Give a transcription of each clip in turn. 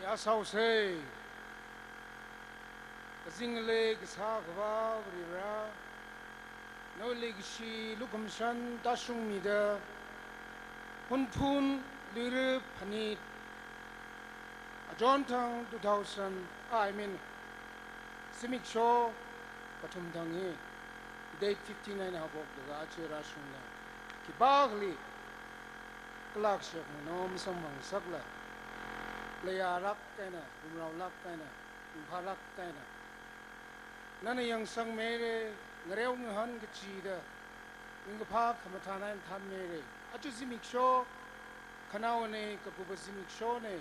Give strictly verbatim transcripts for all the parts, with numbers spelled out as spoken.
Rāsāhaosa. Kazing ngalei kasā Akhava Varivara, nawui leikashi lukhamashan tāshungmida, Hunphun Luira Phanit, ajonthang two thousand, I mean, zimiksho kathum thang hi, date fifteen eina haophoklaga aja rāshungda, khipākhali kalak shek mano masamphang ngasakla, leiya lāk eina, umrao lāk eina, ungphā lāk eina, nana yangsangmeira, ngareo ngahān kachida, ningkaphā khamathān eina thānmeira. Aja zimiksho, khanaona, kapupa zimikshona,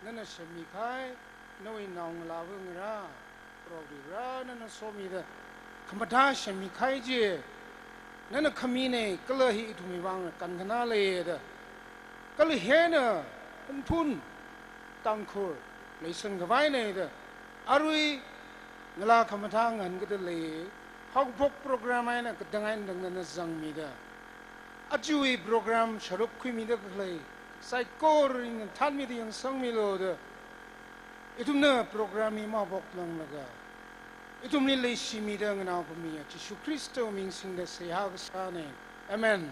nana shemmikahai, nawui naongalāva ngarā, Proho Varivara nana somida, khamathā shemmikahai chi, nana khamina, kala hi ithumwui vang kankhana leida, kala hina Hunphun Tangkhul leisang khavaina da, arui ngalā khamathā ngahānkada lei, haokaphok program eina katang eina tangda nana zangmida, ajawui program sharuk khuimida khalei saikora ringna thānmida yangsangmilu da, ithumna program hi mahaophok lānglaga, ithumli leishimida nganao pamya Jishu Khristawui ming singda seihā kasāna. Amen.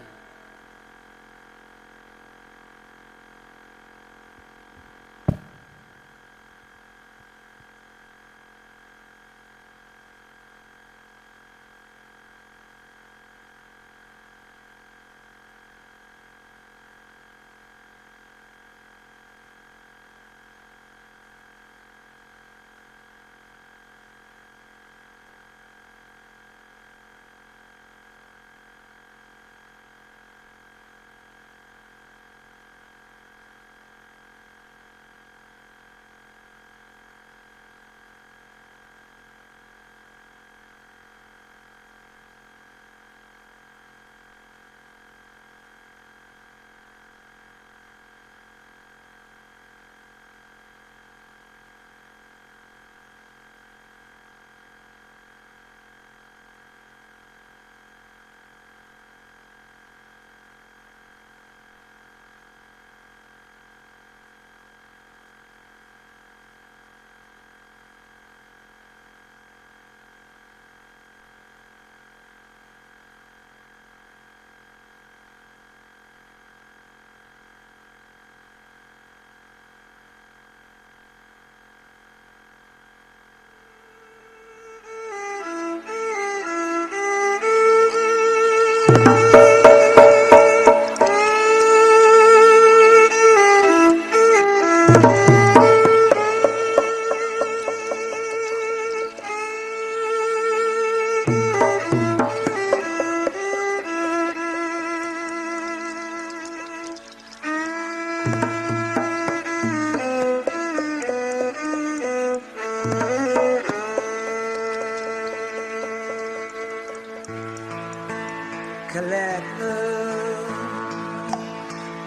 Khalek, uh,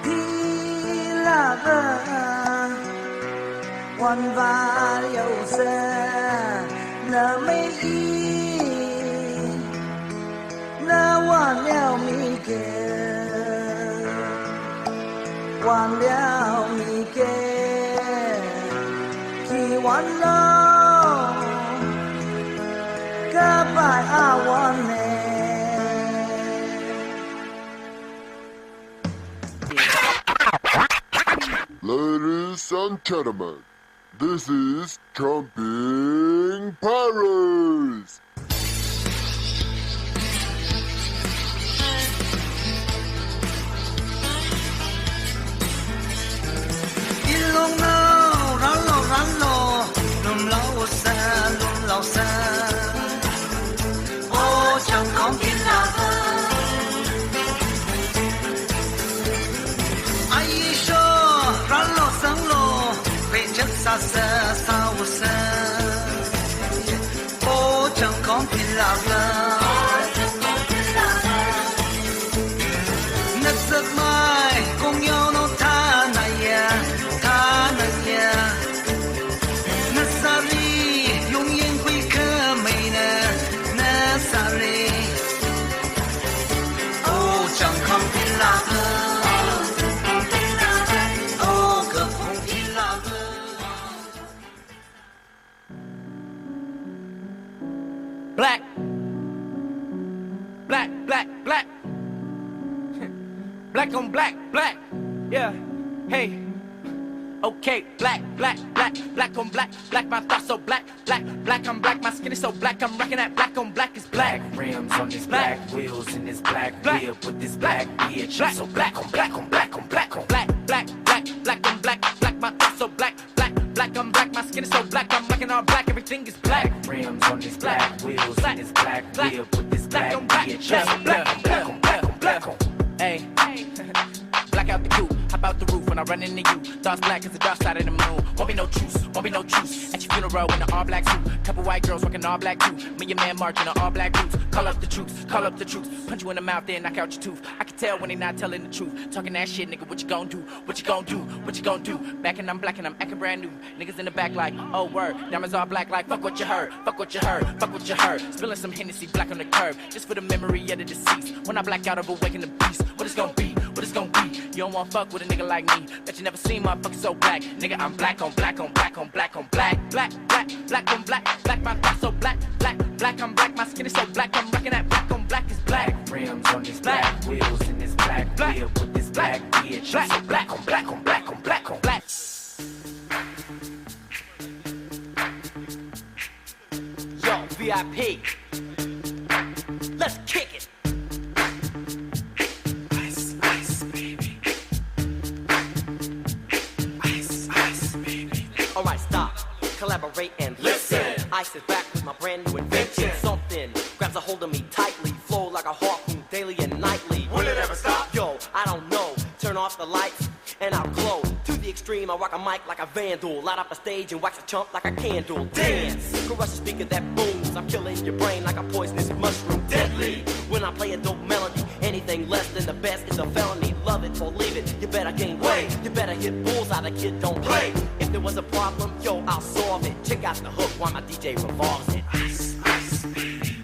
pilava, wanvā yaosa, na mei i, na wanliao mike, wanliao mike, khi wanlo, kapai awanne. Ladies and gentlemen, this is Jumping Pirates. Ilonglo, rālo, rālo, lumlaosa, lumlaosa. O changkhong pilava. Aisho, rālo, sanglo, pechak sāsa, sāusa. O changkhong pilava. Nasakmai, kongyao no thanaya, thanaya. Nasari, yongying khuikhameina, nasari. O changkhong pilava. O kaphung pilava. Black, black, yeah, hey. Okay, black, black, black, black on black, black, my thoughts so black, black, black, I'm black, my skin is so black, I'm rocking that black on black is black. Black rims on this black, black wheels in this black, black whip with this black, black bitch. Black, so black on black on black on black on black, black, black, black, black on black, black, my thoughts so black, black, black, I'm black, my skin is so black, I'm rocking all black, everything is black. Black rims on this black, black wheels in this black, black whip with this black, black on black, bitch. Black on black on black on black on black on. Hey. Black out the coupe, hop out the roof when I run into you. Thoughts black as the dark side of the moon. Won't be no truce, won't be no truce. At your funeral in an all black suit. Couple white girls rocking all black too. Me and man march in an all black boots. Call up the troops, call up the troops. Punch you in the mouth, then knock out your tooth. I can tell when they not telling the truth. Talking that shit, nigga, what you gon' do? What you gon' do? What you gon' do? Back and I'm black and I'm acting brand new. Niggas in the back like, oh word. Diamonds all black like, fuck what you heard. Fuck what you heard. Fuck what you heard. Spilling some Hennessy black on the curb. Just for the memory of the deceased. When I black out, I'm awaken the beast. What it's gon' be? What it's gon' be? You don't wanna fuck with a nigga like me. Bet you never seen motherfuckers so black. Nigga, I'm black on black on black on black on black. Black, black, black on black. Black, my thoughts so black. Black, black, I'm black. My skin is so black. I'm rocking that black on black is black. Black rims on this black, black wheels in this black, black whip with this black, black bitch. Black, so black on black on black on black on black. Yo, V I P. Let's kick it. Ice, ice, baby. Ice, ice, baby. Alright, stop. Collaborate and listen. Ice is back with my brand new invention. Something grabs a hold of me tightly. Flow like a harpoon daily and nightly. Will it ever stop? Yo, I don't know. Turn off the lights and I'll glow. To the extreme, I rock a mic like a vandal. Light up a stage and wax a chump like a candle. Dance! Crush the speaker that booms. I'm killing your brain like a poisonous mushroom. Deadly! When I play a dope melody, anything less than the best is a felony. Love it or leave it, you better gain weight. You better hit bullseye, the kid don't play. If there was a problem, yo, I'll solve it. Check out the hook while my D J revolves it. Ice, ice, baby.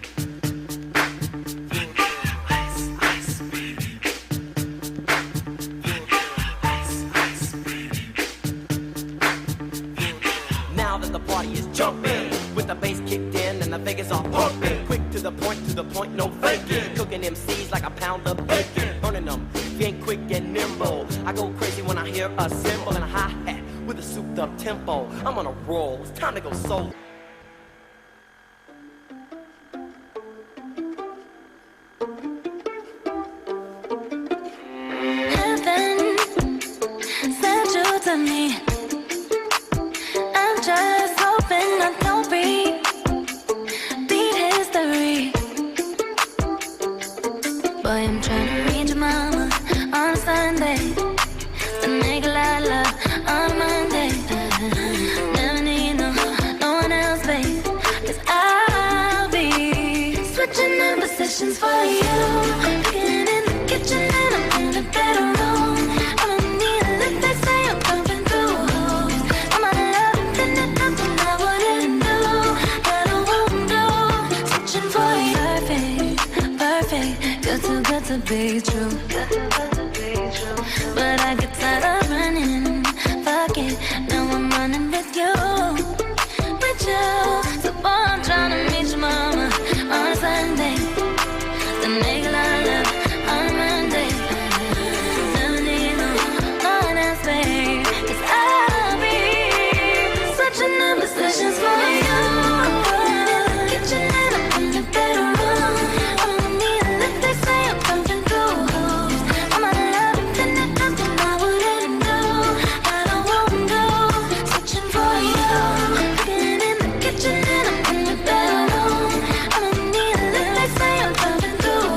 Now that the party is jumping, with the bass kicked in and the Vegas are pumping. Quick to the point, to the point, no faking. Cooking M Cs like a pound of bacon. Burning them, if you ain't quick and nimble. I go crazy when I hear a cymbal and a hi-hat with a souped up tempo. I'm on a roll, it's time to go solo. Heaven sent you to me. I'm just hoping I don't repeat history. Boy, I'm tryna meet your mama on Sunday. To make a lot of love on Monday. Never need no, no one else, babe. 'Cause I'll be switching in positions for you. Cooking in the kitchen and I'm in the bedroom. I'ma need a lift, they say I'm coming through. All my love, I'm finna come from, I wouldn't do what I won't do. Switching for you. Perfect, perfect. Good, too good to be true. But I get tired of running. Fuck it, now I'm running with you. With you. So boy, I'm tryna meet your mama on a Sunday. Then make a lot of love on a Monday. Never need no, no one else, babe. 'Cause I'll be switching up positions for you. Kitchen and I'm in the bedroom. I'ma need a lift, they say I'm coming through. All my love, I'm finna come from, I wouldn't do what I won't do. Switching for you. Cooking in the kitchen and I'm in the bedroom. I'ma need a lift, they say I'm coming through.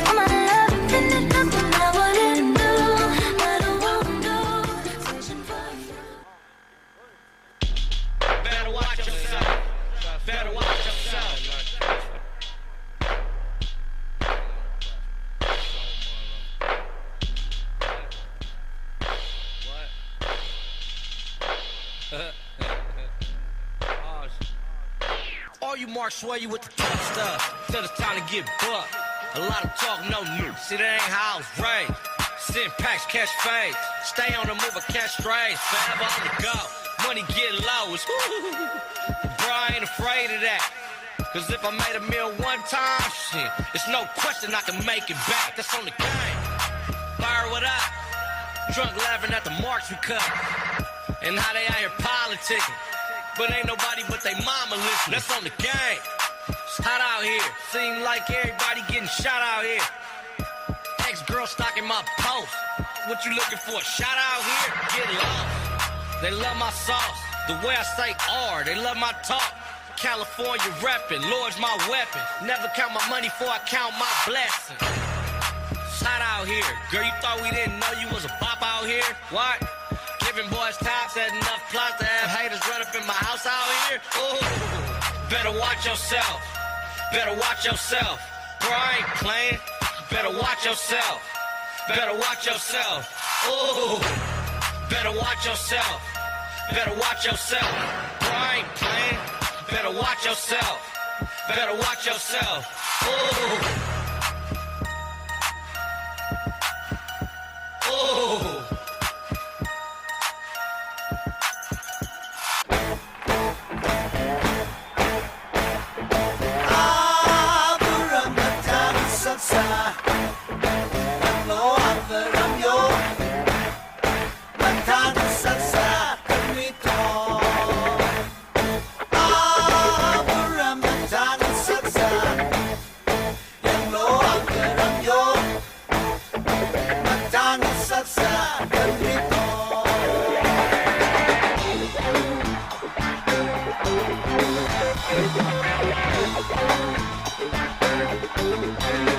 All my love, I'm finna come from, I wouldn't do what I won't do. Switching for you. Better watch yourself. Better watch yourself. All you marks where you with the tough stuff. Till it's time to get bucked. A lot of talk, no moves. See, that ain't how I was raised. Send packs, catch fades. Stay on the move, I catch strays. Forever on the go. Money get low. It's bro, I ain't afraid of that. 'Cause if I made a meal one time, shit, it's no question I can make it back. That's on the game. Fire, what up? Drunk, laughing at the marks we cut. And how they out here politicking. But ain't nobody but they mama listening. That's on the game. It's hot out here. Seem like everybody getting shot out here. Ex-girl stalking my post. What you looking for? Shot out here? Get lost. They love my sauce. The way I say R. They love my talk. California reppin', Lord's my weapon. Never count my money before I count my blessings. It's hot out here. Girl, you thought we didn't know you was a bop out here? What? Giving boys top, said enough plots to have haters run up in my house out here. Ooh, better watch yourself. Better watch yourself. Bro, I ain't playing. Better watch yourself. Better watch yourself. Ooh, better watch yourself. Better watch yourself. Bro, I ain't playing. Better watch yourself. Better watch yourself. Ooh. Ooh.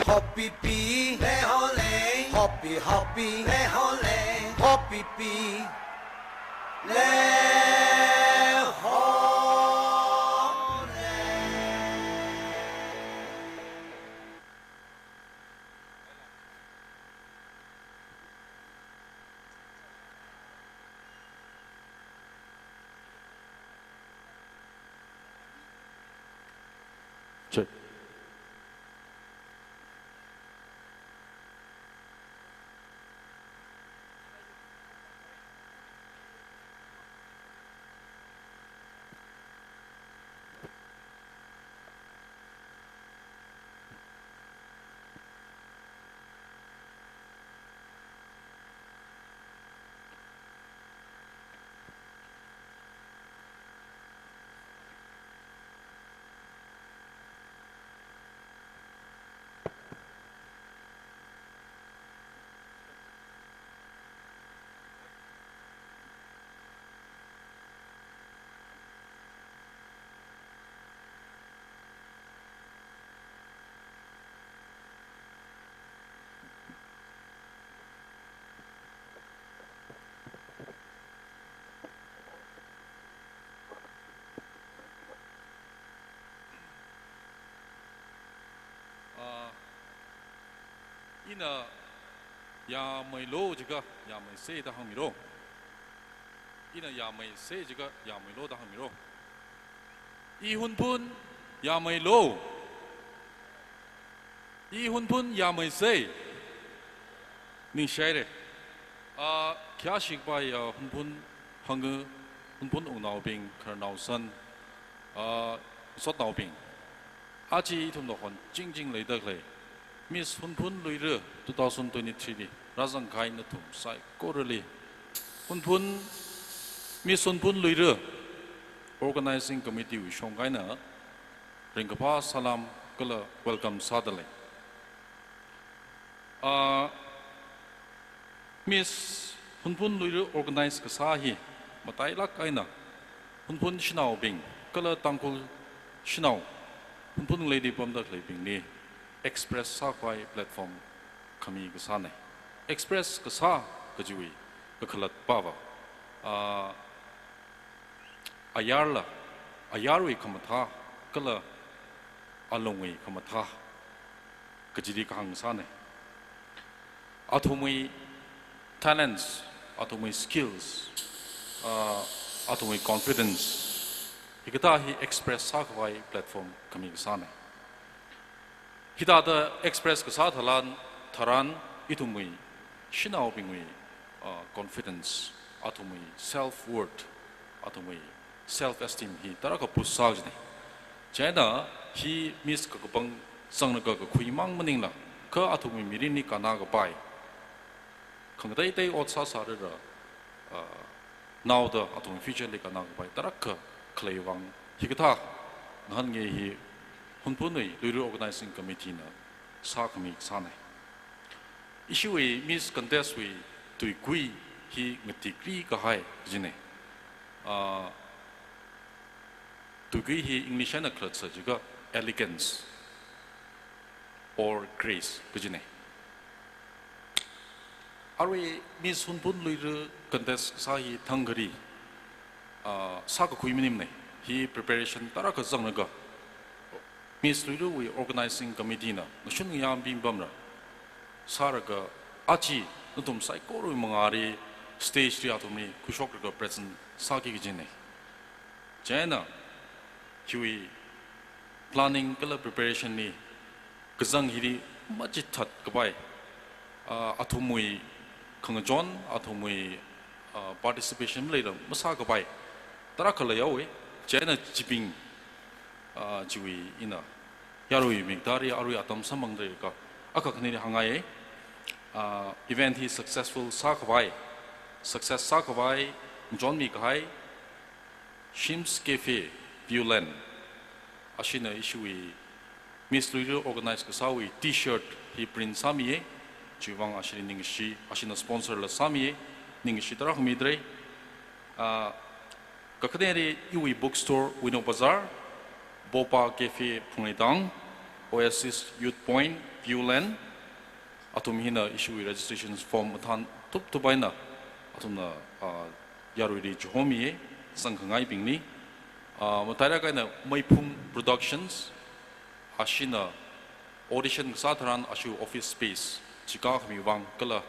Hopi pi, le ho le. Hopi, hopi, le ho le. Hopi pi, le ho le. Check. Ah, ina yāmeilo jiakha yāmeisa da hāngmilo. Ina yāmeisa jiakha yāmeilo da hāngmilo. I Hunphun yāmeilo. I Hunphun yāmeisa. Ningshihaira. Ah, khayāshi kapai, ah, Hunphun hānga, Hunphun wungnaobing, khararnao san, ah, sotnaobing. Aja ithumna honchingching leida khalei Miss Hunphun Luira two thousand twenty-three li rāzangkahai nathum saikorali, Hunphun, Miss Hunphun Luira Organizing Committee wui shongkha eina ringkaphā salam kala welcome sādalei. Ah, Miss Hunphun Luira organize kasā hi matailāk eina Hunphun shanaobing kala Tangkhul shanao Hunphun ngalei pamda khaleibingli express sākhavai platform khami kasāna. Express kasā kajiwui kakhalat pava, ah, ayarla, ayarwui khamathā kala alungwui khamathā kajili kahāng sāna. Athumwui talents, athumwui skills, ah, athumwui confidence, hikathā hi express sākhavai platform khami kasāna. Hithāda express kasā tharan, tharan ithumwui shanaobingwui, ah, confidence, athumwui self-worth, athumwui self-esteem hi tarākha boost sā kajina. Chieina hi Miss kakapang zanglakha kakhuimang maningla, kha athumwui mirinli kannā kapai, khangateitei ot sāsārara, ah, naoda athum future li kannā kapai tarākha khaleiwui vang hikathā ngahānngai hi Hunphunwui Luira Organizing Committee na sākhami sānei. Ishiwui Miss Contest wui tuikui hi ngatikri kahai kajinei. Ah, tuikui hi English eina khalatsa jiakha elegance or grace kajinei. Arui Miss Hunphun Luira Contest sā hi thangkhali, ah, sākakhui maningmanei. Hi preparation tarākha zanglaga Miss Luirawui Organizing Committee na ngashun ngayā mipamra sālaga aja nathum saikorawui mangāli stage li athumli khuishoklaga present sāki kajinei. Chieina hiwui planning kala preparation li kazang hili machithātkapai, ah, athumwui khangachon, athumwui, ah, participation leila masākapai tarākha leihaowa. Chieina chibing, ah, chiwui ina yarui miktāli arui atam samphangda leiakha, akha khanili hāngngaiya. Ah, event hi successful sākhavai, success sākhavai ngachonmi kahai Shim's Cafe, Viewland, ashina ishiwui Miss Luira organize kasāwui T-shirt hi print sāmiya. Chiwui vang ashili ningshi, ashina sponsor la sāmiya. Ningshi tarākha mida lei. Ah, kakhaneli iwui bookstore Wino Bazar, Bopa Cafe Phungreitang, Oasis Youth Point, Viewland, athum hina ishiwui registration form mathān tuptup eina athumna, ah, yaruili chihomiya, zangkhangaibingli. Ah, matailāk eina Meiphung Productions, ashina audition kasā tharan ashiwui office space chikākhamiwui vang kala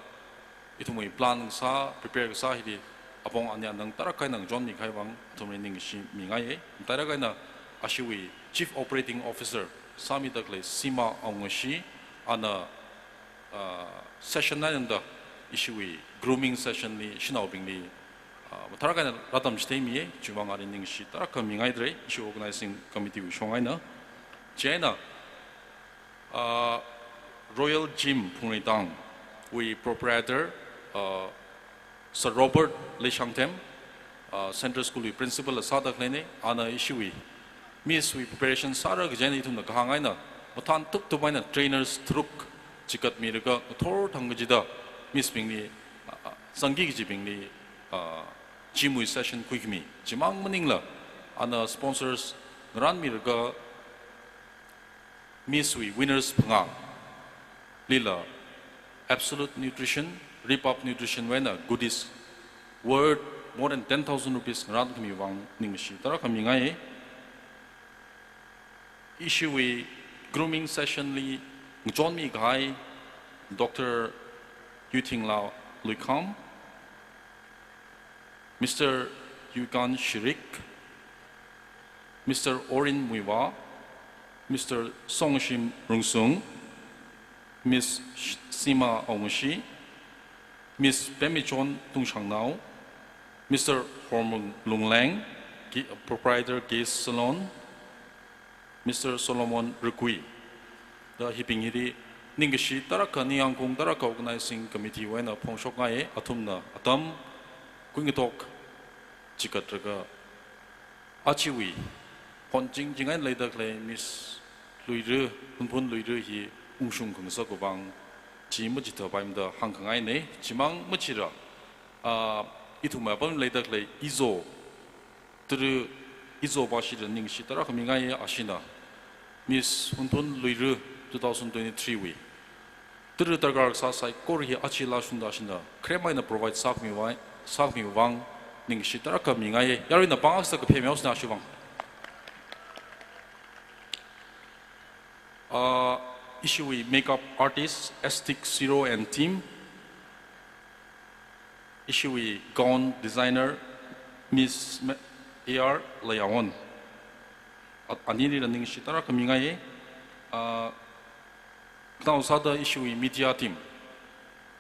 ithumwui plan kasā, prepare kasā hili apong ania nang tarākha eina ngachonmi kahai vang athumli ningshimingaiya. Matailāk eina ashiwui Chief Operating Officer sāmida khalei Sima Aungashi, ana, ah, session nai nanda ishiwui grooming session li shanaobingli, ah, mathālāk eina rātamchitheimiya. Chiwui vang ali ningshi tarākha mingaida lei, ishi organizing committee wui shong eina. Chieina, ah, Royal Gym Phungreitang wui proprietor, ah, Sir Robert Leishangthem, ah, Central School wui principal la sāda khaleinei, ana ishiwui Miss wui preparation sāra kaji eina ithumna kahāng eina mathān tuptup eina trainers tharuk chikatmilaga ngathor thang kachida Miss bingli, ah, ah, zangki kajibingli, ah, gym wui session khuikhami. Chimang maningla ana sponsors ngarānmilaga Miss wui winners phangālila Absolute Nutrition, Repub Nutrition wui eina goodies worth more than ten thousand rupees ngarānkhamiwui vang ningshi tarākha mingai. Ishiwui grooming session li ngachonmi kahai Doctor Yuthingla Luikham, Mister Yukan Shirik, Mister Orin Muiwa, Mister Songshim Rungsung, Miss Sh-, Sima Aungashi, Miss Pemichon Tungshangnao, Mister Hormung Lungleng, Ki-, Proprietor Gaze Salon, Mister Solomon Rukui. Da hibing hili ningkashi tarākha ningyāngkhaung tarākha organizing committee wui eina phongshokngai, athumna atam kuingatok chikatraga ajawui phon chingching eina leida khalei Miss Luira, Hunphun Luira hi ungshung khangasakwui vang chi machithapaimada hāngkhangainei. Chimang machila, ah, ithumwui apam leida khalei Izo, Tara Izo Bashila ningshi tarākha mingai. Ashina Miss Hunphun Luira two thousand twenty-three wui tara darkar kasā saikora hi aja lashungda ashina kharem eina provide sākhamiwui, sākhamiwui vang ningshi tarākha mingai. Yaruina pāngaksa kaphemeo sina ashiwui vang. Ah, ishiwui makeup artist, Astic Siro and team, ishiwui gown designer, Miss Ma-, A R Layawon. A-, anilila ningshi tarākha mingai. Ah, khanao sāda ishiwui media team,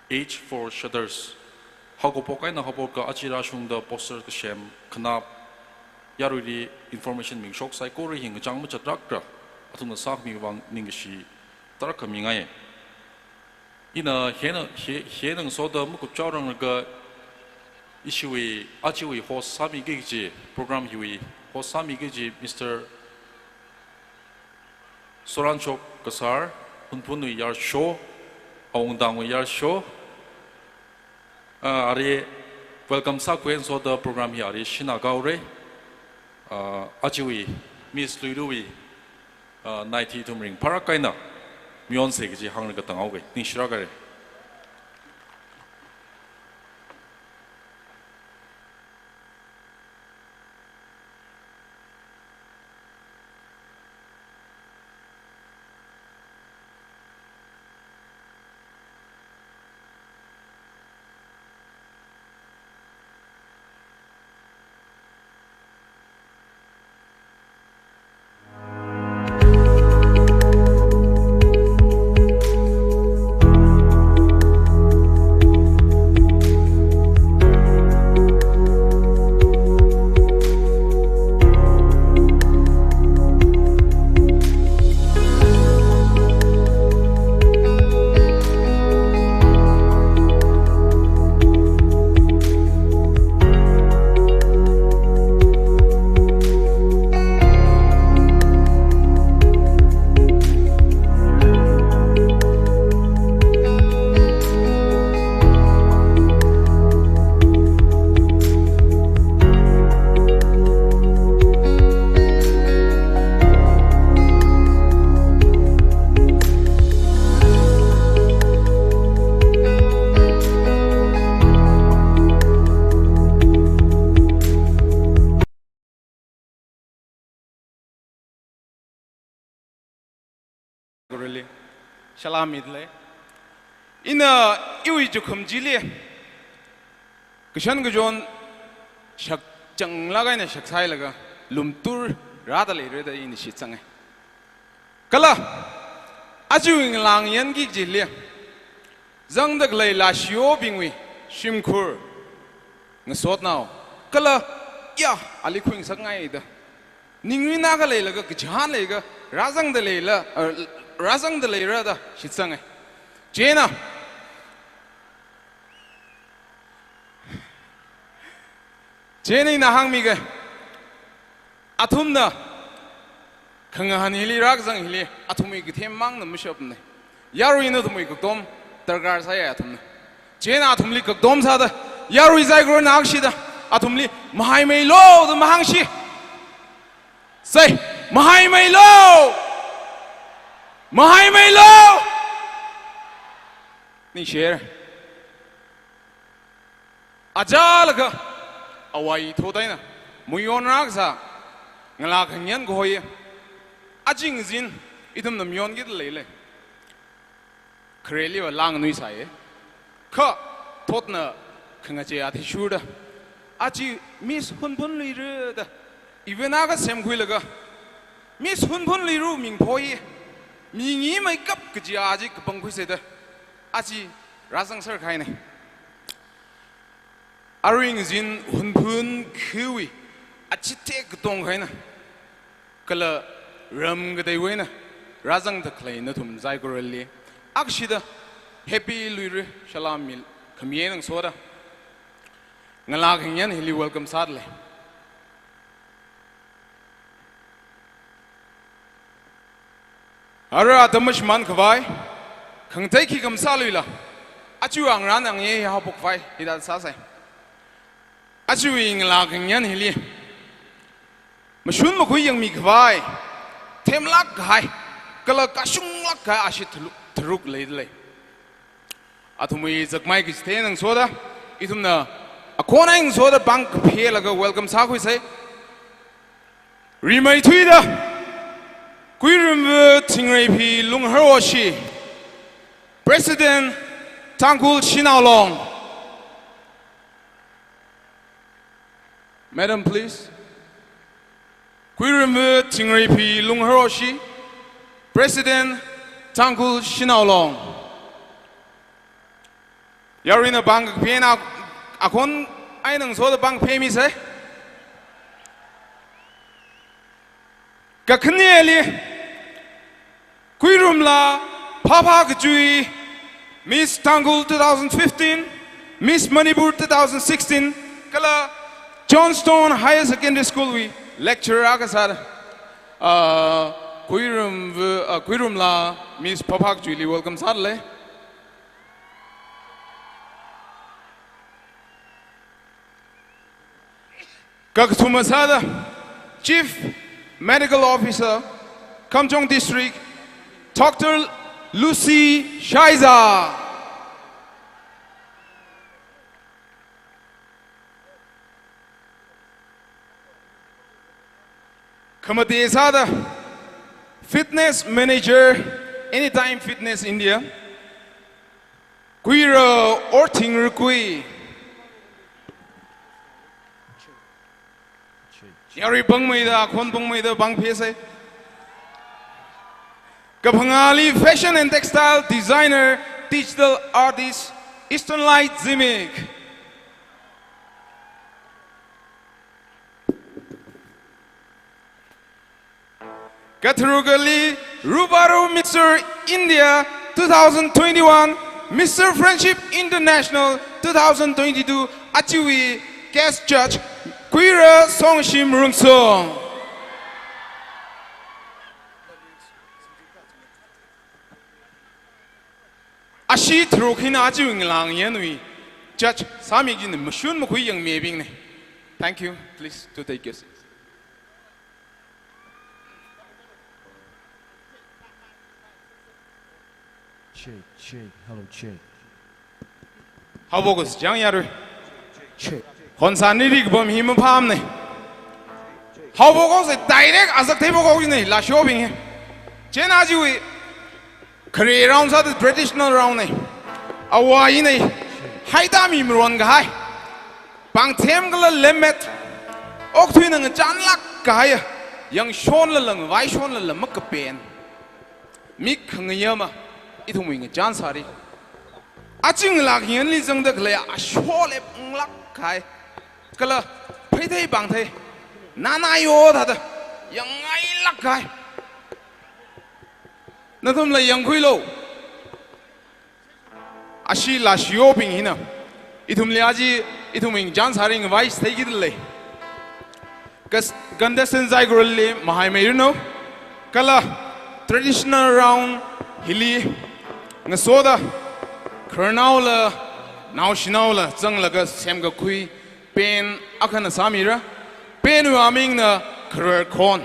H four Shutters, haokaphok eina haophoka aja rāshungda poster kasem, khanap, yaruili information mingshok saikora hi ngachang machatrakra, athumna sākhamiwui vang ningshi tarākha mingai. Ina hina, hi-, hina ngasoda makupchaoranglaga ishiwui, ajawui host sāmiki kaji, program hiwui host sāmiki kaji, Mister Soranchok Kasar, Hunphunwui yarsho, Awungtangwui yarsho. Ah, ari welcome sākhui ngasoda program hi ari shina kahaora. Ah, ajawui Miss Luiruwui, ah, naithi ithum ringphālāk eina mayonsa kaji hānglaga tānghaoga. Ningshilāk haira. Guruli, salam idle. Ina iwui chukhum chili kashan kachon shakchanglāk eina shaksailaga lumtur rāda leira da ina shitsanga. Kala, ajawui ngalā ngayanki kajili zangda khalei lashiyobingwui shimkhur ngasotnao. Kala, ya, ali khuingasakngaida ningrinā khaleilaga kachihān leilaga rāzangda leila, eh, rāzangda leira da shitsanga. Chieina, chieina ina hāngmiga, athumna khangahān hili rākazang hili athumwui kathemmangna mashapna. Yaruina athumwui kakdom darkar sāya athumna. Chieina athumli kakdom sāda, yarui saikorana akshida athumli mahaimeilu da mahāngsi. Sai, mahaimeilu! Mahaimeilu! Ningshira. Achālakha, awui thot eina mayon rākasā ngalā khangayan kahoi, aja ngazin ithumna mayonkida leilei. Khareliva lāngnuisai. Kha thotna khangachei athishurda, aja Miss Hunphun Luiru da event akha semkhuilaga, Miss Hunphun Luiru ming phoi, mi ngimeikap kaji aja kapangkhuisa da, aja rāzangser kahaina. Arui ngazin Hunphun khawui achithek katong kahaina. Kala ram kateiwui eina rāzangda khalei nathum saikorali akshida Happy Luira salam mi khamiya ngasoda ngalā khangayan hili welcome sādalei. Ara atam mashimān khavai, khangatei khikha masāluila, aja ngarān angye haophok khavai hithāda sāsai. Ajawui ngalā khangayan hili mashun makhui yangmi khavai, themlāk kahai, kala kashunglāk kahai ashee tharuk, tharuk leidalei. Athumwui zakmai kachithei ngasoda, ithumna akhon eina ngasoda pāng kaphelaga welcome sākhuisai. Rimeithuida, Kuirumva Thingreiphi Lungharoshi, President, Tangkhul Shanao Long. Madam, please. Kuirumva Thingreiphi Lungharoshi, President, Tangkhul Shanao Long. Yaruina pāng kaphena akhon eina ngasoda pāng kaphemisa. Kakhaneli, Kuirumla Phapha Kachui, Miss Tangkhul two thousand fifteen, Miss Manipur two thousand sixteen, kala Johnstone Higher Secondary School wui lecturer akha sāda, ah, Khuirum, ah, Khuirumla Miss Phaphakchuili welcome sālei. Kakathuma sāda, Chief Medical Officer, Kamjong District, Doctor Lucy Shaiza. Khamate sāda, Fitness Manager, Anytime Fitness India, Khuira Orthing Rukui. Yarui pangmeida, khon pangmeida, pangphesei. Kaphangāli Fashion and Textile Designer, Digital Artist, Eastern Light Zimik. Katharukali Rubaru Mister India two thousand twenty-one, Mister Friendship International two thousand twenty-two, achiwui guest judge, Khuira Songshim Rungsong. Ashi tharuk hina achiwui ngalāng yanwui judge sāmi kajina mashun makhui yangmibingna. Thank you. Please to take your seats. Check, check. Hello, check. Haophok khusi chang yarui. Check. Khonsa niri kapam hi maphāmana. Haophok khusi direct azak theiphok khusi ne, lashobing hi. Chieina achiwui khare round sāda traditional round na. Awui eina haida mi maron kahai. Pangthem kala lemmet. Okthuina ngachānlāk kahai. Yangshonlala ngavaishonlala makapen. Mik khangayama, ithumwui ngachān sāri. Achinglāk yanli zangda khalei ashole panglāk kahai. Kala phei thei pang thei. Nana yo thāda. Yangngailāk kahai. Nathumla yangkhuilu. Ashi lashiyobing hina. Ithumli aja, ithumwui ngachān sāri ngavai theikida lei. Kas-, contestant saikorali mahaimeiranu. Kala traditional round hili ngasoda khararnaola, naoshinaola, zanglaga semkakhui pen akhana sāmira. Penwui amingna kharar khon.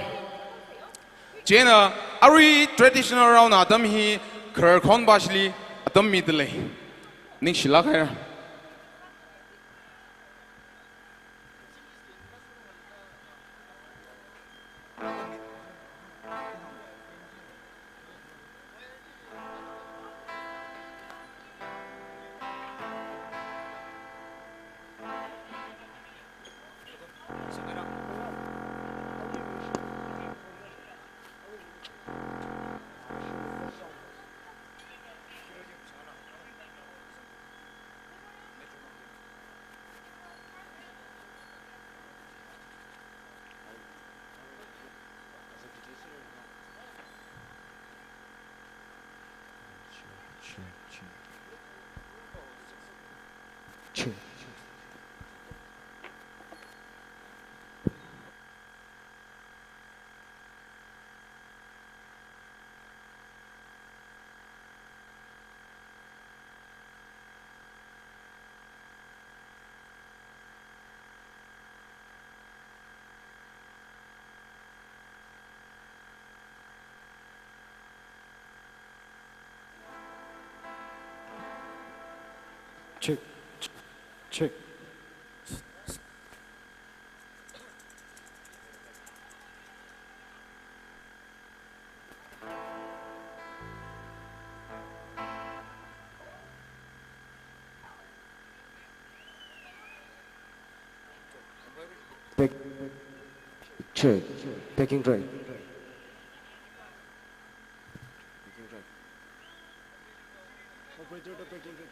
Chieina, arui traditional round atam hi kharar khon bashili atam mida lei. Ningshilāk haira. Check, check. Pack, check, packing tray. Operator, the packing tray.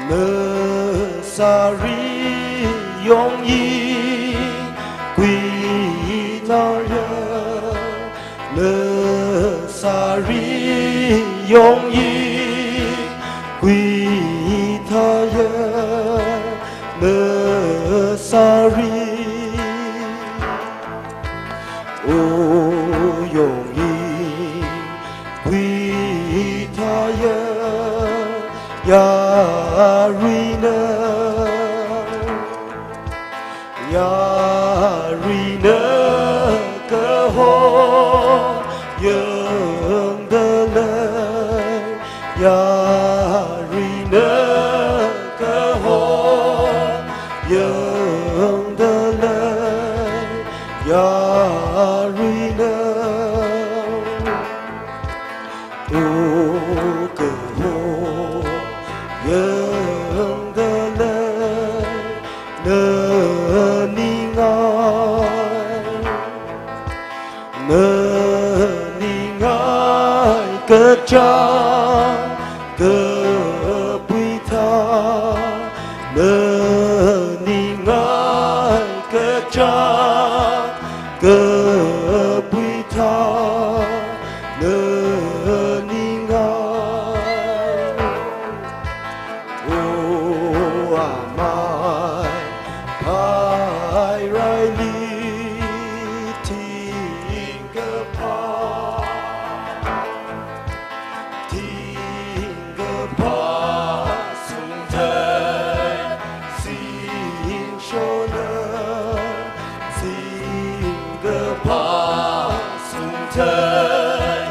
Masari yongyi kuinaya, masari yongyi kuithaya, masari o yongyi kuithaya, yaruina, yaruina kaho yangdalei, yaruina kaho yangdalei, yaruina o kaho yangdalei, naningai, naningai kachang kapui thā, naningai kachang kapui thā, naningai o amai phāraili thingkapha, thingkapha sungthei singshona, thingkapha sungthei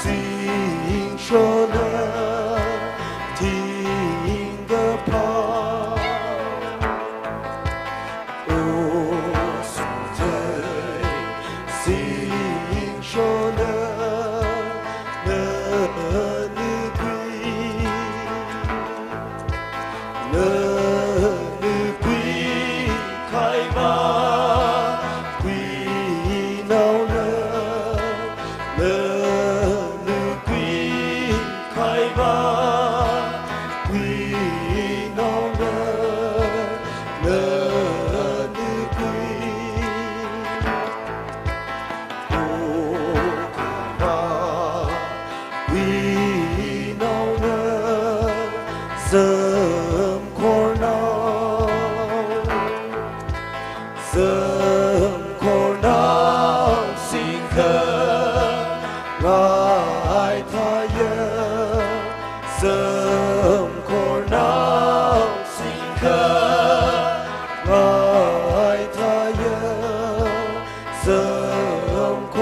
singshona, thingkapha o sungthei singshona, nanukui, nanukui khaima kuinaona, nanukui khaima kuinaona, nanukui o khaima kuinaona, zamkhornao, zamkhornao singkhangai thāya, zamkhornao singkhangai thāya, zamkhornao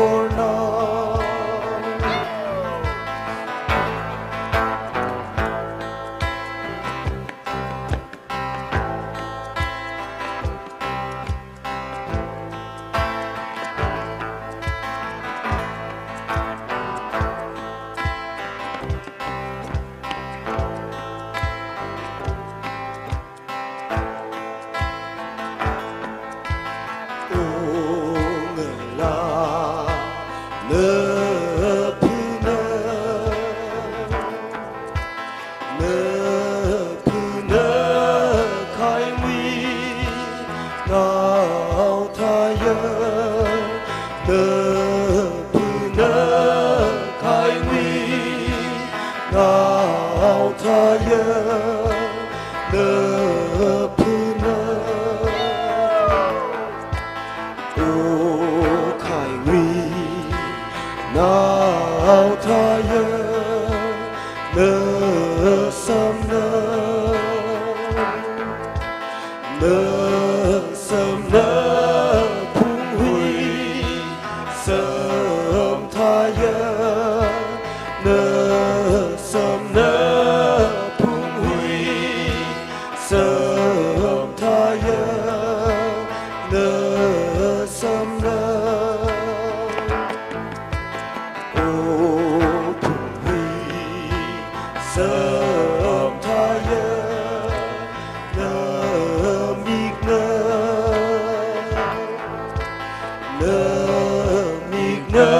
ungla naphuna, naphuna khaimui nao thāya, naphuna khaimui nao thāya, naphuna o khaimui nao thāya, nasamna, nasamna phunghui samthāya, nasamna phunghui samthāya, nasamna o phunghui samthāya, namikna, namikna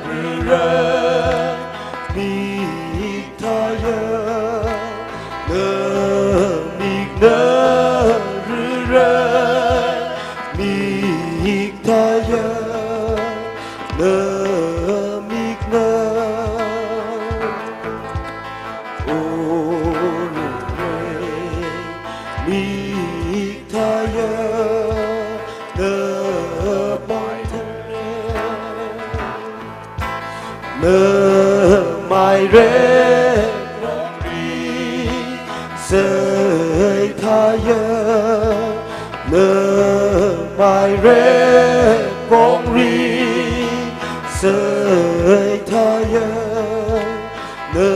rirei mik thāya, na Ore, mik thāya, na pāngthei. Na mairek kongri seithāya, na mairek kongri seithāya, na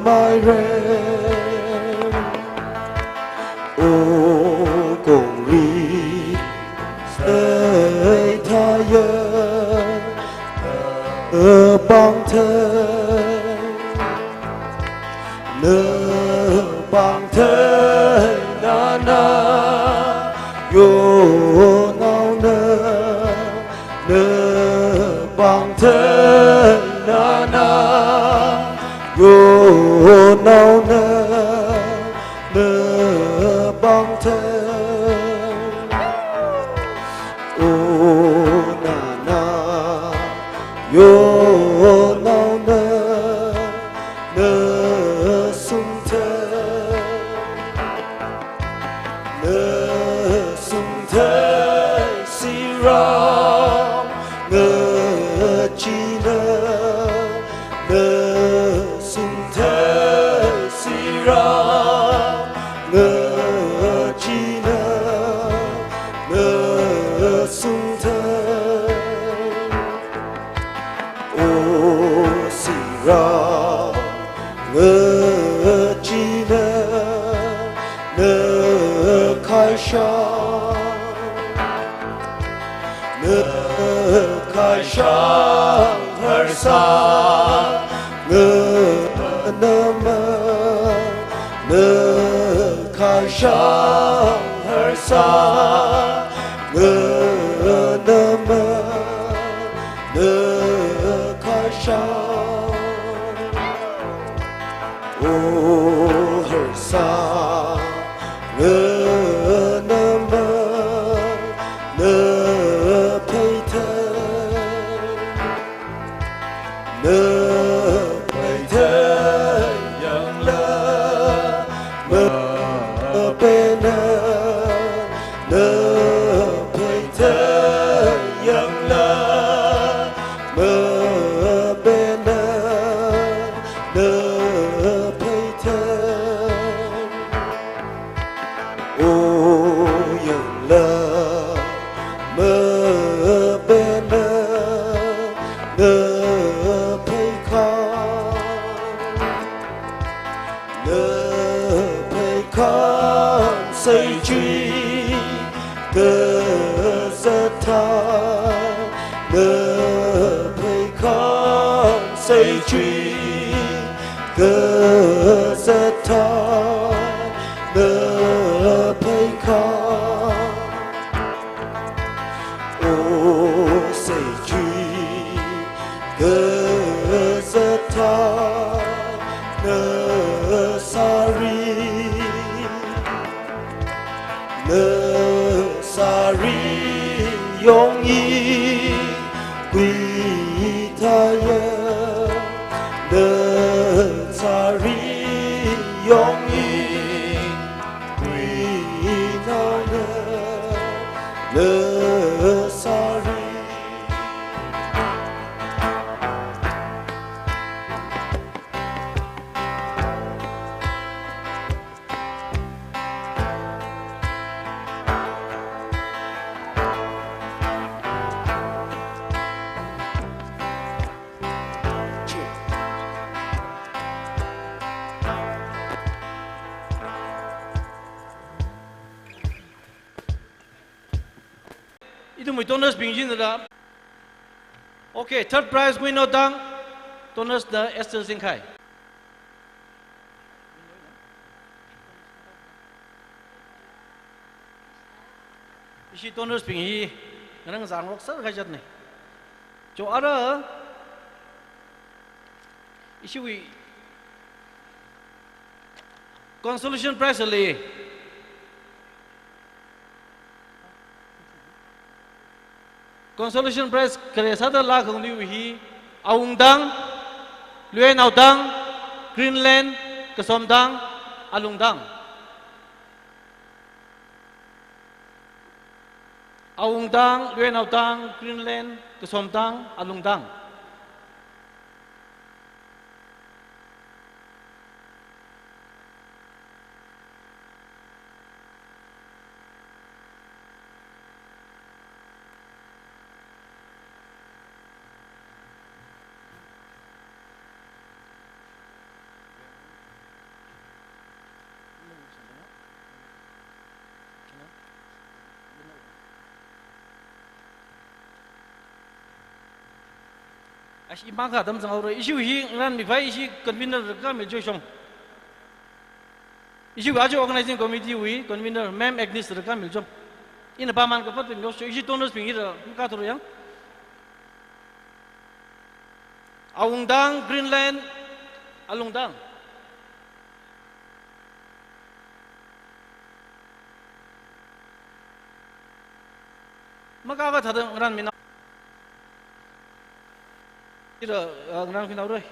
mairek. O kongri seithāya, na pāngthei, na pāngthei nana, yonaona, na pāngthei nana, yonaona, na pāngthei. O nana, yonaona, na sumthei. Na sumthei sirang, na china, na sumthei sirang, na china, na sumthei. O sirang, na china, na khaishang, na khaishang harsā, na nama, na khaishang harsā, na nama, na khaishang. O harsā, na nama, na pheithei, na pheithei yangla, mapena, na pheithei yangla, mapena, na pheithei. O yangla, mapena, na pheikha, na pheikha seichui kazat thāi, na pheikha seichui kazat thāi, na pheikha. O seichui kazat thāi, na sari, na sari yong i kui thāya, na sari yong i kui thāya, na sari. Ithumwui donors bing china da. Okay, third prize win out tang. Donors na Esther Zingkhai. Ishi donors bing hi ngarang zangrok sar kajat ne. Jo ara ishiwui consolation prize le. Consolation prize khare sāda lākhangailiwui hi awungtang, luinaotang, Greenland, Kasomdang, Alungdang. Awungdang, Luenaodang, Greenland, Kasomdang, Alungdang. Ashi mang kha tam zanghaora. Issue hi ngarānmi phai, ishi convener ka milchoshong. Issue aja organizing committee wui convener Ma'am Agnes ka milchong. Ina pāman kaphat pin yosho, ishi donors bing ira ka thura yang. Awungdang, Greenland, Alungdang. Makava thada ngarānmina. Ira, uh, ngarānmina rai.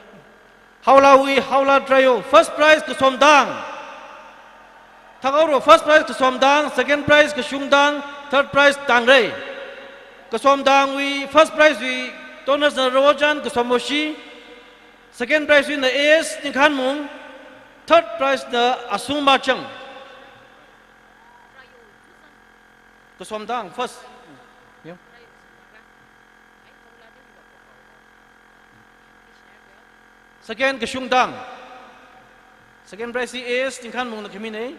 Haolawui, Haola Trio, first prize Kasomdang. Thakhaoro first prize Kasomdang, second prize Kashungdang, third prize Tangrei. Kasomdangwui first prize wui donors na Rawochan Kasomoshi, second prize wui na A S Ningkhanmung, third prize na Asung Machang. Kasomdang first. Yo. Second Kashungdang. Second prize hi A S Ningkhanmungna khaminei.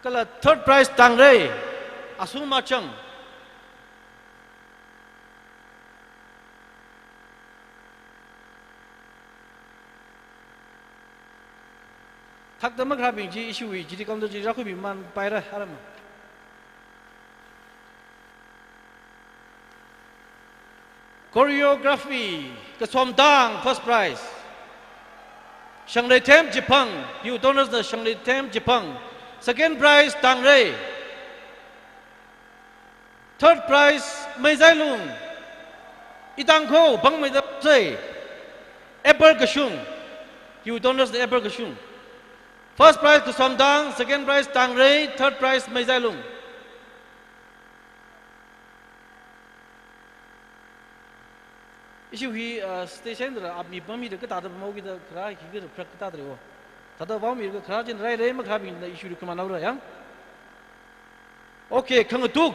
Kala third prize Tangrei, Asung Machang. Thakda makharābing chi issue wui chili counter chi rākhuiman paira harama. Choreography, Kasomdang, first prize. Shangreithem Chipang, hiwui donors na Shangreithem Chipang. Second prize, Tangrei. Third prize, Meizailung. Itangkho, Bangmeida Sei. Apple Kashung. Hiwui donors na Apple Kashung. First prize, Kasomdang. Second prize, Tangrei. Third prize, Meizailung. Issue hi, uh, station da apmi pammi da kathāda pamhaoki da kharā hi kharā prak kathāda o. Thāda pammi da kharā chin rai rai makharābingna issue da khamānhaora yang. Okay, Khangatuk.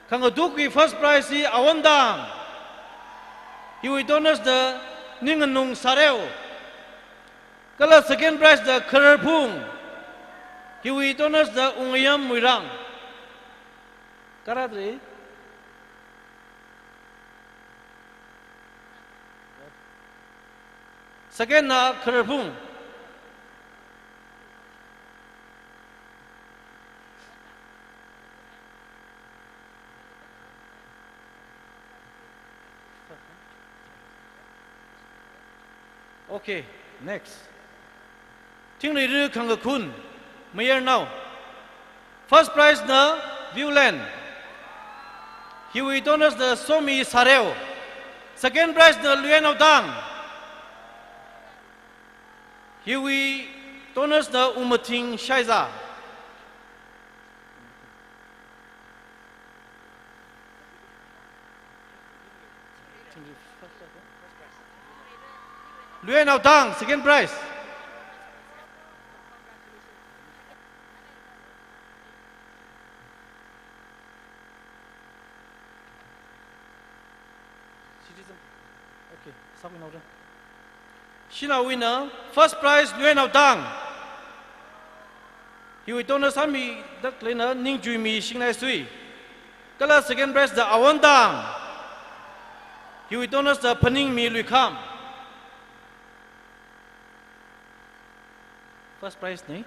Khangatuk wui first prize hi Awondang. Hiwui donors na Ninganung Sareo. Kala second prize na Khararphung. Hiwui donors na Ungayam Muirang. Kharā three. Second na Khararphung. Okay, next. Thingri ri khangkakhun, mayarnao. First prize na Viewland. Hiwui donors na Somi Sareo. Second prize na Luenaodang. Hiwui donors na Umathing Shaiza. Luenaodang, second prize. Citizen. Okay, sākhui naora. Shanao wui na first prize Luenaodang. Hiwui donors sāmida khaleina Ningchuimi Shingnaisui. Kala second prize na Awondang. Hiwui donors na Phaningmi Luikham. First prize nei.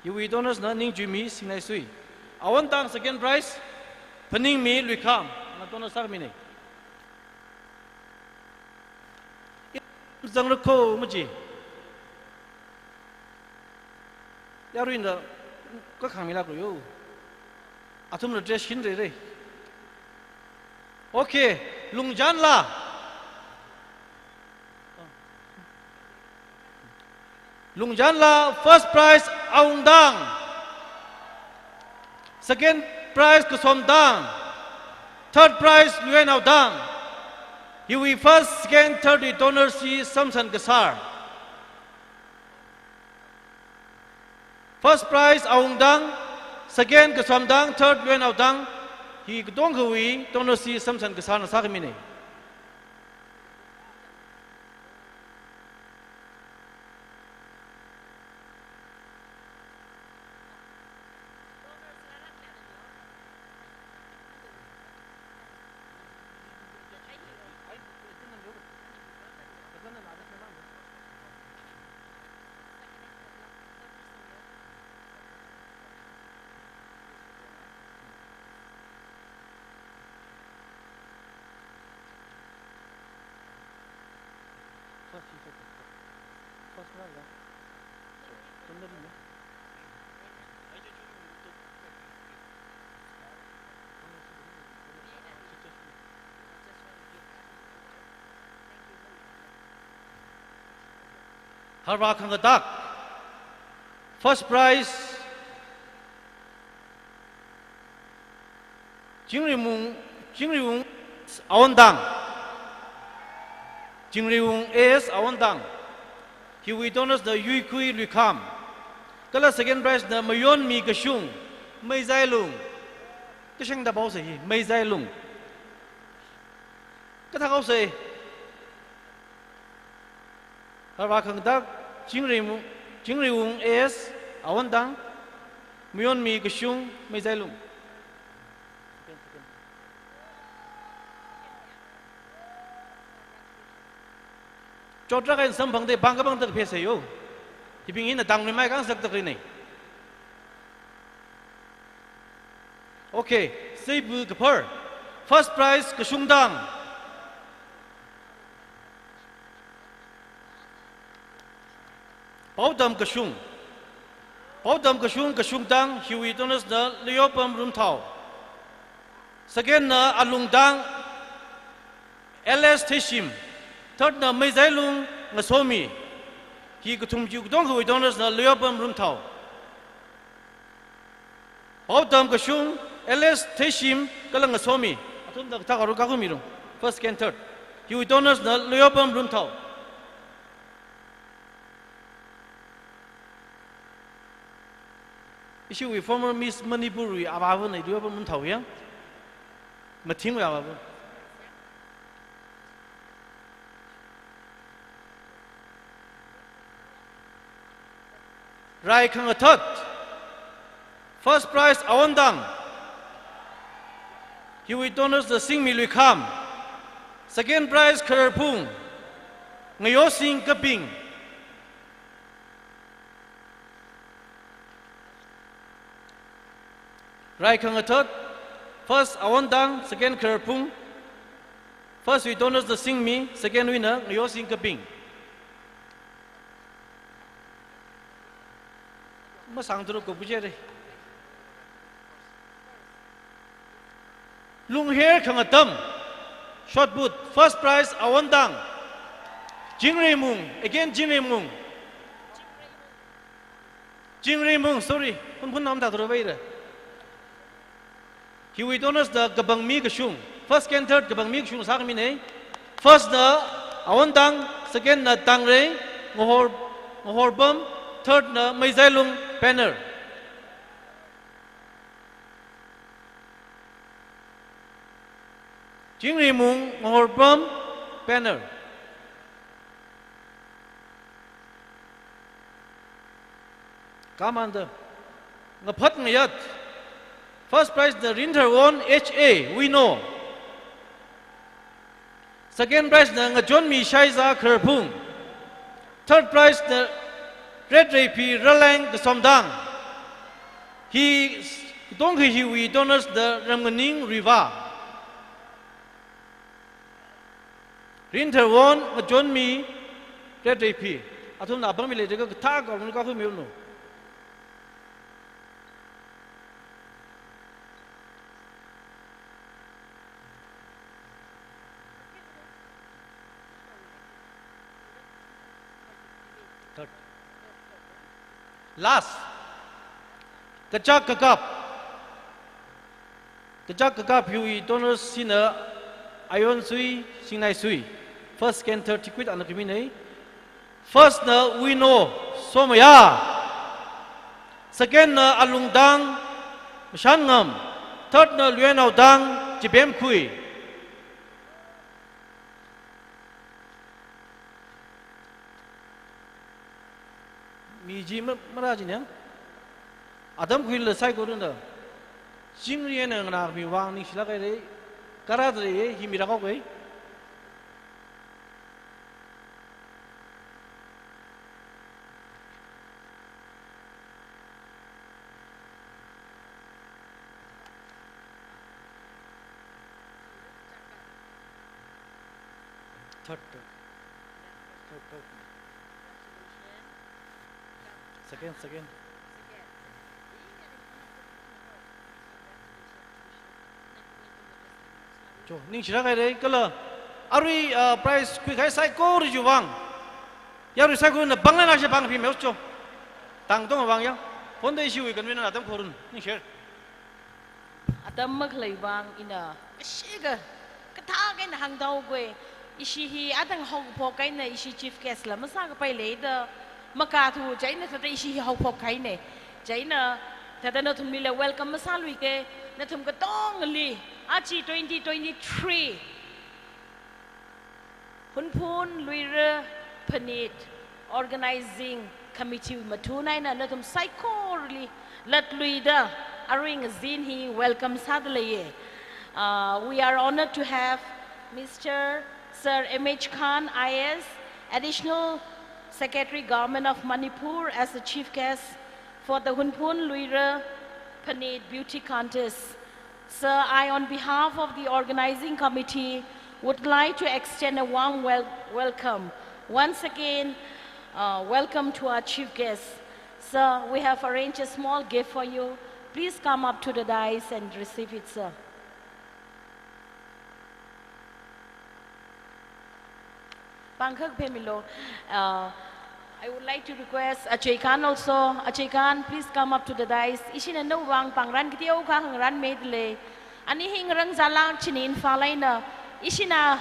Hiwui donors na Ningchuimi Shingnaisui. Awondang second prize, Phaningmi Luikham. Na donors sākhamine. Zangrakho maji. Yaruina kakhangmila khuyo. Athumna dress shinreirei. Okay, Lungchanla. Lungchānla first prize Awungtang, second prize Kasomtang, third prize Luiyainaotang. Hiwui first, second, third wui donors chi samsan kasār. First prize Awungtang, second Kasomtang, third Luiyainaotang. Hi katongkhawui donors chi samsan kasāna sākhamine. Harvā khangatak. First prize Chingriwung, Chingriwung Awontang. Chingriwung A S Awontang. Hiwui donors na Yuikhui Luikham. Kala second prize na Mayonmi Kashung, Meizailung. Kashang da pao sa hi, Meizailung. Kathā kau sa. Harvā khangatak, Chingriwung, Chingriwung A S Awontang, Mayonmi Kashung, Meizailung. Chotrak eina samphangda pāng kapāng tak phesa yo. Hibing hina tangri mai kang sak tak ri ne. Okay, Seibu Kaphar. First prize Kashungtang. Paotam Kashung. Paotam Kashung, Kashungtang, hiwui donors na Leiyopam Rumthao. Second na Alungtang, L S Theishim. Third na Meizailung Ngasomi. Hi kathum chi katongkhawui donors na Leiyopam Rumthao. Paotam Kashung, L S Theishim, kala Ngasomi. Athumna kathā karo kakumirung. First, second, third. Hiwui donors na Leiyopam Rumthao. Ishiwui former Miss Manipur wui avāva na Leiyopam Rumthao yang. Mathingwui avāva. Rai khangathot. First prize Awontang. Hiwui donors na Singmi Luikham. Second prize Khararphung Ngayosing Kaping. Rai khangathot, first Awontang, second Khararphung. First wui donors na Singmi, second wui na Ngayosing Kaping. Masang turu ko bujere. Lungher khangatam, shot put, first prize Awontang. Chingrimung, again Chingrimung. Chingrimung, sorry. Hun hun nam ta turu baire. Hiwui donors na Kapangmi Kashung. First, second, third Kapangmi Kashung sākhamine. First na Awontang, second na Tangrei, Ngahor, Ngahorbam, third na Meizailung Banner. Chingrimung Ngahorbam Banner. Kamanda. Ngaphat ngayat. First prize na Rintharwon H A Wino. Second prize na Ngachonmi Shaiza Kharphung. Third prize na Red Reipi Raleng Kasomdang. Hi tongkha hiwui donors na Ramnganing Riva. Rintharwon, Ngachonmi, Red Reipi. Athumna apam mi leideka kathā kau nung kakhui miu no. Third. Last. Kachak kakap. Kachak kakap hiwui donors hina Ayonsui, Singnaisui. First, second, third ticket ana khami nei. First na Wino Somaya. Second na Alungdang Mashangam. Third na Luenaodang Chibemkhui. Mi chi ma-, mara chi ne. Atam khuila saikorana. Chingri eina nganākhami vang ningshilāk haira. Kara dre hi mi rākok hai. Third, third. Third, third. Second, second. Cho, ningshilāk haira kala. Arui, ah, prize khuikahai saikora chiwui vang. Yarui saikorana pāngla na shapāng phimeo cho. Tangtung vang ya. Phonda ishiwui convener atam khorun. Ningshi. Atam makhalei vang ina kashika, kathākha eina hāngda khui. Ishi hi atang haophok eina ishi chief guest la masākapai leida, makathu chieina thāda ishi hi haophok kahaina. Chieina thāda nathumlila welcome masāluike, nathum katongali, aja twenty twenty-three Hunphun Luira Phanit Organizing Committee mathun eina nathum saikorali latluida arui ngazin hi welcome sāda leiye. Uh, we are honored to have Mister Sir M H Khan, I A S, Additional Secretary, Government of Manipur, as the chief guest for the Hunphun Luira Phanit Beauty Contest. Sir, I, on behalf of the organizing committee, would like to extend a warm wel-, welcome. Once again, uh, welcome to our chief guest. Sir, we have arranged a small gift for you. Please come up to the dais and receive it, sir. Pāng kha kaphemilu. Uh, I would like to request Ajay Khan also. Ajay Khan, please come up to the dais. Ishina nawui vang pāngran kateokha hāngranmeida lei. Ani hi ngarān zālāk china Imphal eina ishina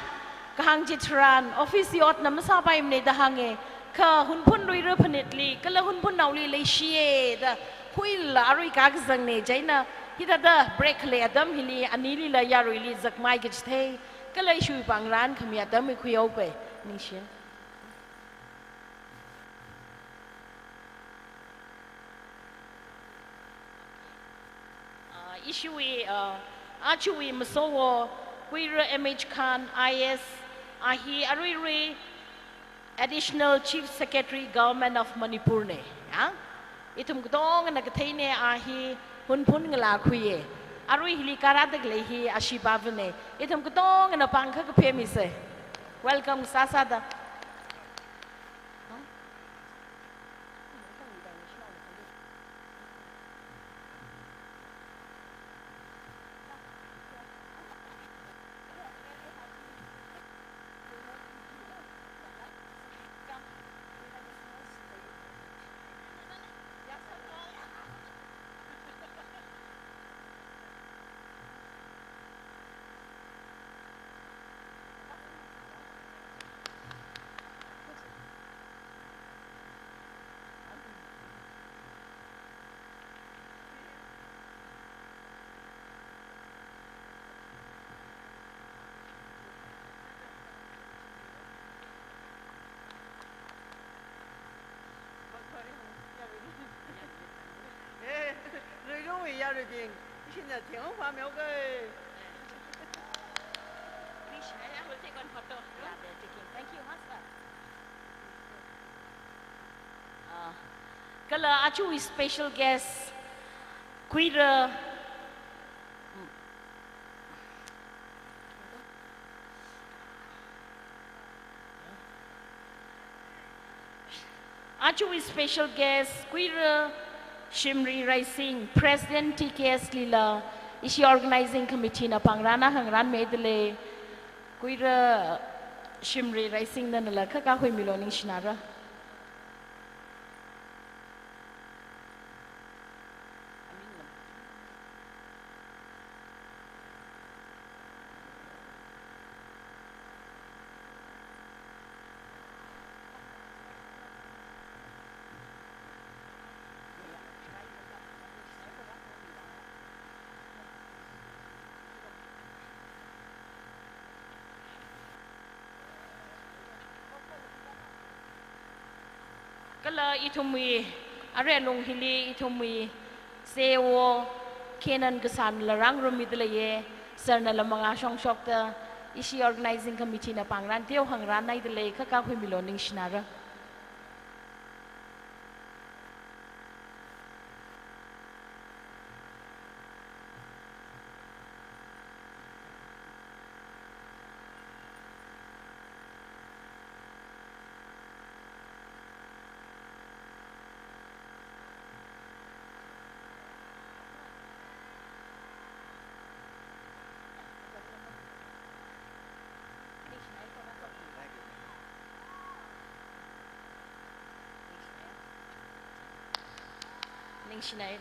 kahāng chitharan office yacht na masāpaimana da hānge. Kha Hunphun Luira Phanitli kala Hunphunnaoli leishiye da khuilala arui kakazangne. Chieina hithāda break khalei atam hili anilila yaruili zakmai kachithei kala ishiwui pāngran khami atam hi khuihaopai. Ningshi. Uh, ishiwui, uh, ajawui masowo Kuira M H Khan, I A S, a hi aruirui Additional Chief Secretary, Government of Manipur ne, ya? Ithum katongana katheine, a hi Hunphun ngalā khuiye. Arui hili karāda khalei hi ashee pavane. Ithum katongana pāng kha kaphemise. Welcome sāsāda. Eh, Luira wui yaruibing, ishina theng hong pameo kai. Please, I will take one photo. Yeah, they're taking. Thank you, Master. Ah, kala ajawui special guest, Kuira. Ajawui special guest, Kuira Shimri Raising, President T K S lila, ishi organizing committee na pāngran hāngranmeida lei, Kuira Shimri Raising nanala kha kakhuimilu ningshinara. Kala ithumwui arui alung hili ithumwui C E O Kenan kasānala rāngarummida leiya, sirnala mangā shongshokta ishi organizing committee na pāngran teohang rānhaida lei, kha kakhuimilu, ningshinara. Ningshinai.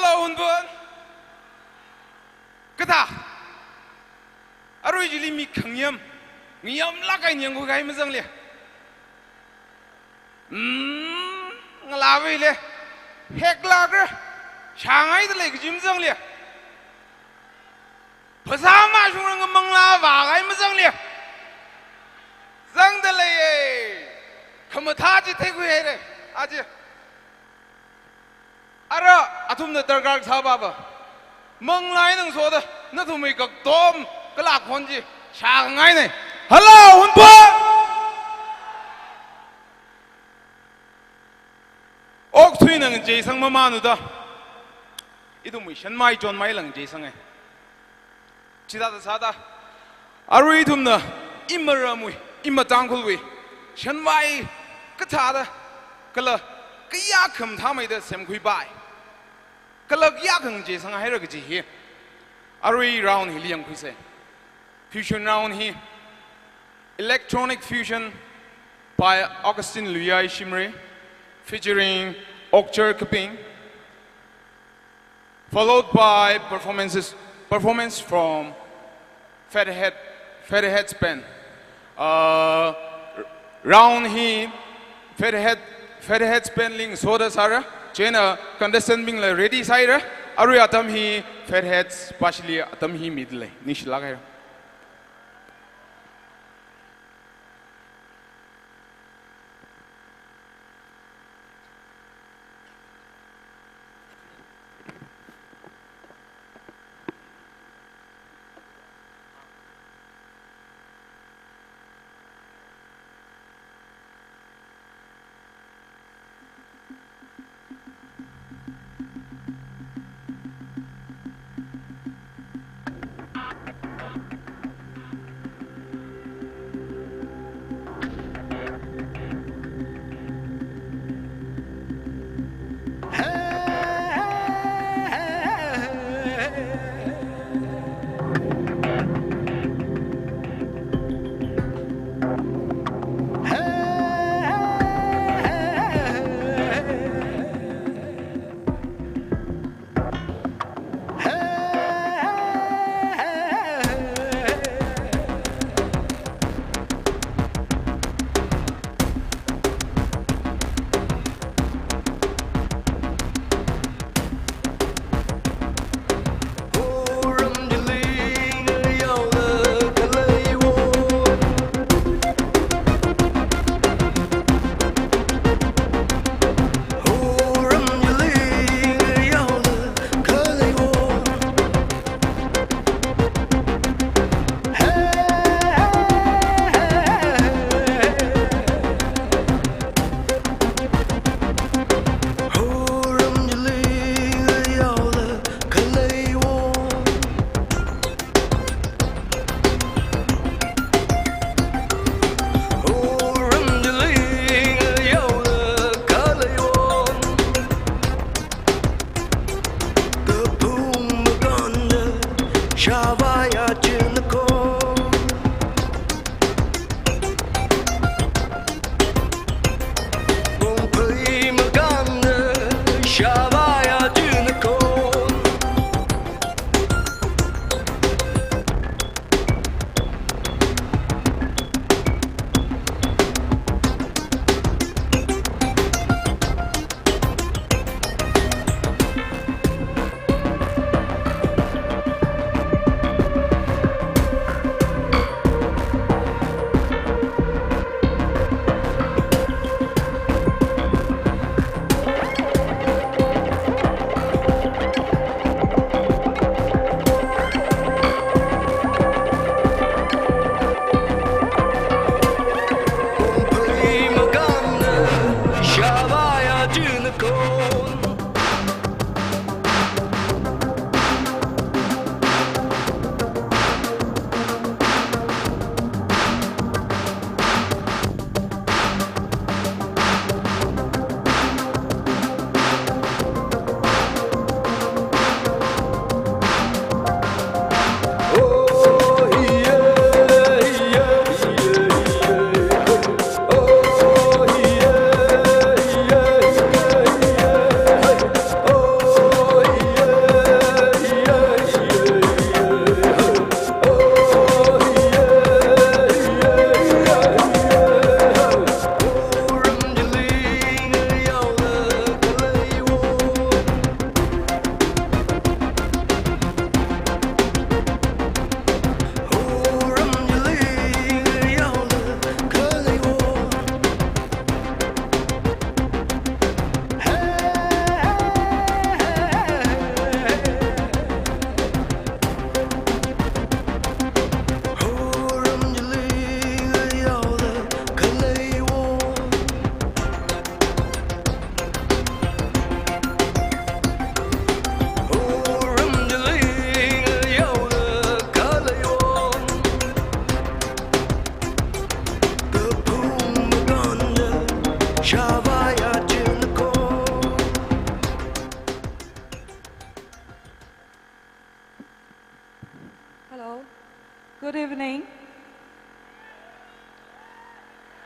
Hello, Hunphun. Kathā? Arui chili mi khangayam, ngayamlāk eina yangkhui kahai mazangli. Hmm, ngalāvaili. Heklākra. Shāngaida lei kaji mazangli. Phasā mashungrang manglā vākahai mazangli. Zangda leiya. Khamathā chi theikhuihaira. Aja. Ara athumna darkar sāpapa. Manglā eina ngasoda, nathumwui kaktom, kala khon chi shāngaina. Hello, Hunphun! Okathuina ngacheisang mamānlu da. Ithumwui shanmai chonmai lang cheisanga. Chithāda sāda, arui ithumna imaramwui, imatangkhulwui shanmai kathāda, kala kayākha mathāmeida semkhuipai, kala kayākha ngacheisanghaira kaji hi arui round hili yangkhuisa. Fusion round hi, Electronic Fusion by Augustine Luyai Shimray, featuring Okchar Kaping, followed by performances, performance from Fathead, Fathead's band. Uh, round hi Fathead, Fathead's band li ngasoda sāra, chieina contestant bingla ready sāhaira, arui atam hi Fathead's pāshili atam hi mida lei, ningshilāk haira.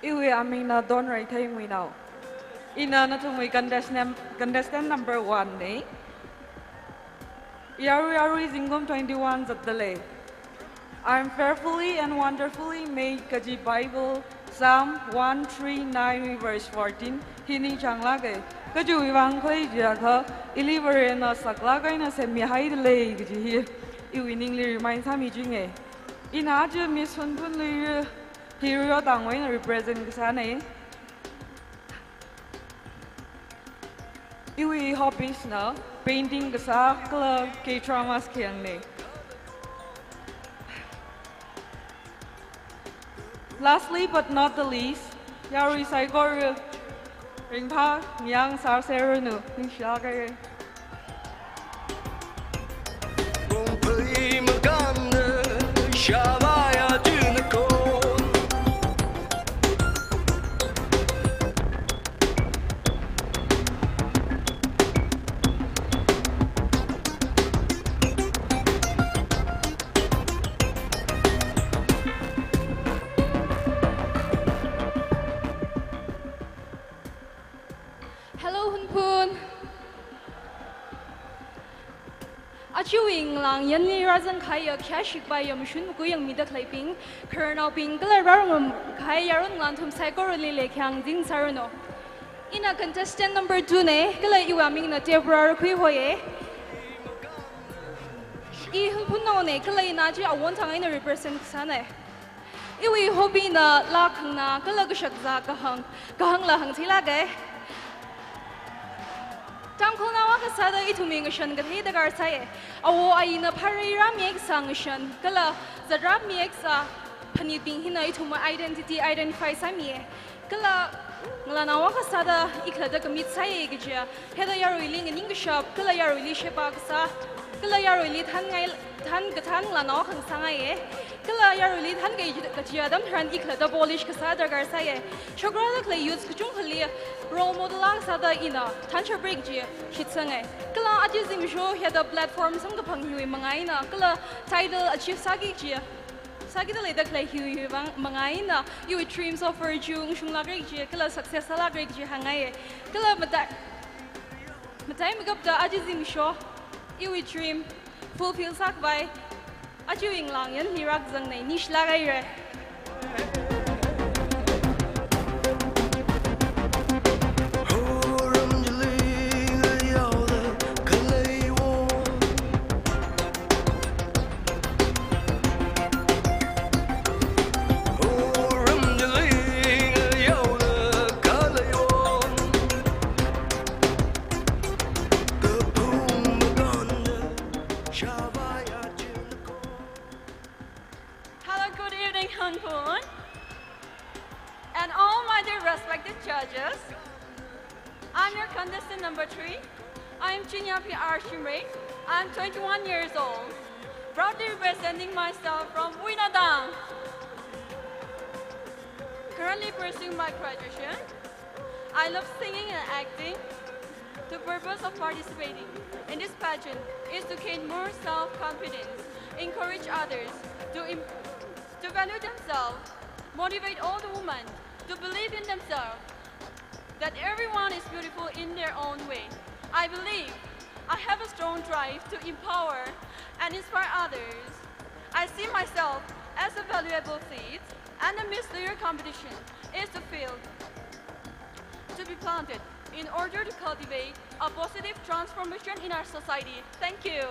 Iwui amingna Don Reithei Muinao. Ina nathumwui contestant, contestant number one ne. Yarui yarui zingkum twenty-one zatdalei. "I am fearfully and wonderfully made" kaji Bible Psalm one three nine verse fourteen hi ningchānglāka. Kachiwui vang khalei jiakha, ili Varena saklāk eina semmihaidalei kaji hi iwui ningli remind sāmichinga. Ina aja Miss Hunphun Luira, hi Rio tangwui eina represent kasāna. Iwui hobbies na painting kasā kala K-dramas kayangna. Lastly but not the least, yarui saikora ringphā ngayāngsāserranu, ningshilāka. Hello, Hunphun. Achiwui ngalāng yanli rāzangkahaiya khayāshikpaiya mashun makui yangmida khaleibing, khararnaobing kala rārangam kahai yaron ngalān nathum saikorali leikhayang zingsāranu. Ina contestant number two na, kala iwui amingna Deborah Rakhui hoiya. I Hunphunnaona, kala ina chi awon thang eina represent kasāna. Iwui hobby na laa khangna kala kashakazā kahāng, kahāngla hāngtheilāka. Tangkhulnao akha sāda ithumwui ngashan kathei darkar sāya. Awo ayina pharei rāmi kasā ngashan kala zat rāmi kasā phanitbing hina ithumwui identity identify sāmiya. Kala ngalānao akha sāda i khalatta commit sāya kajiya, hithāda yaruili nganingkashap kala yaruili sheba kasā kala yaruili thānngai, thān kathān ngalānao akha ngasāngaiya. Kala yaruili thānkahai kajiya atam tharan i khalatta polish kasā darkar sāya. Shokrāda khalei youths kachungkhali role model akha sāda ina thānshapra kaji shitsanga. Kala aja zimiksho hithāda platform samkaphang hiwui manga eina kala title achieve sāki kaji, sākida leida khalei hiwui vang manga eina, iwui dreams of virtue ungshunglākra kaji kala success sālākra kaji hāngngaiya. Kala matai, matai makapta aja zimiksho iwui dream fulfill sākhavai achiwui ngalāng yanli rākazangna, ningshilāk haira. Hello, good evening, Hunphun, and all my dear respected judges. I'm your contestant number three. I'm Chinyapi R Shimray. I'm twenty-one years old. Proudly representing myself from Wuinatang. Currently pursuing my graduation. I love singing and acting. The purpose of participating in this pageant is to gain more self-confidence, encourage others to im-, to value themselves, motivate all the women to believe in themselves, that everyone is beautiful in their own way. I believe I have a strong drive to empower and inspire others. I see myself as a valuable seed, and the Miss Luira competition is the field to be planted in order to cultivate a positive transformation in our society. Thank you.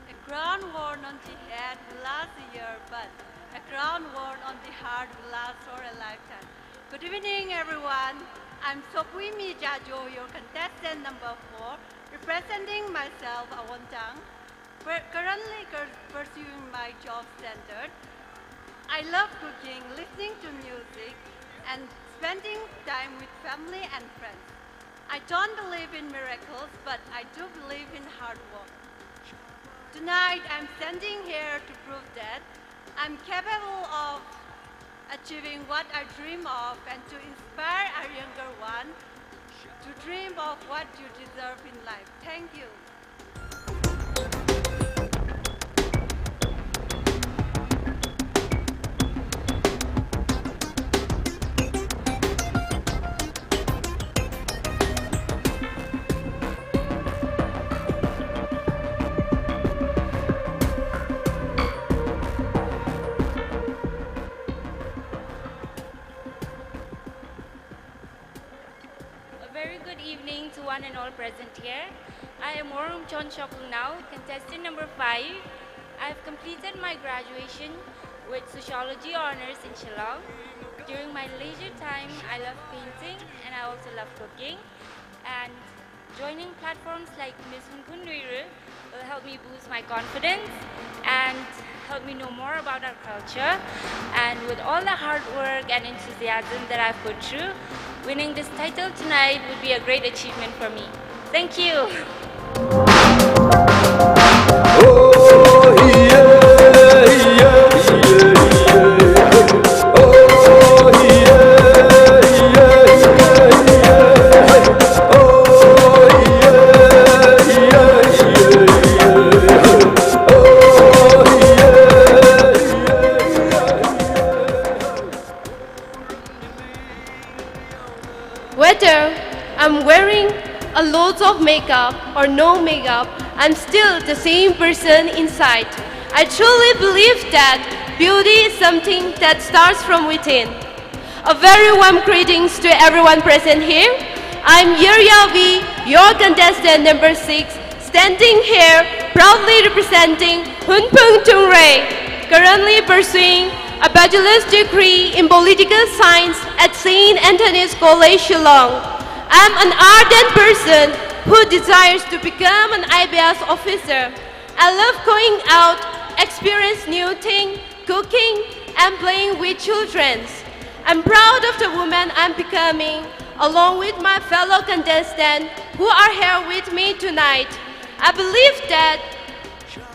A crown worn on the head will last a year, but a crown worn on the heart will last for a lifetime. Good evening, everyone. I'm Sopuimi Jajo, your contestant number four, representing myself, Awontang, per-, currently cur-, pursuing my job standard. I love cooking, listening to music, and spending time with family and friends. I don't believe in miracles, but I do believe in hard work. Tonight, I'm standing here to prove that I'm capable of achieving what I dream of and to inspire our younger one to dream of what you deserve in life. Thank you. A very good evening to one and all present here. I am Worum Chon Shoklnao, contestant number five. I have completed my graduation with Sociology Honours in Shillong. During my leisure time, I love painting and I also love cooking. And joining platforms like Miss Hunphun Nuiru will help me boost my confidence and help me know more about our culture. And with all the hard work and enthusiasm that I've put through, winning this title tonight would be a great achievement for me. Thank you. Whether I'm wearing a lot of makeup or no makeup, I'm still the same person inside. I truly believe that beauty is something that starts from within. A very warm greetings to everyone present here. I'm Yeryavi, your contestant number six, standing here proudly representing Hunphun Chungray, currently pursuing a bachelor's degree in political science at Saint Anthony's College, Shillong. I'm an ardent person who desires to become an I P S officer. I love going out, experience new thing, cooking, and playing with children. I'm proud of the woman I'm becoming, along with my fellow contestants who are here with me tonight. I believe that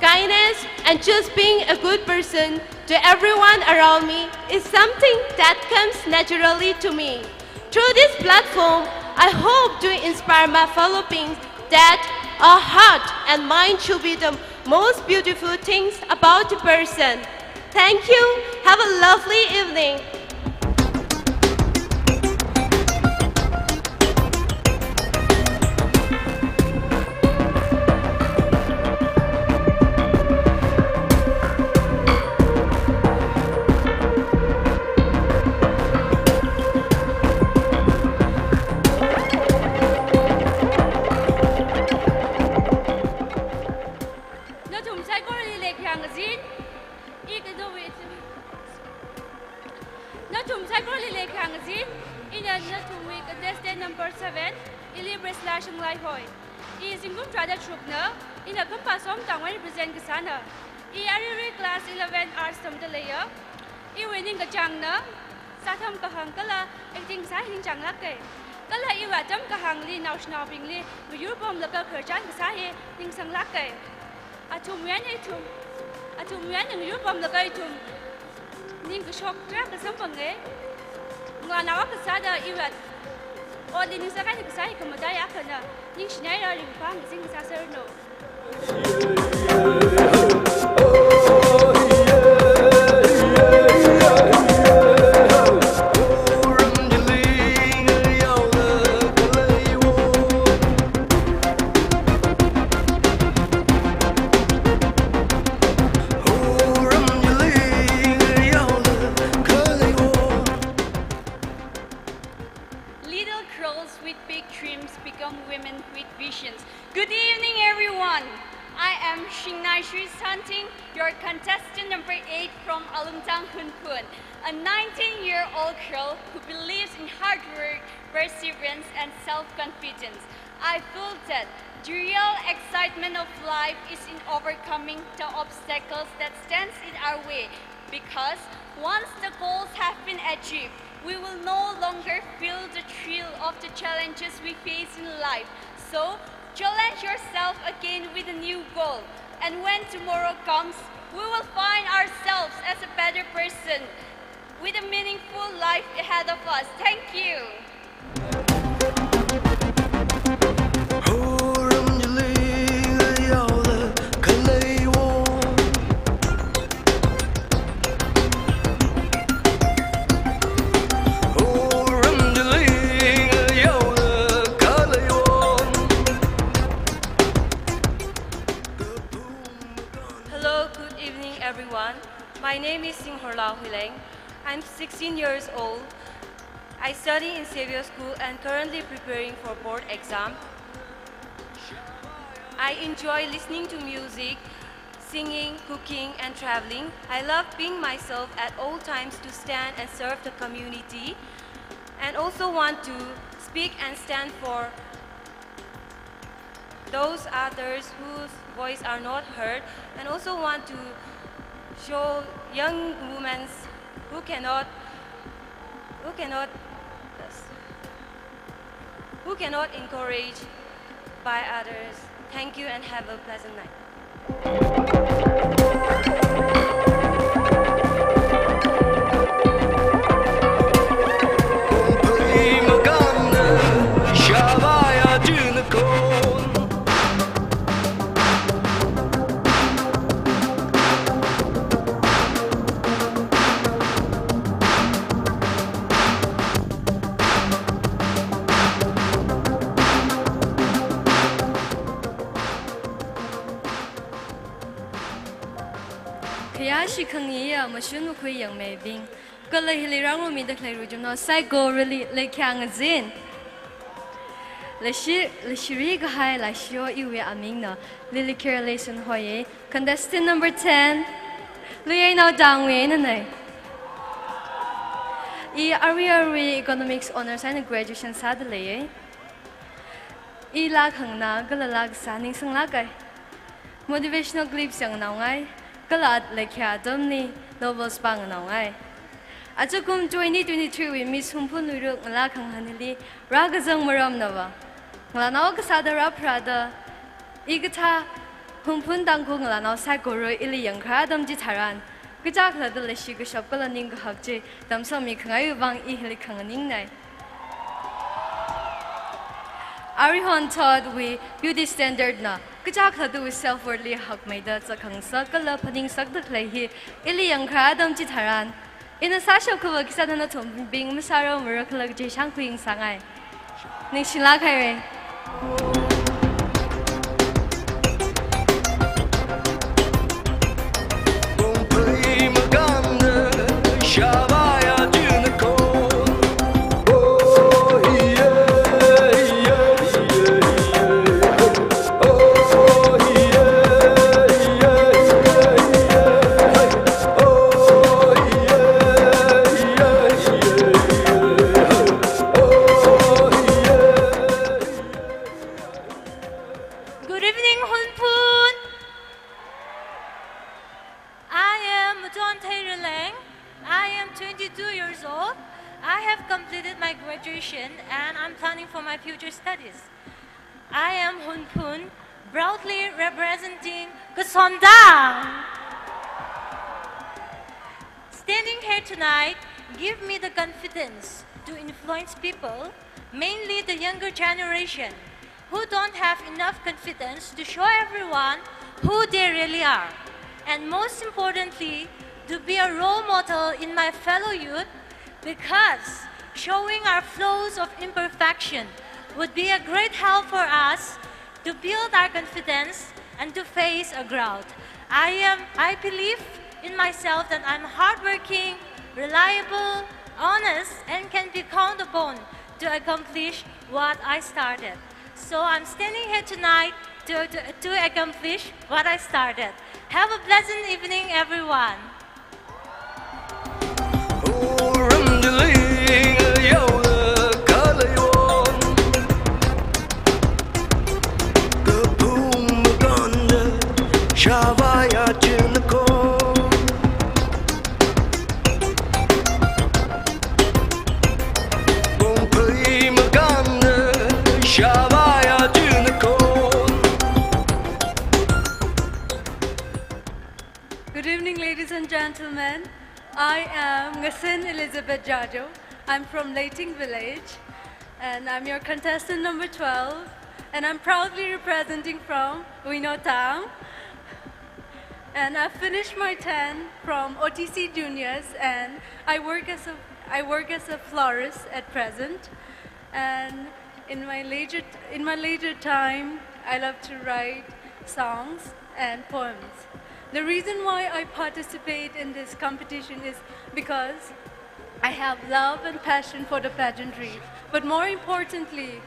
kindness and just being a good person to everyone around me is something that comes naturally to me. Through this platform, I hope to inspire my fellow beings that a heart and mind should be the most beautiful things about a person. Thank you. Have a lovely evening. Nathum saikorali leikashiya ngazin, i kado with Nathum saikorali leikashiya ngazin, ina nathumwui contestant number seven, ili Priscilla Shanglai hoi. I zingkum tharāda tharukna, ina Khampa Som Tangwui represent kasāna. I aruirui class eleven arts tamda leiya. Iwui ningkachāngna, sātham kahāng kala acting sā hi ningchānglāka. Kala iwui atam kahāngli naoshinaobingli ngayur pamlaga khararchan kasā hi ningsanglāka. Athumwui eina ithum, athumwui eina ngayur pamlaga ithum ningkashok tarākha samphanga. Ngalānao akha sāda iwui otli ningsākahai kasā hi khamataiya akhana. Ningshinaira, ringphā ngazin kasā sāranu. Little girls with big dreams become women with visions. Good evening, everyone. I am Shingnai Shri Santing, your contestant number eight from Alungtang Hunphun, a nineteen-year-old girl who believes in hard work, perseverance, and self-confidence. I feel that the real excitement of life is in overcoming the obstacles that stands in our way, because once the goals have been achieved, We will no longer feel the thrill of the challenges we face in life. So, challenge yourself again with a new goal. And when tomorrow comes, we will find ourselves as a better person with a meaningful life ahead of us. Thank you. Hello, good evening, everyone. My name is Singhorla Huileng. I'm sixteen years old. I study in Xavier School and currently preparing for board exam. I enjoy listening to music, singing, cooking, and traveling. I love being myself at all times to stand and serve the community, and also want to speak and stand for those others whose voice are not heard, and also want to show young women who cannot, who cannot, who cannot encourage by others. Thank you and have a pleasant night. Khayāshi khangaiya mashun makhui yangmeibing, kala hili rāngarumida khalei ruijumnao saikorali leikhyāng azin. Leishi, leishiri kahai Laishiyo iwui amingna Lily Care Leison hoiye. Contestant number ten, Luyainao Dangwui einanei. I arui arui Economics Honours eina graduation sāda leiye. I laa khanganā kala laa kasā ningsanglākai. Motivational clips yangnaongai, kala leikhyā atamli novels pānganaongai. Ajakum twenty twenty-three wui Miss Hungphun Luiruk ngalā khangahān hili rākazang maramnava, ngalānao kasāda rāpharāda, hikathā Hungphun Tangkhul ngalānao saikora ili yangkharā atam chitharan, kachākla da leishi kashap kala ningkahak chi tamsangmi khangaiwui vang i hili khanganingnei. Arihon thotwui beauty standard na kachākla da self worth li hakmeida zatkhangasak kala phaningsakda khalei hi ili yangkharā atam chitharan, ina sāshap khavā khisāda nathumbing masāra mara kala kaje shangkhui ngasāngai. Ningshilāk haire. Good evening, Hunphun. I am Muton Theiraleng. I am twenty-two years old. I have completed my graduation and I'm planning for my future studies. I am Hunphun, proudly representing Kasomdang. Standing here tonight give me the confidence to influence people, mainly the younger generation, who don't have enough confidence to show everyone who they really are. And most importantly, to be a role model in my fellow youth, because showing our flaws of imperfection would be a great help for us to build our confidence and to face a growth. I am, I believe in myself that I'm hardworking, reliable, honest, and can be counted upon to accomplish what I started. So I'm standing here tonight to, to, to accomplish what I started. Have a pleasant evening, everyone. Gentlemen, I am Ngasin Elizabeth Jajo. I'm from Leiting Village, and I'm your contestant number twelve, and I'm proudly representing from Wino Town. And I finished my ten from O T C Juniors, and I work as a, I work as a florist at present. And in my leisure, in my leisure time, I love to write songs and poems. The reason why I participate in this competition is because I have love and passion for the pageantry. But more importantly,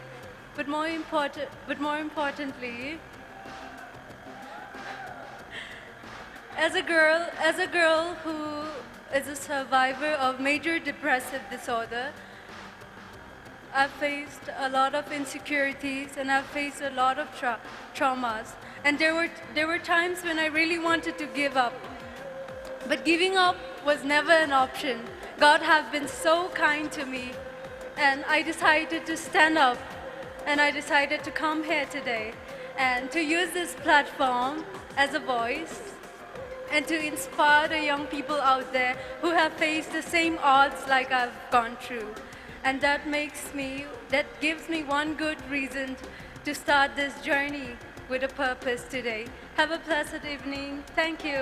but more important, but more importantly, as a girl, as a girl who is a survivor of major depressive disorder, I faced a lot of insecurities and I faced a lot of tra-, traumas. And there were, there were times when I really wanted to give up. But giving up was never an option. God have been so kind to me. And I decided to stand up. And I decided to come here today and to use this platform as a voice and to inspire the young people out there who have faced the same odds like I've gone through. And that makes me, that gives me one good reason to start this journey with a purpose today. Have a blessed evening. Thank you.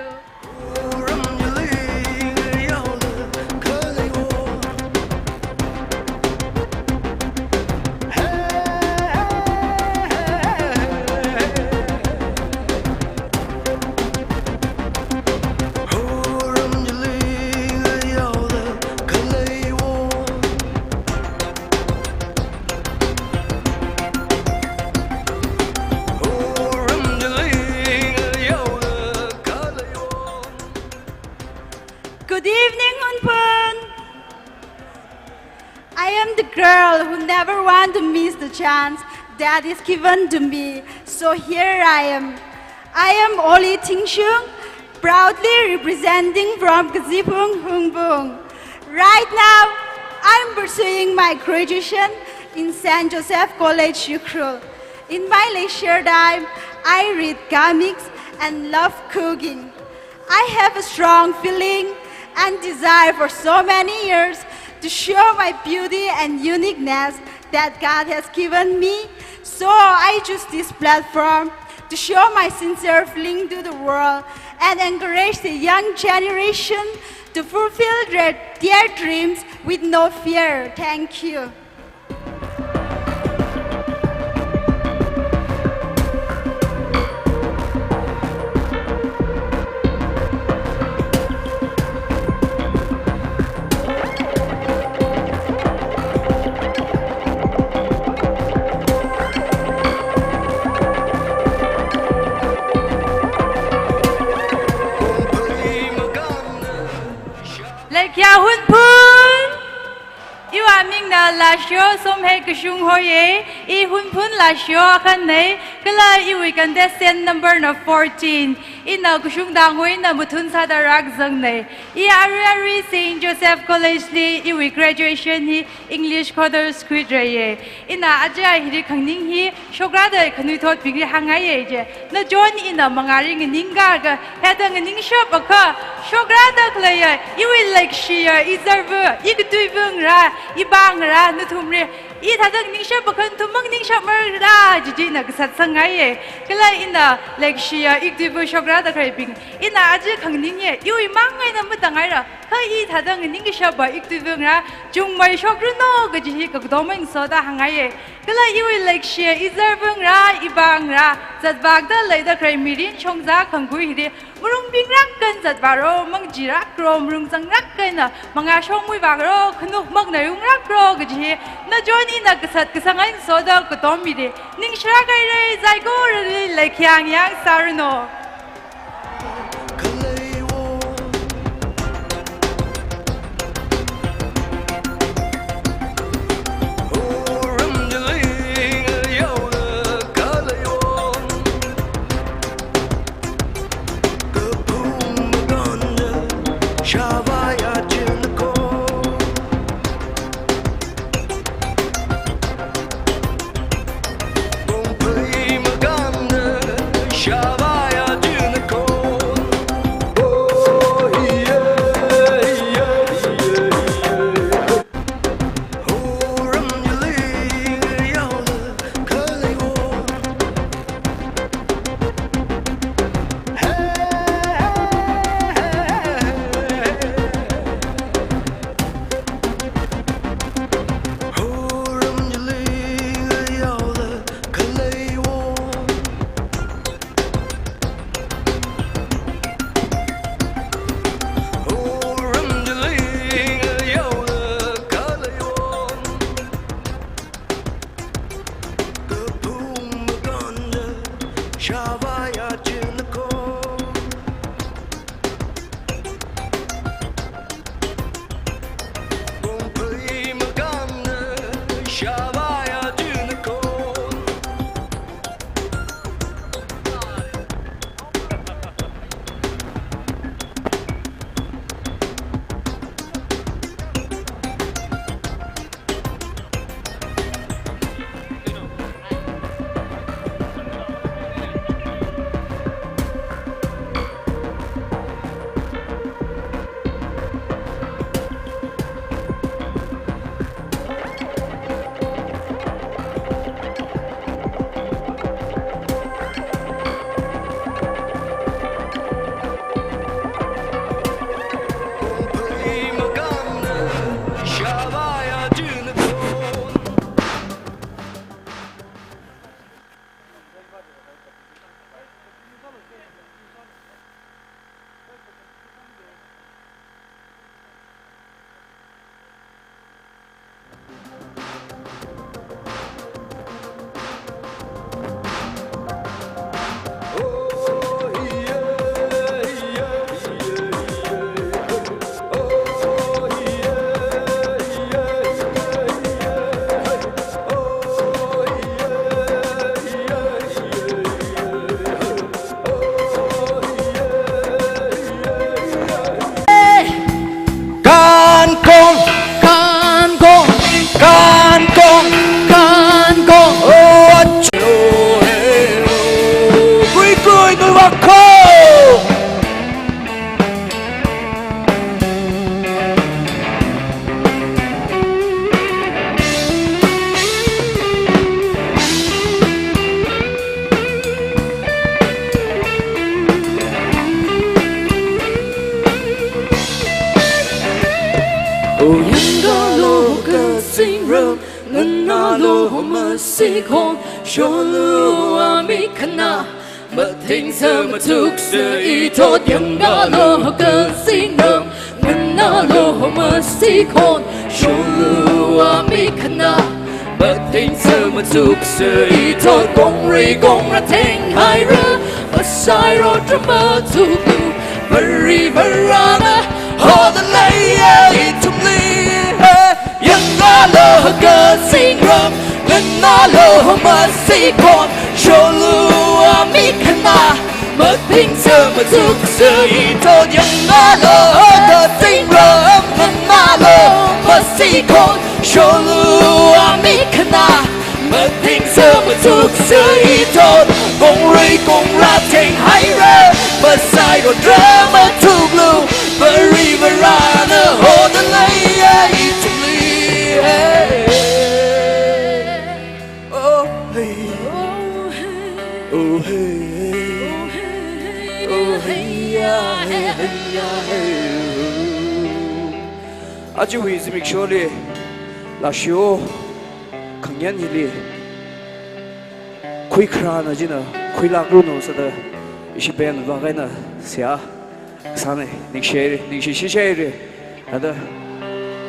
Good evening, Hunphun. I am the girl who never want to miss the chance that is given to me. So here I am. I am Oli Tingshung, proudly representing from Kazipung, Hungpung. Right now, I'm pursuing my graduation in Saint Joseph College, Ukhrul. In my leisure time, I read comics and love cooking. I have a strong feeling and desire for so many years to show my beauty and uniqueness that God has given me. So I choose this platform to show my sincere feeling to the world and encourage the young generation to fulfill their, their dreams with no fear. Thank you. Leikhiya Hunphun. Iwui mingna Lasho Somhei Kashung hoiye, i Hunphun Lasho akhanei, kala iwui contestant number na fourteen, ina Kashung Tangwui eina mathun sāda rākazangnei. I arui arui Saint Joseph College li iwui graduation hi English khuida sākhuirai ye. Ina aja hili khangning hi, shokrāda khanuithotbingli hāngngaiye je. Nachon ina mangāli nganingkaka, hithāda nganingshap akha, shokrāda khaleiya, iwui leikashiya, izarva, ikathuiva ngarā, ipā ngarā, nathumli, hithāda nganingshap akha nathum mang ningshapmara, jiji ina kasat sāngaiye. Kala ina leikashiya, ikathuiva shokrāda khaleibing, ina aja khangningye, iwui mang eina matāngaira, kha hithāda nganingshapa ikathuiva ngarā, chungmei shokranu kaji hi kakatomang soda hāngngaiye. Kala iwui leikashiya, izarva ngarā, ipā ngarā, zatvāda leida khalei mirin shongza khangkhui hili, marungbingrak eina zatvāro, mangjirakro, marungzangrak eina mangā shongwui vākro, khanuk makna yungrakro kaji hi, nachon ina kasat kasāngai soda katomire. Ningshirā kaire, zaikorali leikhiya ngyang sāranu. Shavaya Junako. Bongpui Magamna Shavaya Junako. Kankong, kankong, kankong, kankong. Oh, ach-, oh, hey, oh. Kui, kui, nui wak ko. O yangalo kazingram, nganālo masikhon, sholu ami khana, mathingsa mathuksa ithot. Yangalo kazingram, nganālo masikhon, sholu ami khana, mathingsa mathuksa ithot. Kongrei kongra thenghaira, masai rot rama thuklu, Varivarana hodaleiya ithumli. Yangalo kazingram, nganālo masikhon, sholu ami khana, mathingsa mathuksa ithot. Yangalo kazingram, nganālo masikhon, sholu ami khana, mathingsa mathuksa ithot. Kongrei kongra thenghaira, masai rot rama thuklu, Varivarana hodaleiya ithumli. Hey. Oh, hey. Oh, hey. Oh, hey, yeah, hey, hey, yeah, hey. Aja hi zimiksholi, lashio, khangyan hili, khuikharāna china khuilākranu sāda, ishi band vak eina seihā sāna, ningshi, ningshi shishaira. Thāda,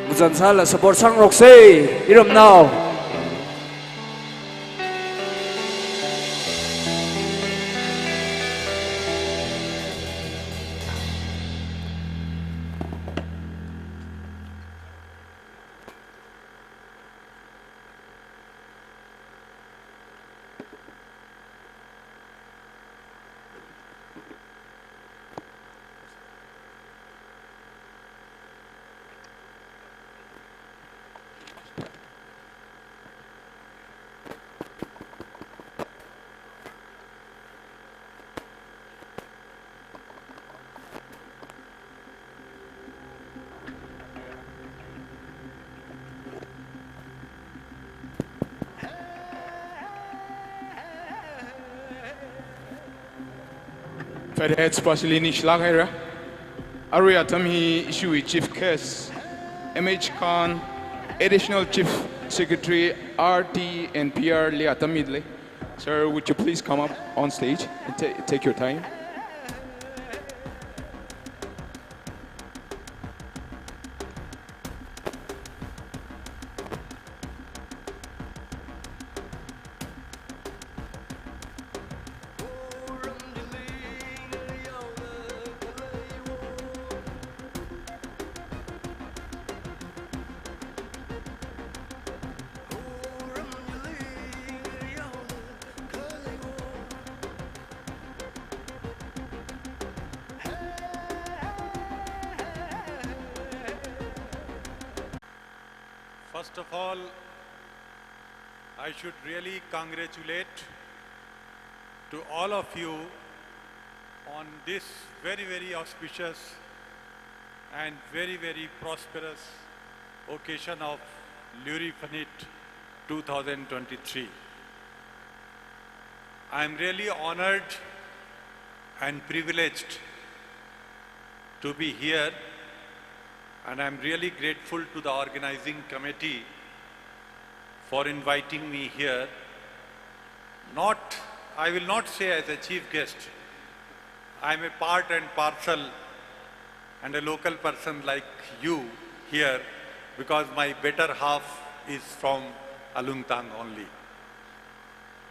muzan sāla support sāngaroksa, iramnao. Fatheads pa chili ningshilāk haira. Arui atam hi ishiwui Chief Guest, M H Khan, Additional Chief Secretary, R T and P R li atam midalei. Sir, would you please come up on stage and ta-, take your time? First of all, I should really congratulate to all of you on this very, very auspicious and very, very prosperous occasion of Luri Phanit two thousand twenty-three. I am really honored and privileged to be here, and I'm really grateful to the organizing committee for inviting me here. Not, I will not say as a chief guest. I'm a part and parcel and a local person like you here because my better half is from Alungtang only.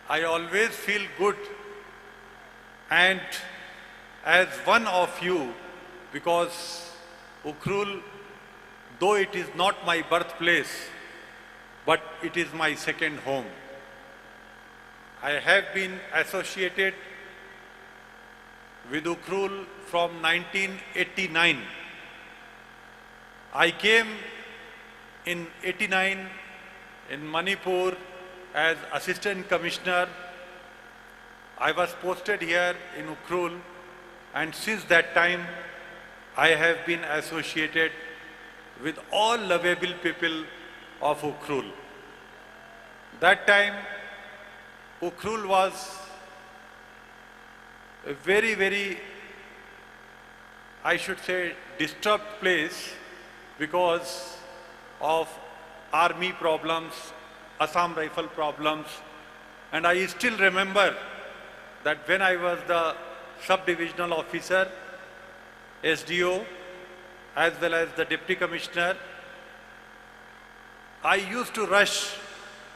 I always feel good and as one of you, because Ukhrul, though it is not my birthplace, but it is my second home. I have been associated with Ukhrul from nineteen eighty-nine. I came in eighty-nine in Manipur as Assistant Commissioner. I was posted here in Ukhrul, and since that time, I have been associated with all lovable people of Ukhrul. That time, Ukhrul was a very, very, I should say, disturbed place because of army problems, Assam Rifle problems, and I still remember that when I was the sub-divisional officer, S D O, as well as the deputy commissioner, I used to rush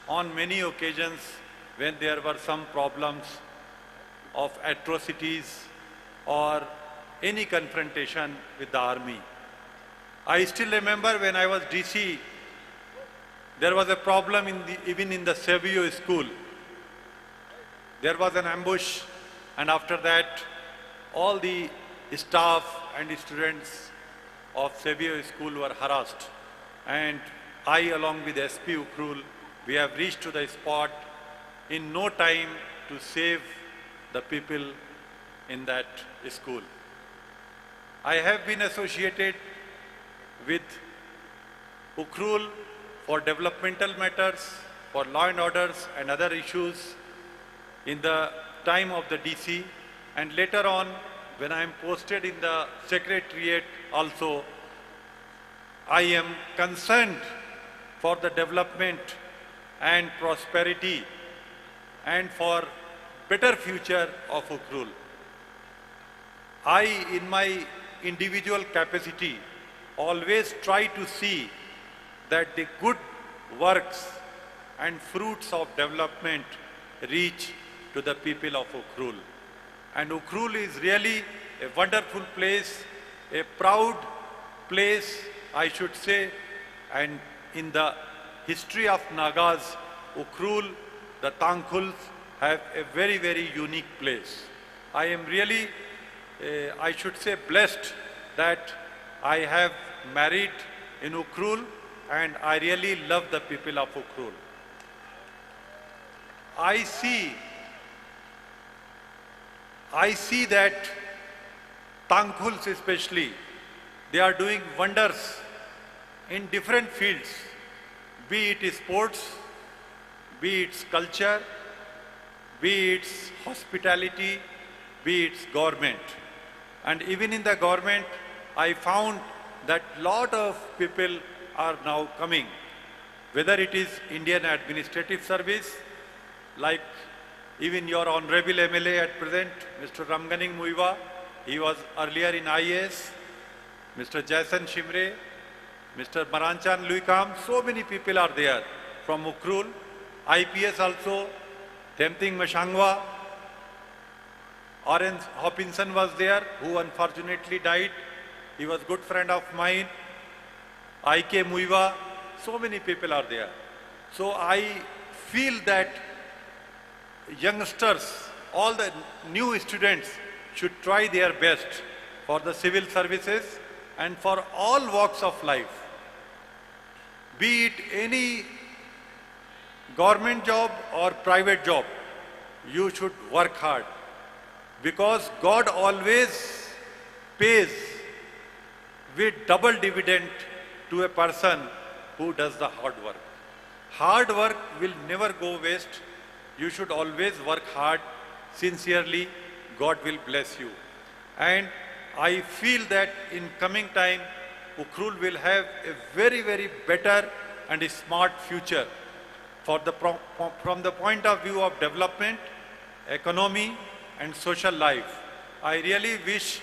on many occasions when there were some problems of atrocities or any confrontation with the army. I still remember when I was D C, there was a problem in the, even in the Savio school. There was an ambush, and after that, all the staff and the students of Savio school were harassed. And I, along with S P Ukhrul, we have reached to the spot in no time to save the people in that school. I have been associated with Ukhrul for developmental matters, for law and orders and other issues in the time of the D C, and later on, when I am posted in the secretariat also, I am concerned for the development and prosperity and for better future of Ukhrul. I, in my individual capacity, always try to see that the good works and fruits of development reach to the people of Ukhrul. And Ukhrul is really a wonderful place, a proud place, I should say, and in the history of Nagas, Ukhrul, the Tangkhuls have a very, very unique place. I am really, uh, I should say, blessed that I have married in Ukhrul, and I really love the people of Ukhrul. I see, I see that Tangkhuls especially, they are doing wonders in different fields, be it sports, be it culture, be it hospitality, be it government. And even in the government, I found that lot of people are now coming, whether it is Indian Administrative Service, like even your honorable M L A at present, Mister Ramganing Muivah, he was earlier in I A S, Mister Jason Shimray, Mister Maranchan Luikam, so many people are there from Ukhrul, I P S also, Themting Mashangwa, R N Hopinson was there, who unfortunately died. He was good friend of mine. I K Muivah, so many people are there. So I feel that youngsters, all the new students should try their best for the civil services and for all walks of life. Be it any government job or private job, you should work hard, because God always pays with double dividend to a person who does the hard work. Hard work will never go waste. You should always work hard, sincerely. God will bless you. And I feel that in coming time, Ukhrul will have a very, very better and a smart future. For the pro-, from the point of view of development, economy, and social life, I really wish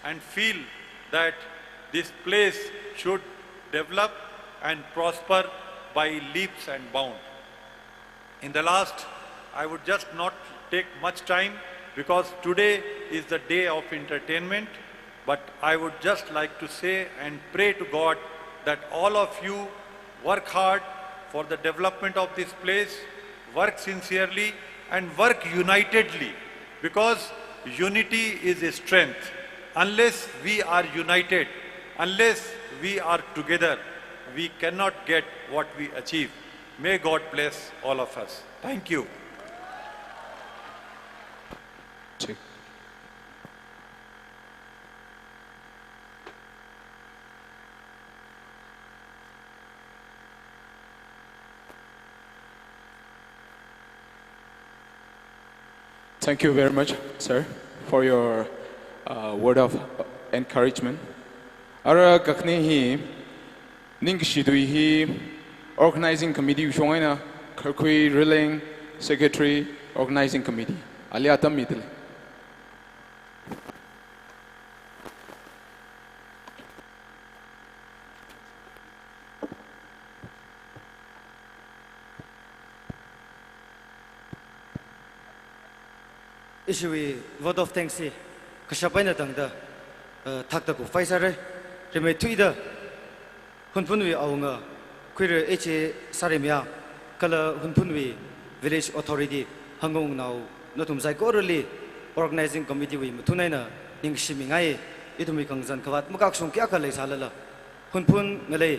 and feel that this place should develop and prosper by leaps and bounds. In the last, I would just not take much time, because today is the day of entertainment, but I would just like to say and pray to God that all of you work hard for the development of this place, work sincerely, and work unitedly, because unity is a strength. Unless we are united, unless we are together, we cannot get what we achieve. May God bless all of us. Thank you. Thank you very much, sir, for your uh, word of encouragement. Ara kakni hi ningkashi tui hi organizing committee shong eina Kharkhui Rileng, secretary, organizing committee, ali atam midil. Ishiwui vote of thanks hi kashap eina tangda, uh, thakta khuiphai sāra. Rimeithuida Hunphunwui awunga, Khuira H A Sarimayā, kala Hunphunwui village authority, Hangungnaona, nathum saikorali organizing committee wui mathun eina ningshimingaiya. Ithumwui khangazan khavāt makakshung kayākha leisālala, Hunphun ngalei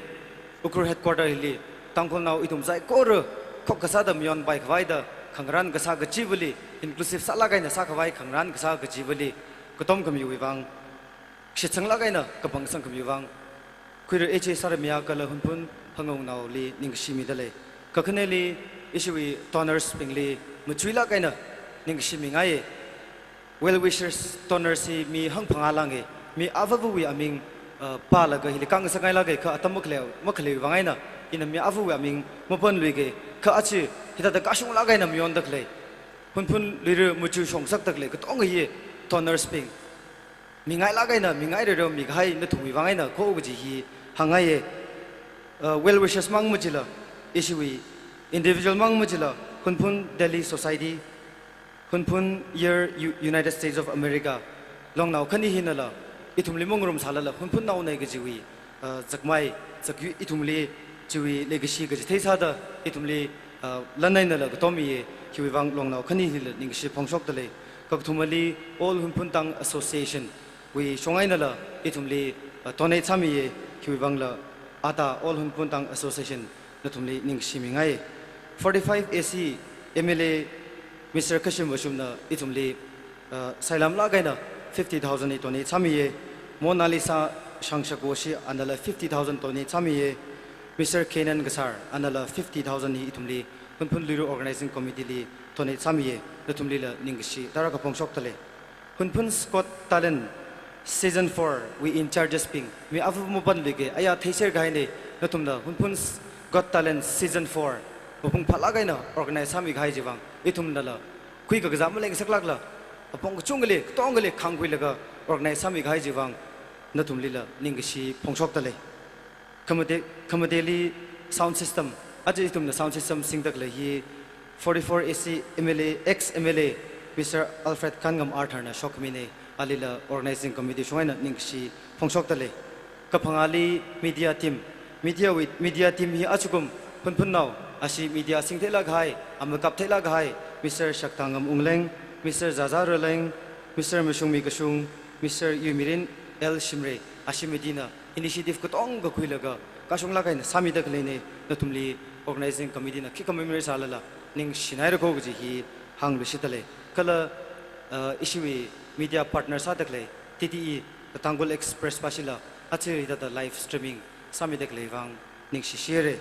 Ukhrul headquarter hili Tangkhulnao ithum saikora khokkha sāda mayonpai khavai da khangarān kasā kachivali, inclusive sālāk eina sākhavai khangarān kasā kachivali, katom khamiwui vang, shitsanglāk eina kaphangsang khamiwui vang, Khuira H A Sarimayā kala Hunphun Hangungnaoli ningshimida lei. Kakhaneli ishiwui donors bingli machuilāk eina ningshimingaiya. Well wishers, donors hi mi hangphangā lānga, mi avāvawui aming, uh, pālaga hili khangasakngailāka, kha atam makhalei, makhaleiwui vang eina, ina mi avāvawui aming mapanluika, kha aja hithāda kashunglāk eina mayonda khalei, Hunphun luira machu shongsakda khalei katonga hi donors bing mingailāk eina mingairarmikahai nathumwui vang eina kho kaji hi hāngngaiya. Uh, well wishers mang machila, ishiwui individual mang machila, Hunphun Delhi Society, Hunphun Year U-, United States of America, longnao khani hinala ithumli mangarumsālala Hunphunnao nei kajiwui, uh, zakmai, zakyui ithumli chiwui leikashi kaji theisāda ithumli, uh, lan einala katom miya. Hiwui vang longnao khani hila ningshi phongshokda lei. Kakathumali All Hunphun Tang Association wui shong einala ithumli, uh, donate sāmiya. Hiwui vangla ata All Hunphun Tang Association nathumli ningshimingai. Forty-five A C M L A Mister Khashim Vashumna ithumli, uh, sailamlāk eina fifty thousand hi donate sāmiya. Mona Lisa Shangshak Woshi anala fifty thousand donate sāmiya. Mister Kenan Kasar anala fifty thousand hi ithumli Hunphun Luira Organizing Committee li donate sāmiya. Nathumlila ningshi tarākha phongshokda lei. Hunphuns Got Talent Season four wui in charges bing, mi avāva mapanluika, aya theiser kahaina, nathumna Hunphuns Got Talent Season four mapung phālāk eina organize sāmikahai chiwui vang, ithumnala khuikakazā maleisaklākla, apong kachungkhali, katongali khangkhuilaga organize sāmikahai chiwui vang, nathumlila ningshi phongshokda lei. Khamate, khamateli sound system, aja ithumna sound system singda khalei hi forty-four A C M L A, ex M L A, Mister Alfred Kanngam Arthur na shokmina, alila organizing committee shong eina ningshi phongshokda lei. Kaphangāli media team, media wui, media team hi ajakum Hunphunnao, ashi media singtheilāk kahai, amakap theilāk kahai, Mister Shaktangam Wungleng, Mister Zaza Raleng, Mister Mashungmi Kashung, Mister Yumirin L Shimray, ashi media na initiative katonga khuilaga kashunglāk eina sāmida khaleina, nathumli organizing committee na khikha mamirar sālala, ningshinaira ko kaji hi hāngluishitdalei. Kala, uh, ishiwui media partner sāda khalei, T T E, Tangkhul Express pāshila, aja hithāda live streaming sāmida khalei vang ningshishira.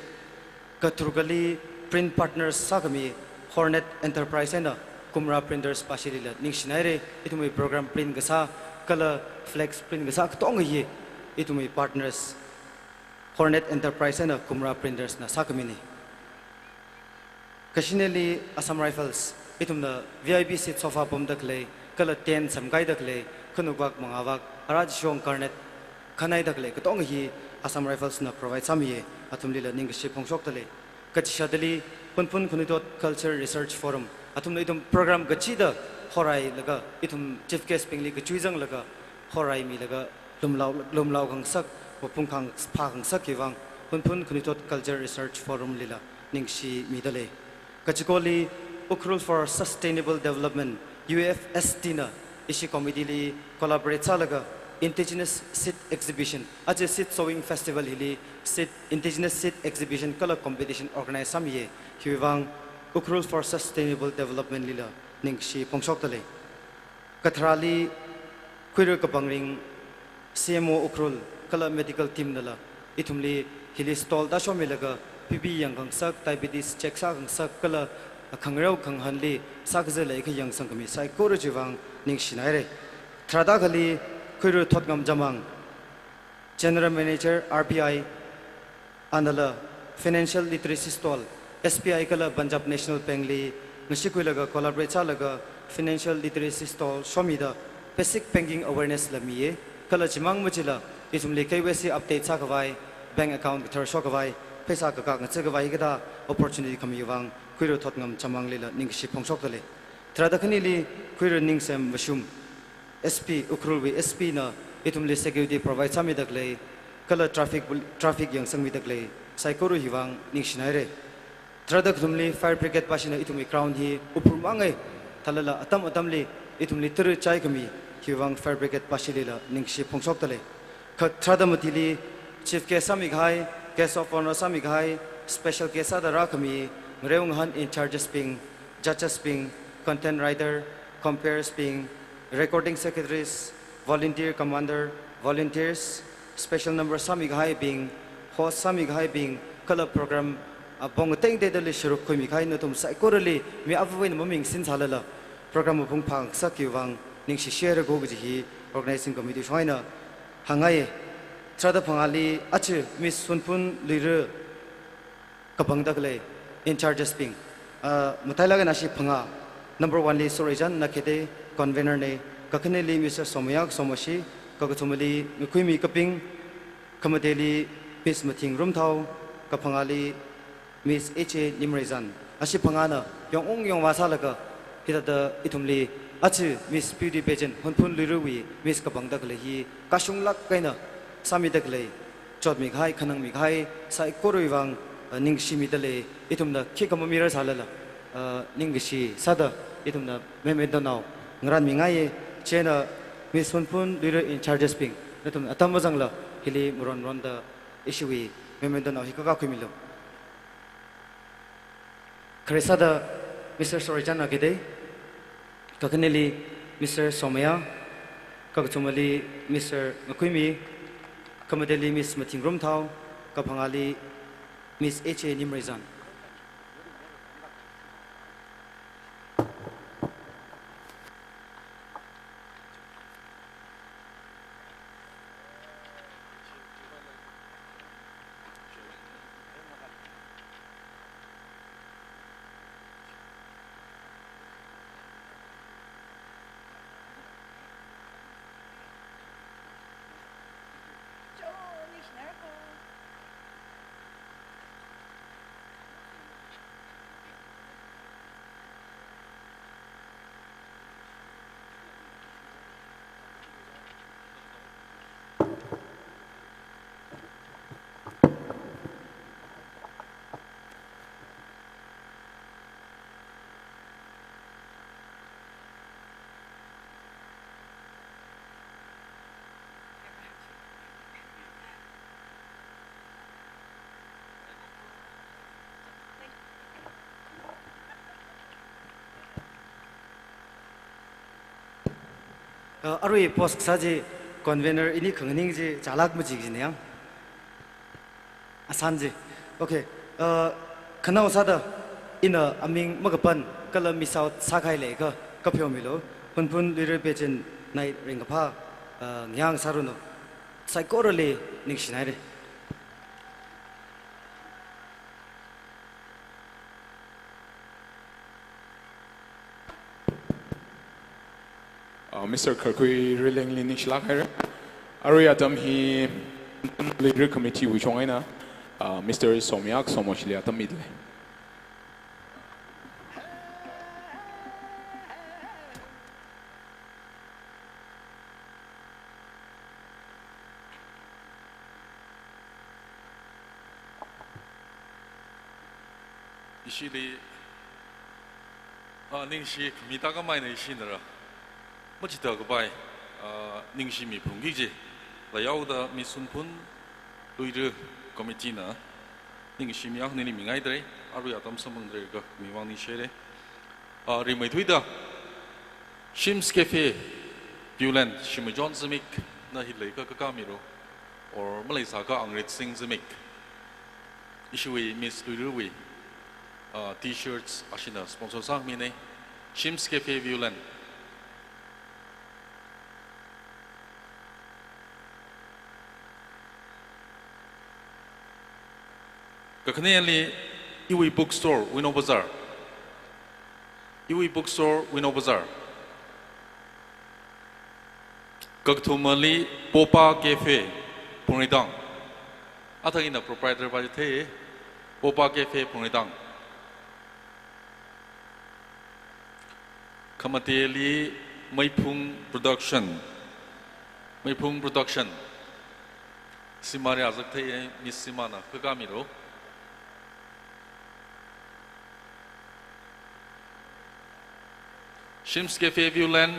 Katharukali print partners sākhami Hornet Enterprise eina Kumra Printers pāshilila ningshinaira, ithumwui program print kasā, kala flex print kasā katonga hi ithumwui partners Hornet Enterprise eina Kumra Printers na sākhamina. Kashineli Assam Rifles, ithumna V I P seat sofa pamda khalei, kala tent semkaida khalei, khanukvak mangāvak, ara chishong karnet khanaida khalei katonga hi Assam Rifles na provide sāmiya, athumlila ningkashi phongshokdalei. Kachishādali, Hunphun Khanuithot Culture Research Forum, athumna ithum program kachida horailaga, ithum chief guest bingli kachui zanglaga, horaimilaga, lumlao, lumlao khangasak, mapung khang-, phā khangasak hi vang, Hunphun Khanuithot Culture Research Forum lila ningshimidalei. Kachikoli, Ukhrul for Sustainable Development, U F S D na ishi committee li collaborate sālaga Indigenous Seed Exhibition, aja Seed Sowing Festival hili seed, Indigenous Seed Exhibition kala competition organize sāmiya, hiwui vang Ukhrul for Sustainable Development lila ningshi phongshokdalei. Katharali, Khuira Kapangring, C M O Ukhrul kala medical team nala ithumli hili stall tāshomilaga B P yang khangasak, diabetes check sā khangasak, kala khangareo khangahānli sākazā leiakha yangsangkhami saikora chiwui vang ningshinaira. Tharāda akhali, Khuira Thotngam Jamang, General Manager R B I, anala financial literacy stall, S B I kala Punjab National Bank li ngashikhuilaga collaborate sālaga financial literacy stall shomida basic banking awareness la miya, kala chimang machila ithumli K Y C update sākhavai, bank account kathar shokhavai, pheisā kakak ngachākhavai hikathā opportunity khamiwui vang Khuira Thotngam Jamang lila ningkashi phongshokdalei. Tharāda khanili, Khuira Ningsem Vashum, S P, Ukhrulwui S P na ithumli security provide sāmida khalei, kala traffic pol-, traffic yangsangmida khalei saikora hiwui vang ningshinaira. Tharāda kathumli, Fire Brigade pāshina ithumwui ground hi uphur mangai, thālala atam atamli ithumli tara chaikhami hiwui vang Fire Brigade pāshilila ningshi phongshokdalei. Kha tharāda matili, chief guest sāmikahai, guest of honour sāmikahai, special guest sāda rākhami ngareo ngahān in charges bing, judges bing, content writer, comperes bing, recording secretaries, volunteer commander, volunteers, special number sāmikahai bing, host sāmikahai bing, kala program apong tengtengdali sharuk khuimikahai nathum saikorali mi avāva̱na maming sinsālala program mapung phāngasakki vang ningshishira ko kaji hi organizing committee shong eina hāngngai. Tharāda phangāli, aja Miss Hunphun Luira kapangda khalei in charges bing. Ah, matailāk eina ashi phangā, number one li Sorijan Nakhetei, convener na, kakhaneli Mister Somaya Somashi, kakathumali Ngakhuimi Kaping, khamateli Miss Mathing Rumthao, kaphangāli Miss H A Nimreizan. Ashi phangāna yongung yongva sālaga, hithāda ithumli aja Miss Beauty Pageant, Hunphun Luirawui Miss kapangda khalei hi kashunglāk eina sāmida khalei, chotmikahai, khanangmikahai saikorawui vang, uh, ningshimidalei. Ithumna khikha mamirar sālala, uh, ningkashi sāda ithumna memento nao ngaranmingaiya. Chieina Miss Hunphun Luira in charges bing, nathum atam mazangla hili maron ronda ishiwui memento nao hi kakā khuimilu. Khare sāda Mister Sorijan Nakhetei, kakhaneli Mister Somaya, kakathumali Mister Ngakhuimi, khamateli Miss Mathing Rumthao, kaphangāli Miss H A Nimreizan. Uh, arui post kasā chi convener ini khanganing chi chālāk maji kajina yang. Asan chi. Okay. Uh, khanao sāda ina aming makapan kala miss out sākahai leiakha kapheomilu. Hunphun Luira Pechin nai ringkaphā, uh, ngayā sāranu. Saikorali ningshinaire. Uh, Mister Kharkhui Rilengli ningshilāk haira. Arui atam hi Luira Committee wui chong eina, uh, Mister Somyak Somashli atam midalei. Ishili, ah, ningshi khami tākam eina ishina ra machithākapai, ah, ningshimi phungki kaji. Layaoda Miss Hunphun Luira Committee na ningshimi akha nili mingaidalei, arui atam samphangdalei kha mi vang ningshire. Ah, rimeithuida Shim's Cafe, Viewland, Shimei John Zimik na hi leiakha kakā milu, or maleisāakha Angrit Singh Zimik. Ishiwui Miss Luira wui, uh, T-shirts ashina sponsor sāmine. Shim's Cafe Viewland. Kakhaneli iwui bookstore Wino Bazar. Iwui bookstore Wino Bazar. Kakathumali Popa Cafe, Phungreitang. Athang ina proprietor pa chithei, Popa Cafe, Phungreitang. Khamateli Meiphung Production. Meiphung Production. Simari azak thei, Miss Simana, kakā milu. Shim's Cafe Viewland,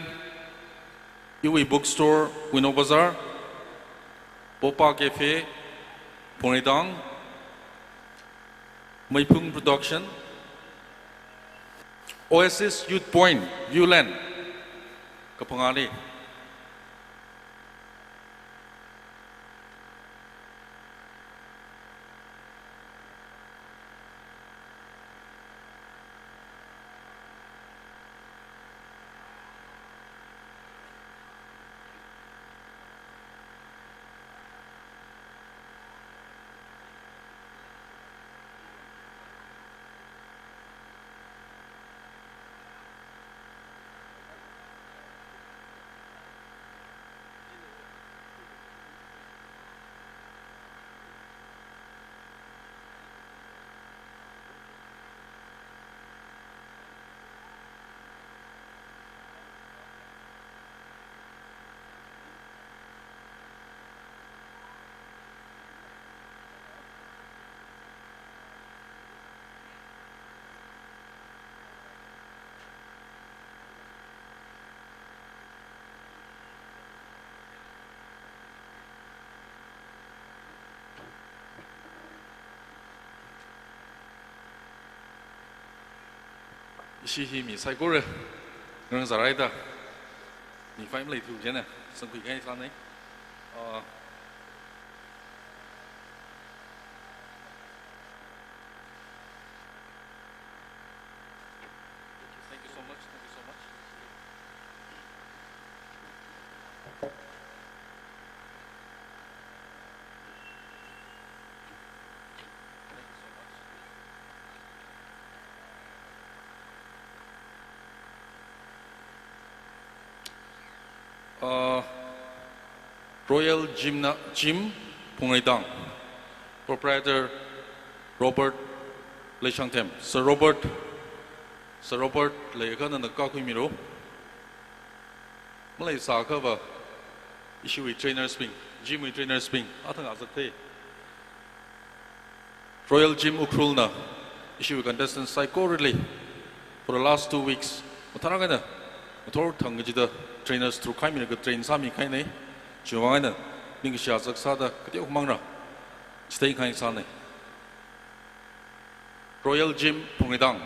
Iwui Bookstore, Wino Bazar, Popa Cafe, Phungreitang, Meiphung Production, Oasis Youth Point, Viewland, kaphangāli. Ishi hi mi saikora ngarānzārai da, mi five maleithu jina sangkhui kahai sānei. Uh, Thank you so much. Thank you so much. Thank you so much. Uh, Royal Gym na, Gym, Phungreitang. Proprietor Robert Leishangthem. Sir Robert, Sir Robert, leiakha nana kakhui milu. Maleisāakhava, ishiwui trainers bing, gym wui trainers bing, athang azak thei. Royal Gym Ukhrul na ishiwui contestants saikorali for the last two weeks, mathālāk eina ngathor thang kachida trainers through khai mina ka train sāmi kahainei, chiwui vang eina ningkashi azak sāda kateokha mangra chithei kahai sānei. Royal Gym Phungreitang.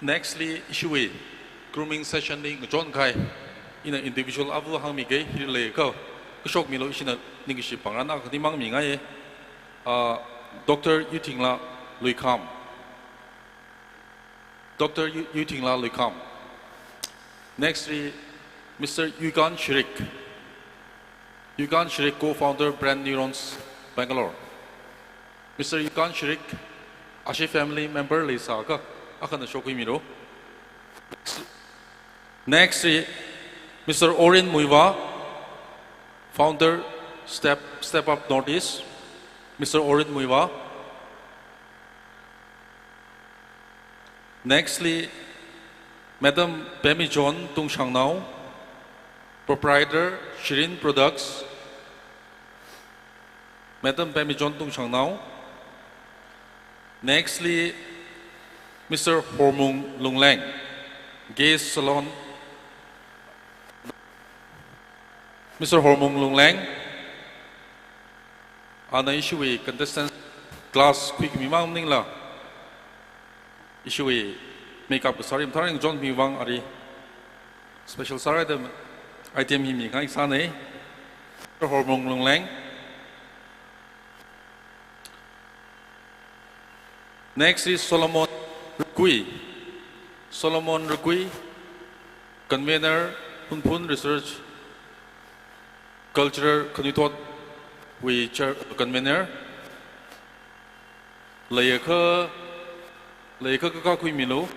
Nextly, ishiwui grooming session li ngachon kahai, ina individual avu hāngmikei, hili leiakha, kashokmilu, ishina ningkashi pāngran akha ni mangmingai. Uh, Doctor Yuthingla Luikham. Doctor Yu-, Yuthingla Luikham. Nextly, Mister Yukan Shirik. Yukan Shirik, co-founder, Brand Neurons, Bangalore. Mister Yukan Shirik, ashi family member leisāakha, akhana shokhuimilu. Next, Mister Orin Muivah, founder, Step, Step Up Northeast. Mister Orin Muivah. Nextly, Madam Pemichon Tungshangnao, proprietor, Shirin Products. Madam Pemichon Tungshangnao. Nextly, Mister Hormung Lungleng, Gaze Salon. Mister Hormung Lungleng, ana ishiwui contestant class khuikhami mang maningla, ishiwui makeup kasāri mathālāk eina ngachonmi vang ari special sāra da item hi mikahai sānei. Hormung Lungleng. Next is Solomon Rukui. Solomon Rukui, convener, Hunphun Research Cultural Khanuithotwui chair, convener. Leiakha, leiakha kakā khuimilu.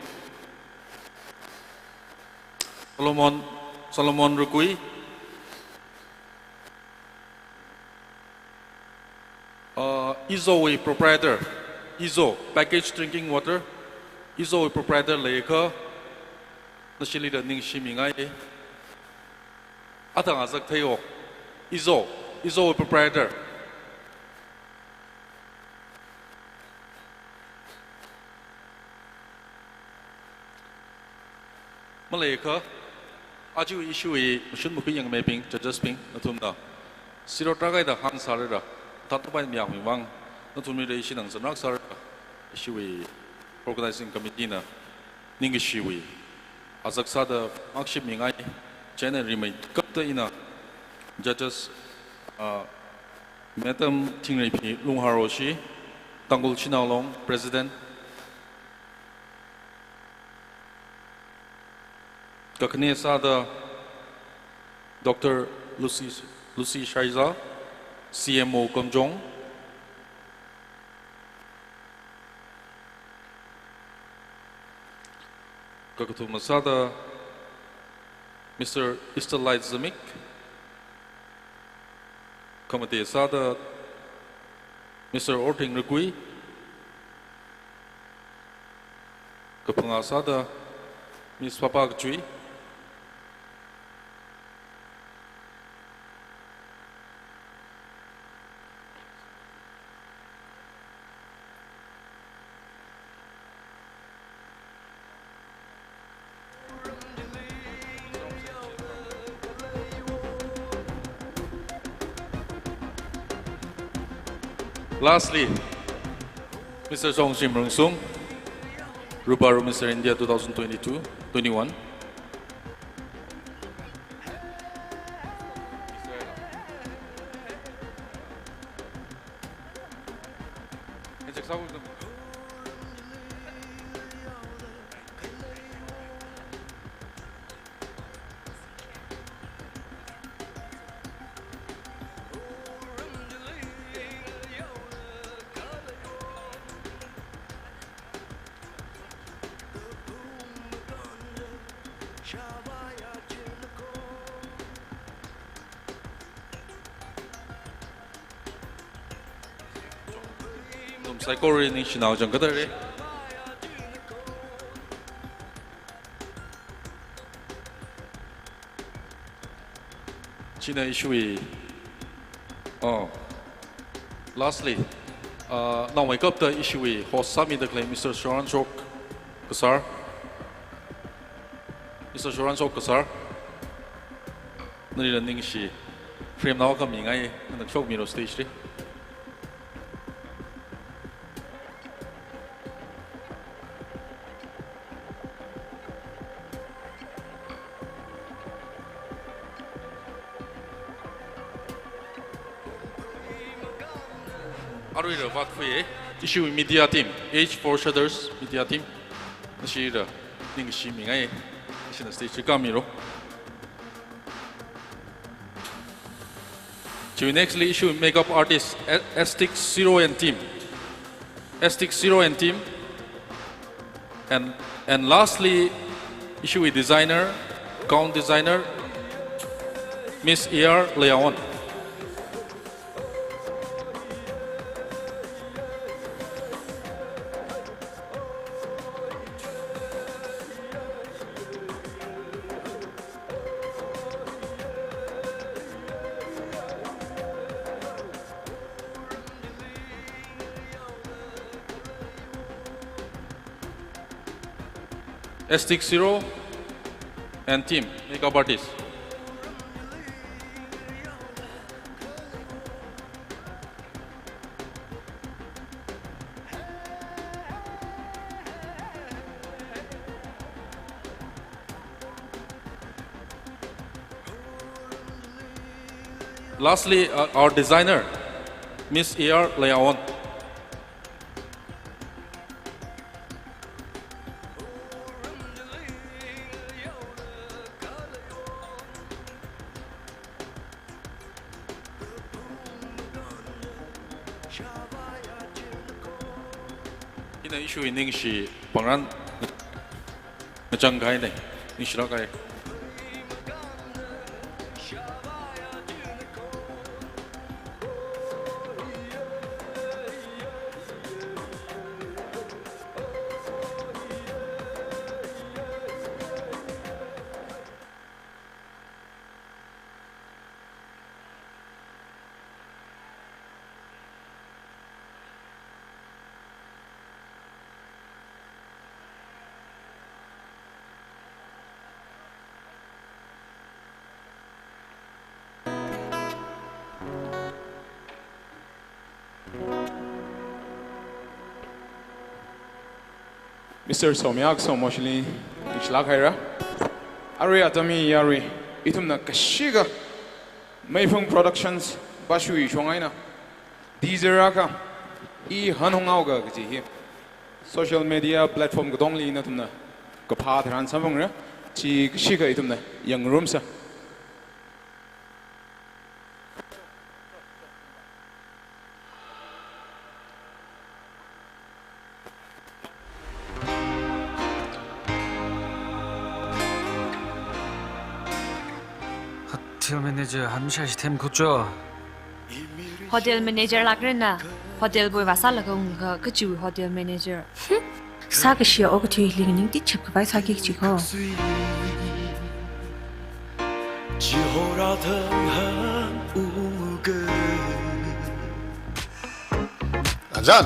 Solomon, Solomon Rukui. Uh, Izowui proprietor, Izo, packaged drinking water, Izowui proprietor leiakha, nashilila ningshimingai. Athang azak theiyo. Izo, Izowui proprietor. Maleiakha, aja ishiwui mashun makhui yangmeibing, judges bing, nathumna zero target da hāngsālala, thāthapai mayāmi vang, nathumli ishina zanrak sālala, ishiwui organizing committee na ningkashiwui azak sāda makship mingai, chieina rimeikapta ina judges, ah, Madam Thingreiphi Lungharoshi, Tangkhul Shanao Long, President. Kakhane sāda Doctor Lucy, Lucy Shaiza, C M O Kamjong. Kakathuma sāda Mister Easterlight Zimik. Khamate sāda Mister Orthing Rukui. Kaphangā sāda Miss Papa Kachui. Lastly, Mister Songshim Rungsung, Ruparu Mister India two thousand twenty-two twenty-one. Nathum saikora ningshinao chang kadare. China ishiwui. Oh. Lastly, uh, nangmeikapta ishiwui host sāmida khalei Mister Shoranshok Kasar. Mister Shoranshok Kasar. Nali la ningshi. Frame nao kami ngai, nana shokmilu stage li. Aruila vātkhuiya, ishiwui media team, H four Shutters media team. Nashila ningshimingai. Ishina stage kamilo. Chiwui nextly ishiwui makeup artist, A-, Astic Zero and team. Astic Zero and team. And, and lastly, ishiwui designer, gown designer, Miss E R Leon. Astic Zero and team, makeup artist. Lastly, uh, our designer, Miss E R Leon. Ina ishiwui ningshi pāngrān ngachang kahaina, ningshilāk kahai. Mister Somyak Somoshili, ningshilāk haira. Arui atam hi yarui, ithumna kashika Meiphung Productions, Bashui Shongaina, Dizeraka, I Hanhongao ga kaji hi social media platform katongali nathumna kaphā tharan samphangra, chi kashika ithumna yangrumsa. Hotel manager hamsha shi them khucho. Hotel manager lākrana, hotel boi vāsālaga unglaga kachiwui hotel manager. Sākashiya okathuili nganingtit chapkhavai sāki kachi ko. Anjan.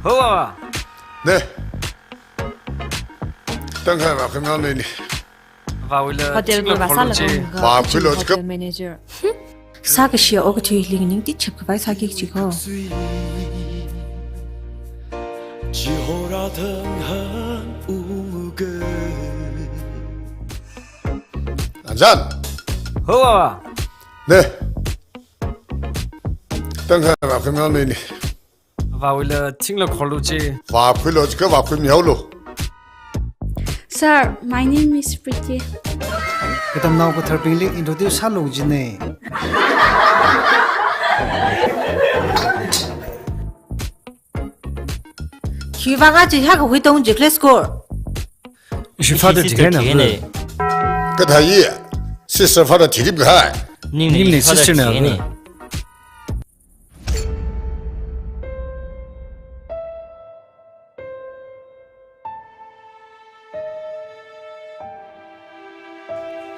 Ho, ava. Ne. Tangkhai vākhuimihaolu ne. Avāwuila hotel boi vāsālaga unglaga vākhuilu kachi hotel manager. Sākashiya okathuili nganingtit chapkhavai sāki kachi ko. Anjan. Ho, ava. Ne. Tangkhai vākhuimihaolu ne. Avāwuila thingla kholu chi. Vākhuilu, chika vākhuimihaolu. Sir, my name is Pretty. Katamnao katharbingli introduce sālu jine. Khiwui vang aja hiyākha huitong ji class score. Ishi father ji kahaina. Kathāya, sister father thirip kahai. Ningli sister na.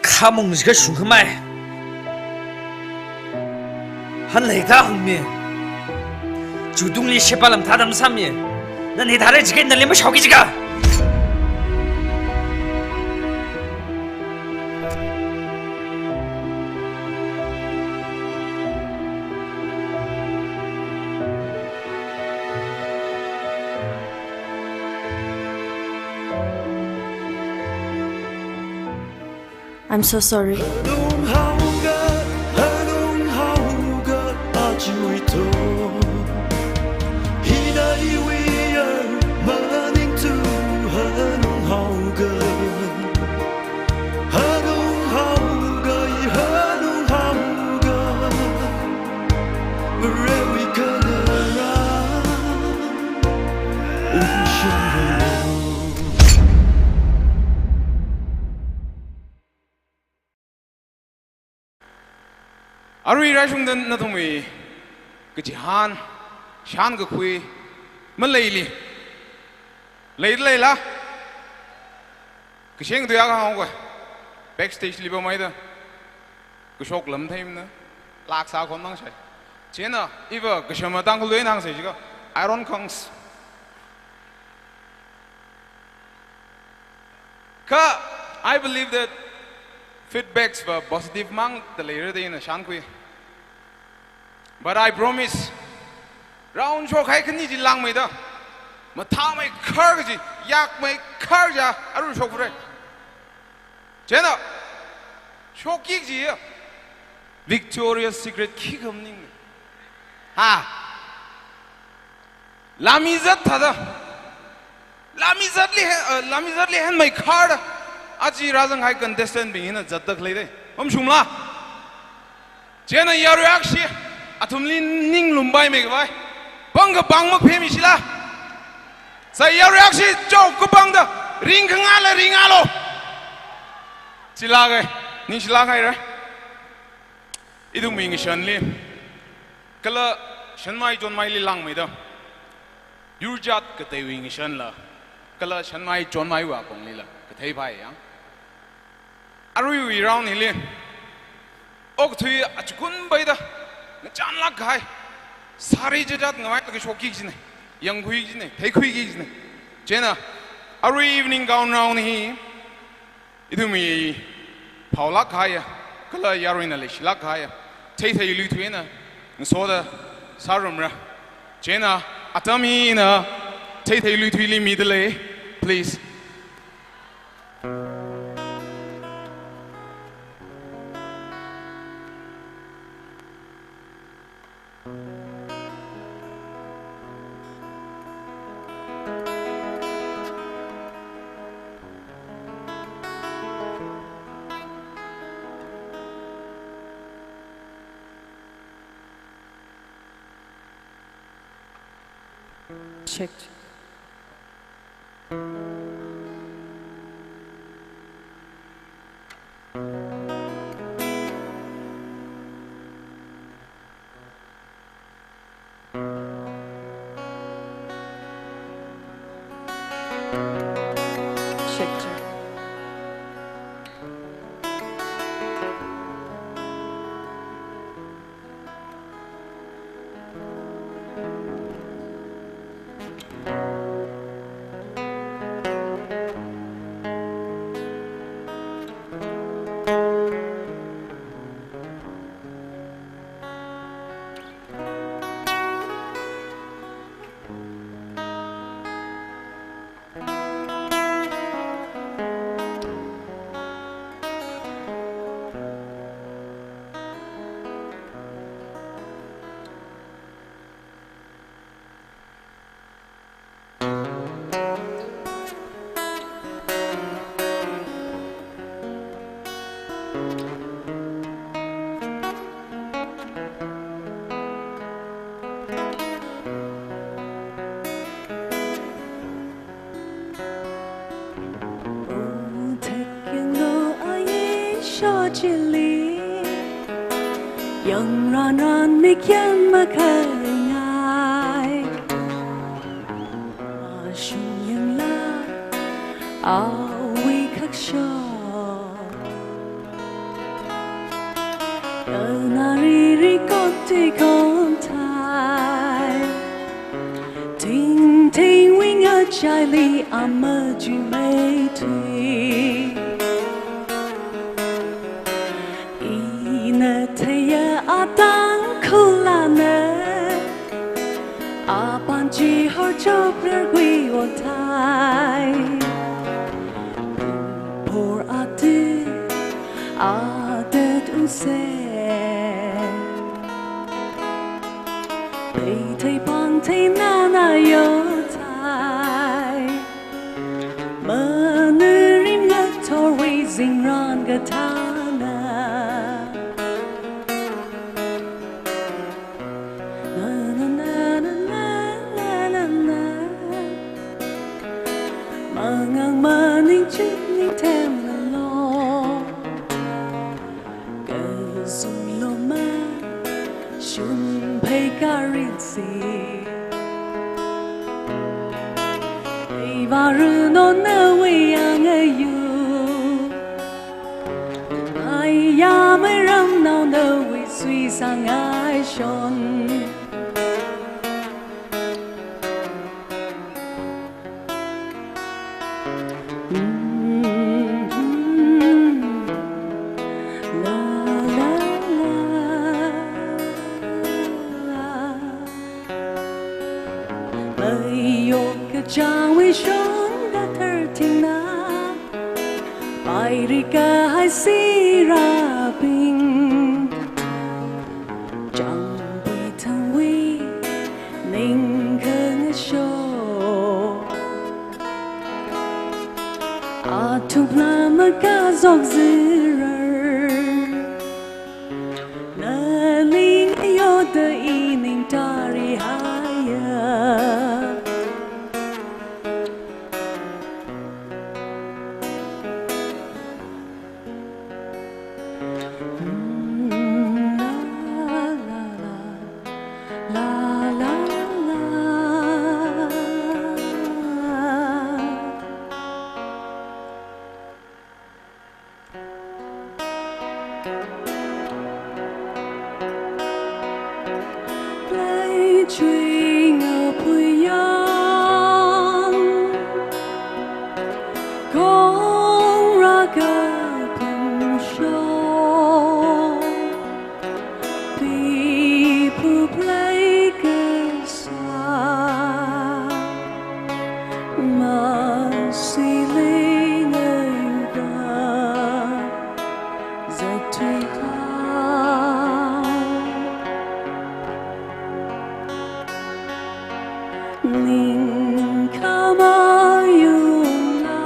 Khamong jiakha shungkhamei. Hanlei ta hungmi. Chutungli sheba lam thāda masāmi. Nana hi thāra jiakha nali mashaoki jiakha. I'm so sorry. Hanung haoga, hanung haoga, aja huitong. Arui rāshungda nathumwui kachihān, shānkakhui maleili, leida leila? Kasheng tuya kahāng ko. Backstage li pamhaida kashok lam theimana, lak sākhon nang shai. Chieina iva kashama Tangkhul tuina hāngsai jiakha, iron kangs. Kha, I believe that feedbacks va positive mang da leira da ina shānkhui. But I promise, round shokhai khani chi langmeida, mathāmeikhar kaji, yakmeikhar ja, arui shokra. Chieina, shokki kaji ya, Victoria's Secret khikha maning. Ha. Lami zat thāda, lami zatli hen, eh, lami zatli henmeikharda, aja rāzanghai contestant bing hina zatda khalei dei. Mamashungla? Chieina yarui akhashi, athumli ning lumpai meikhavai, pāng kapāng makphemishila? Sai yarui akhashi, chao kapāngda, ringkhangala ringalo. Chilāka, ningshilāk haira. Ithumwui ngashanli, kala shanmai chonmaili langmeida, yurjat kateiwui ngashanla, kala shanmai chonmaiwui akonglila kathei phai yang. Aruiwui round hili, okathui achukun paida, ngachānlāk kahai, sari jajat ngavailāk kashokki kajina, yangkhui kajina, theikhuiki kajina. Chieina, arui evening gown round hi, ithumwui phaolāk kahaiya, kala yaruina leishilāk kahaiya, Theithei Luithui eina ngasoda sārumra. Chieina, atam hi ina Theithei Luithuili mida lei, please. Check. Check, check. Thekyanglui ayi shachili, yangranran mikyan makharingai. Ashung yangla, awui khaksho. Yanariri kontui kontai, tingtingwui ngachaili amajui meithui. Ina theiya Tangkhulana, apan chihor choprarwui othai. Por atu atet use. Theithei pāng theinana yothai. Manurim ngathorwui zingran kathāna. Na, na, na. Mangang maning chik ningthemnalo. Kazunglo ma. si. Ei Varena nawui yang ayu. Ai yamei ramnao nawui suisang ai shon. Ayo kachāngwui shon kathar thingna, pairi kahai sirabing, chāngpui thangwui ningkhangasho. Athumla makazok zirar, naling yoda ining tari haya. Play ching a puyang, kong ra ka pung shong, pi pu play ka sa, ma si ling a ga. Zatui hao, ning khamayung la,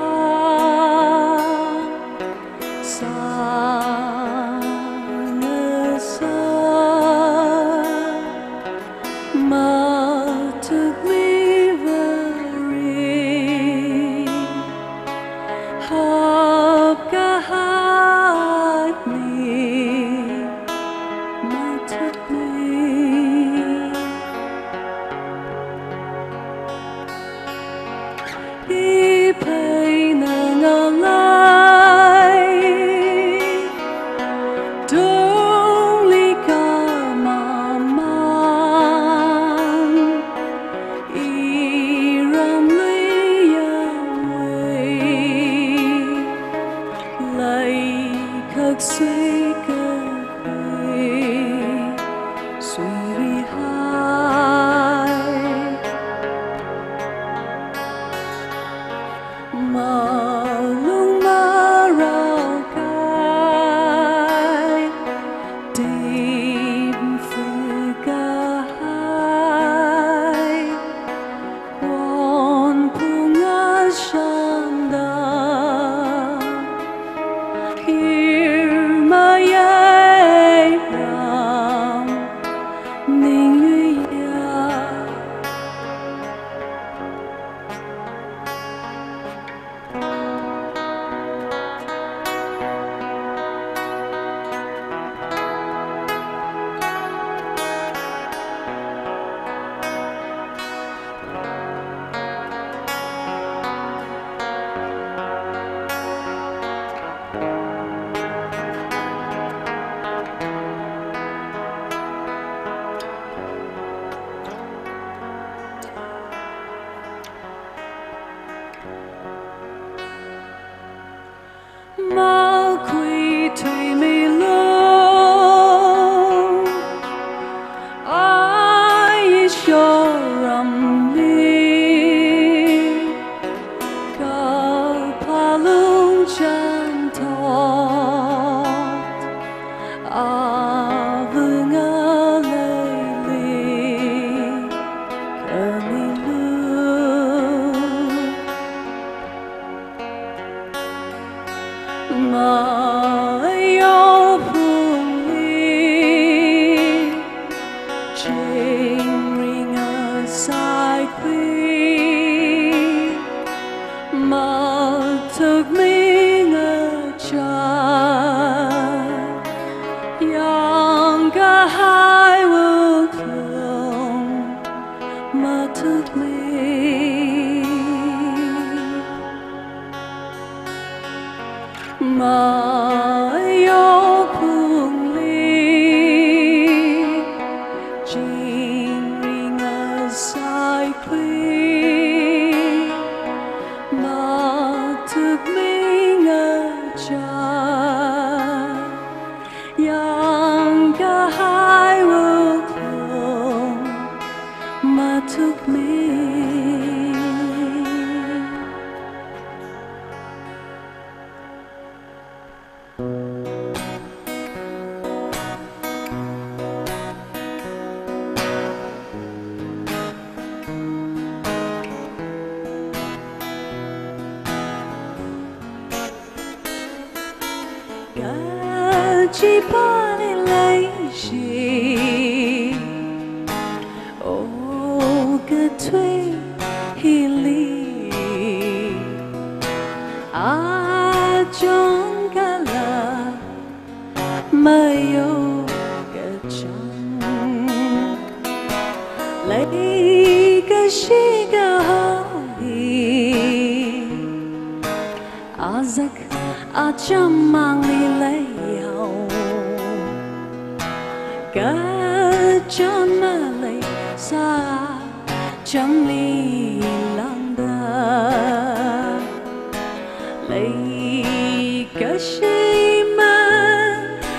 sāngasa. Mathukmi vari, hapkahaini mathukmi. Ipheina ngalai, tungli kamaman, iramli yangwui, laikhak suikakhui, suirihai. Malung marao kai, tim fukahai, won phunga shanda, hirmayai ram, ningyu ya. Makhui thuimi lung, ai ishoramli, kapha lungchān thot, avunga leili khamilu. Mayo phungli, chingri ngasaikhui, mathukmi ngachā, yangkahai wuklung Mayo phungli, chingri ngasaikhui, matukmi ngachā, yangkahai wuklung matukmi. Kachipāli leishi, okathui hili, achon kala mayo kachang, leikashi kaho hi, azak achamangli leihao, kachang maleisā chamli langda, leikashi mathumrar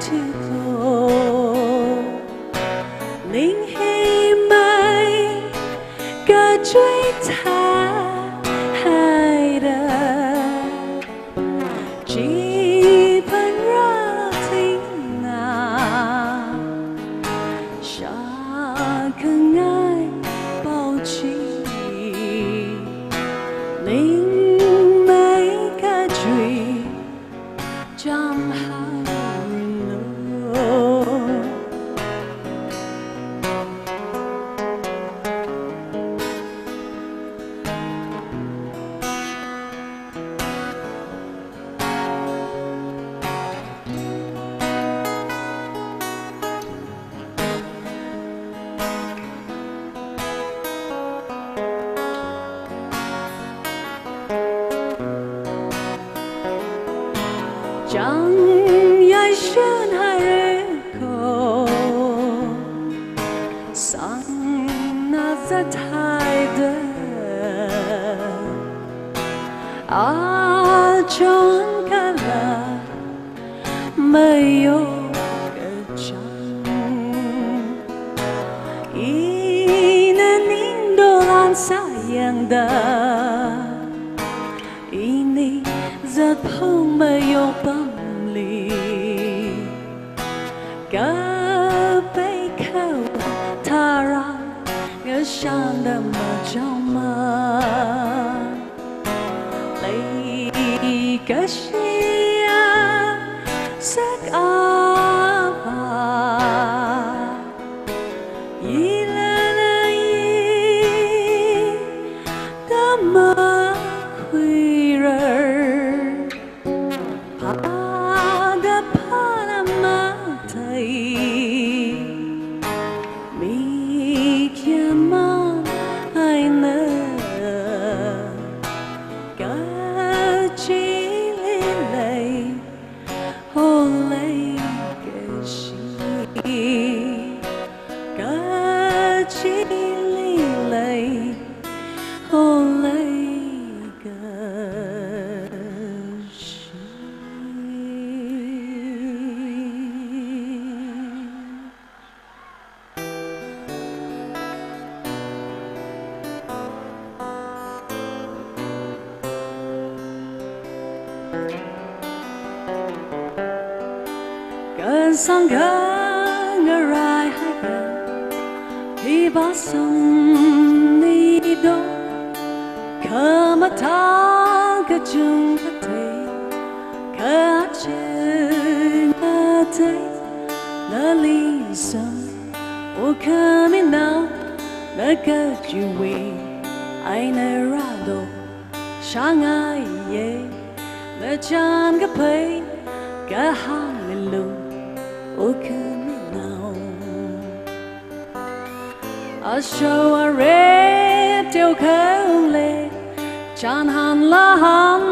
thuko, ning hi mai kachui thāhaida, chipān ratingna, shākhangai pao chi, ning mai kachui chamhaoranu. Chang yaishan haireko, sangna zathaida, achon kala mayo kachang, ina ning dolan sāyangda, ini zatphung mayo pamli, kapai khawa tharan ngashanda machaoma. Leikashiya sakapa, ilalai tamakhuirar, phada phāla mathei, mikya mahaina, kachili lei, ho leikashi, kachili lei, ho leikashi. Kasang khangarai haiya, hi basang nido, khamatang kachung katei, kaching katei, nali sam, o khaminao, na kachiwui eina rādo, shāngaiya, na chānkaphei kahāng milu, o khaminao. Ashao arep teokha ungle, chānhan lāhan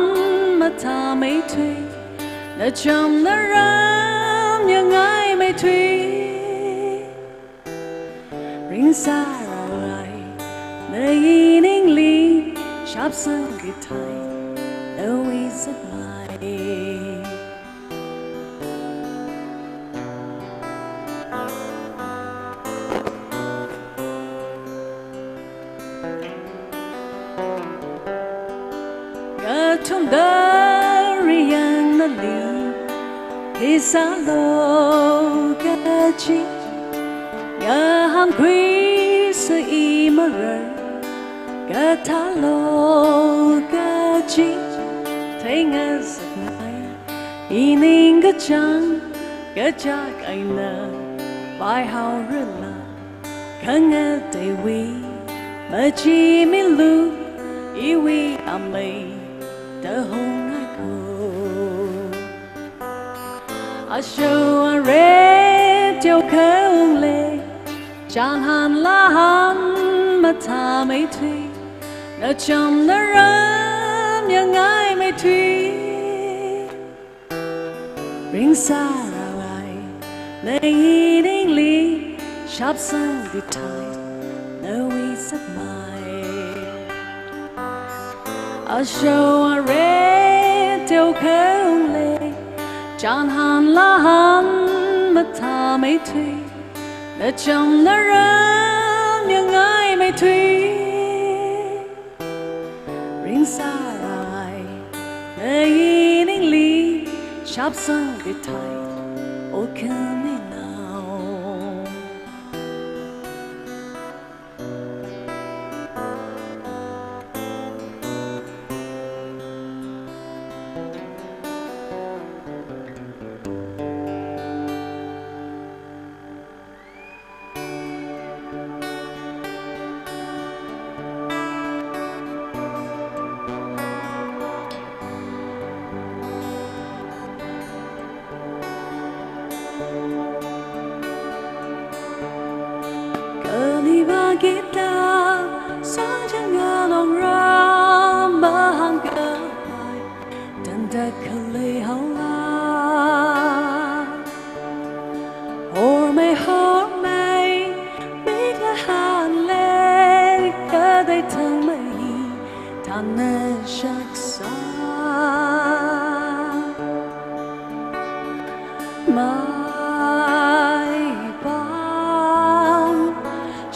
ma mathāmeithui, nachamna ramyangameithui. Ringsāra ai, na iningli shapsang kathei, nawui sākmai. Ngathumda riyan nali, khi sālo kaji, ngahānkhuisa i marar, kathālo kaji, theingasakngai, ining kachāng, kachak eina, paihaorala, khangateiwui, machimilu, iwui amei, tahongngaiko. Ashao are teokha ungle, chānhān lāhān mathāmeithui, nachamna ramyangameithui. Ringsāra ai, na iningli shapsang kathei, nawui sākmai. Ashao are teokha ungle, chānhān lāhān mathāmeithui, nachamna ramyangameithui. Ringsāra ai, na iningli shapsang kathei, O khaminao. Kali vākida, sāchang ngalongra, mahāngkapai, tanda khalei haola. Hormei, hormei, mik lāhānle, kathei thangmei, thanna shaksa. Maipam,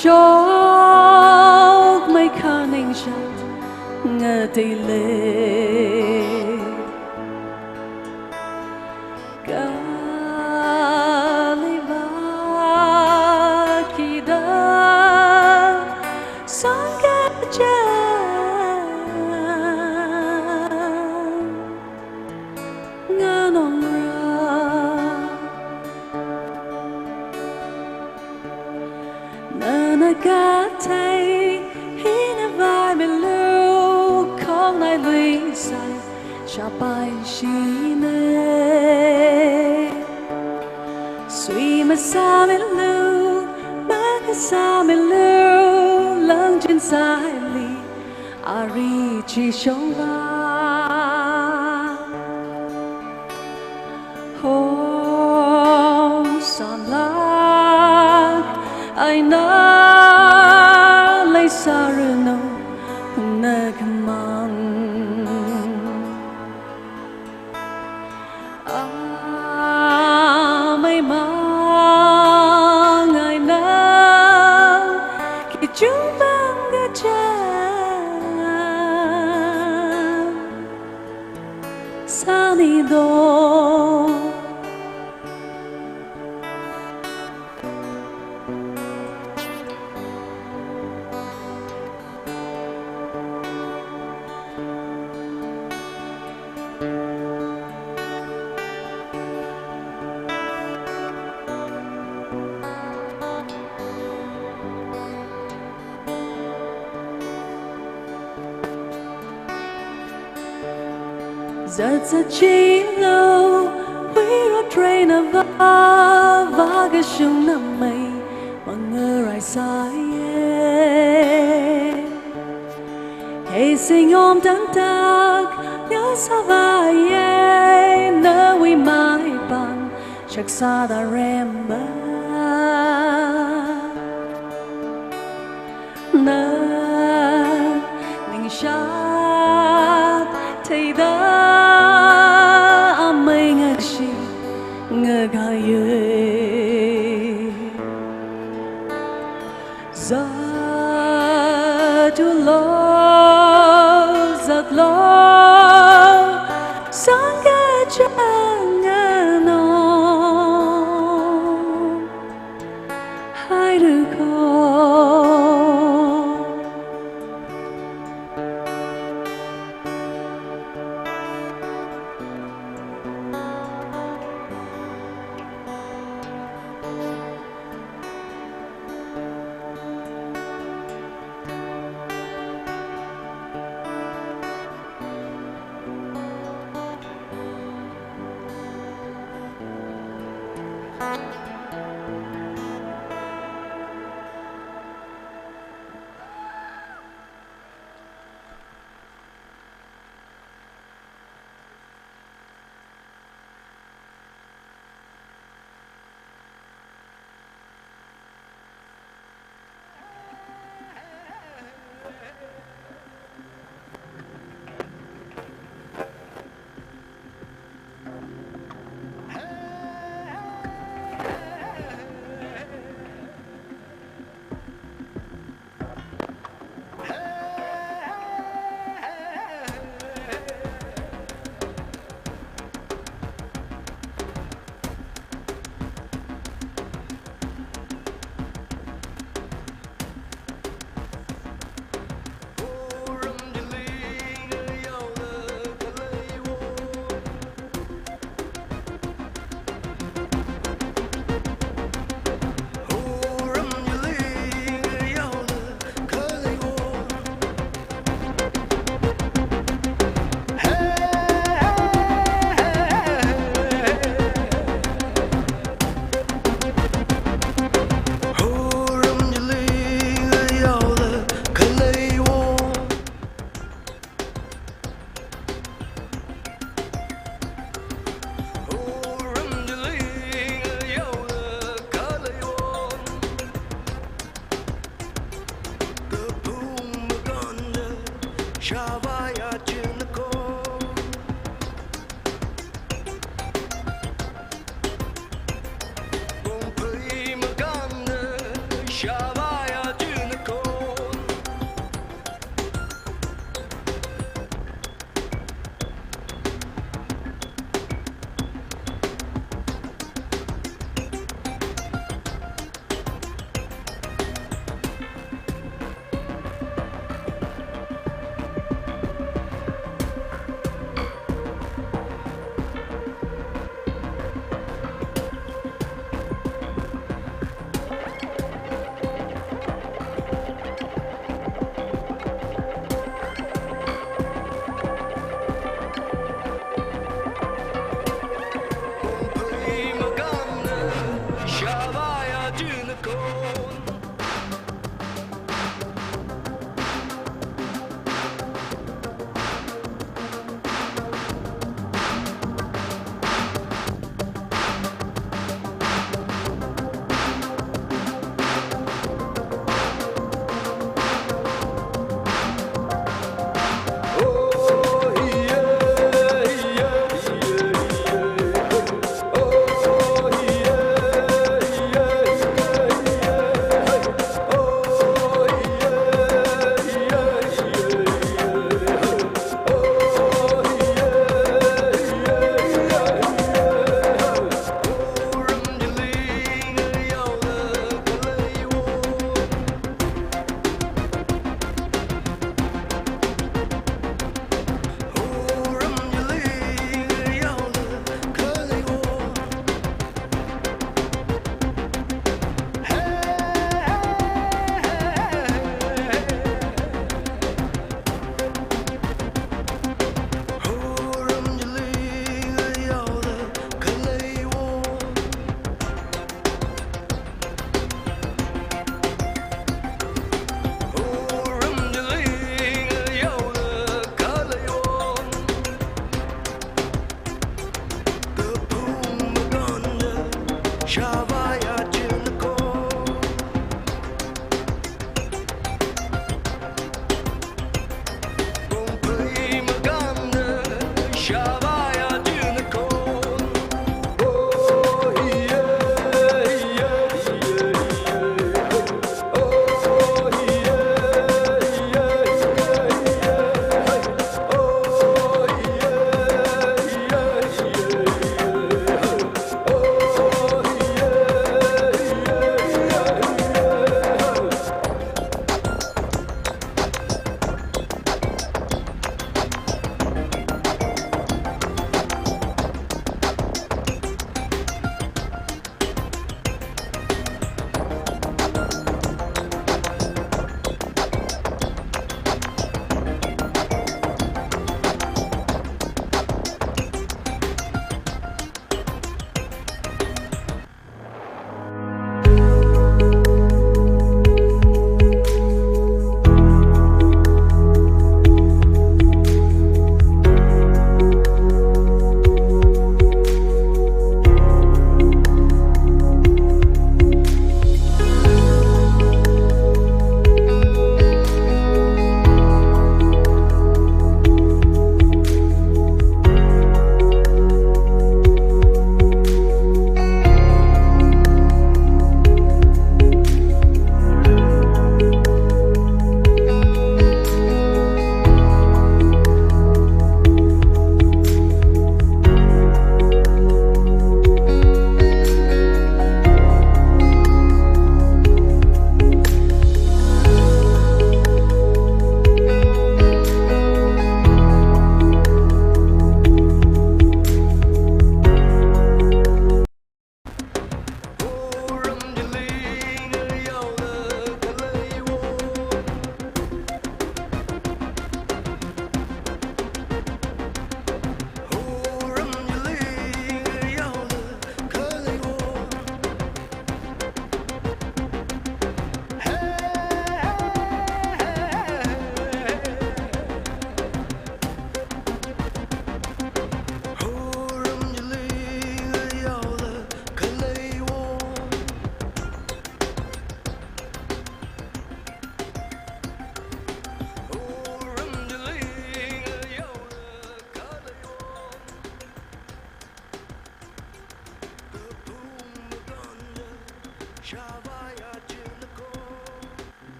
shokmei khaningshat, ngateile. Kali vākida, sākachang nganongra. Nana kathei, hina vaimilu, khongnai luisai, shapai shine. Sui masāmilu, makasāmilu, langchin saili, ari chi shongva. Hong sanlak eina leisāranu, na khamang. Amei mang eina, khi chungpang kachang sānido. Zat zat chilo, huirot raina vā, vākashungna mei, mangarai sāye. Hei Singom tangtak, ngasāvaiya, nawui maipam, shaksa da remba. Na ningshat theida amei ngashi ngakhaye. Zatlo, zatlo, sangkachang ano. Hailuko.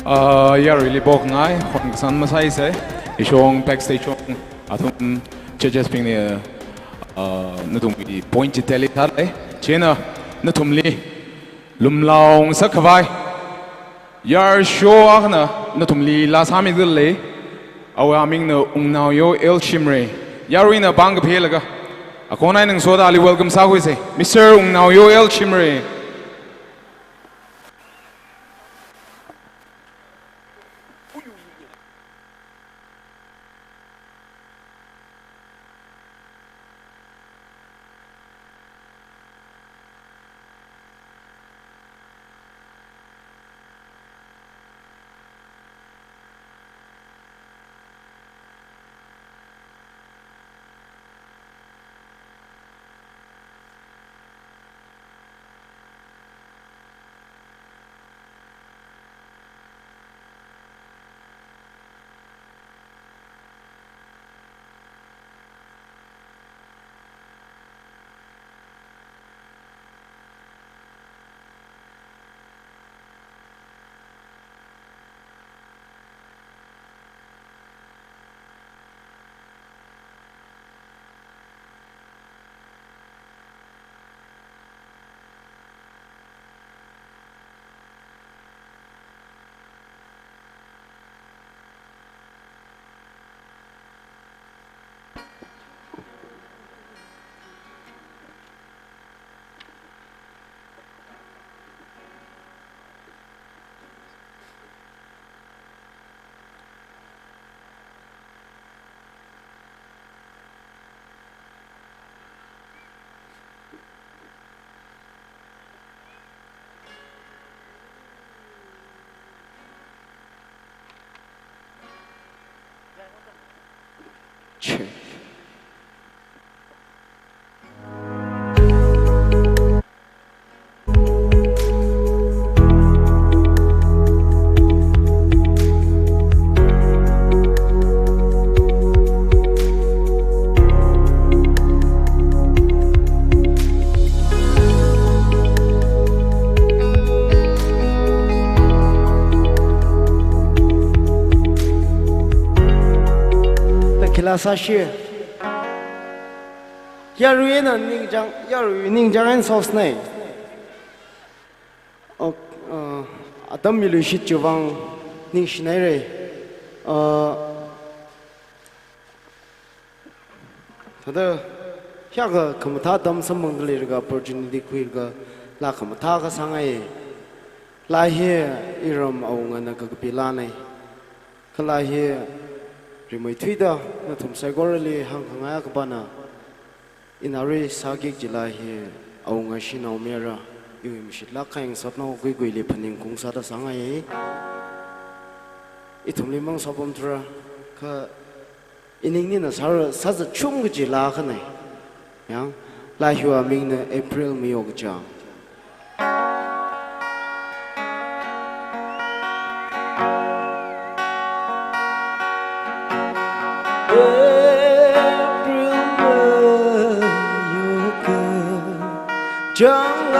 Ah, yaruili pokngai, hon kasan masai se, ishong backstage shong, athum judges bingna, ah, nathumwui point chi tally thālei. Chieina, nathumli, lumlaung sākhavai. Yarsho akhana, nathumli laa sāmidalei. Awui amingna Wungnaoyo L Shimray. Yaruina pāng kaphelaga. Akhon eina ngasoda ali welcome sākhuisa. Mister Wungnaoyo L Shimray. Khila sāshi. Yaruina ningchāng, yarui ningchāng and sauce nai. Ok, uh, atam miluishit chiwui vang ningshinaire. Uh, thāda, hiyākha khamathā atam samphangda leilaga opportunity khuilaga laa khamathā kasāngai. Laa hi iram awungana kakapi laanai. Kala hi rimeithuida nathum saikorali hāngkhangai akhava na, Ina arui sāki kajila hi awunga shanao mayara, iwui mashitlāk kahai ngasotnao kuikuili phaningkhaung sāda sāngai. Ithumli mang sāpamthura, kha iningnina sāra, sāzatshung kaji laa akhana. Yang, laa hiwui mingna April Mayo kachang. April Mayo kachang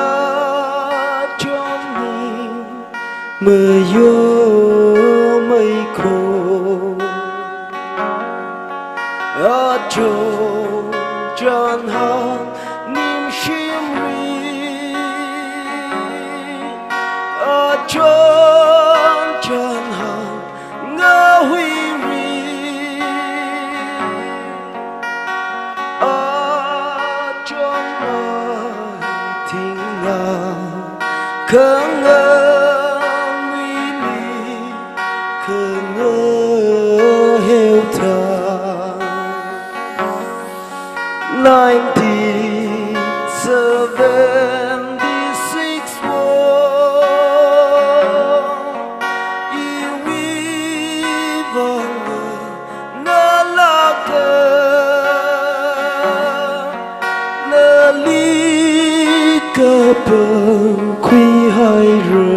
achonmi, Mayo meikho achon chānhān nimshimli, achon chānhān ngahuili, achon maithinga khanganui, khangaheu thang. Nineteen seventy-six wo, iwui vang ngalāka nali kapangkhui haira.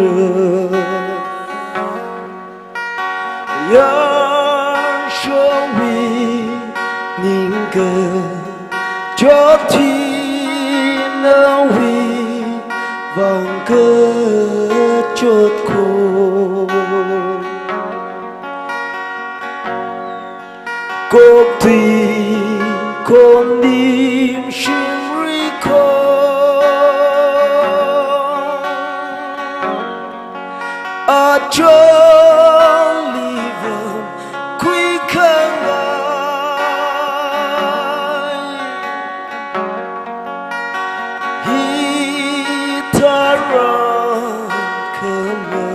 Yangshongwui ningkachot hi nawui vang kachot kho. Kokthui khondim shimli kho, achonli vākhui khangai. Hitharan khamā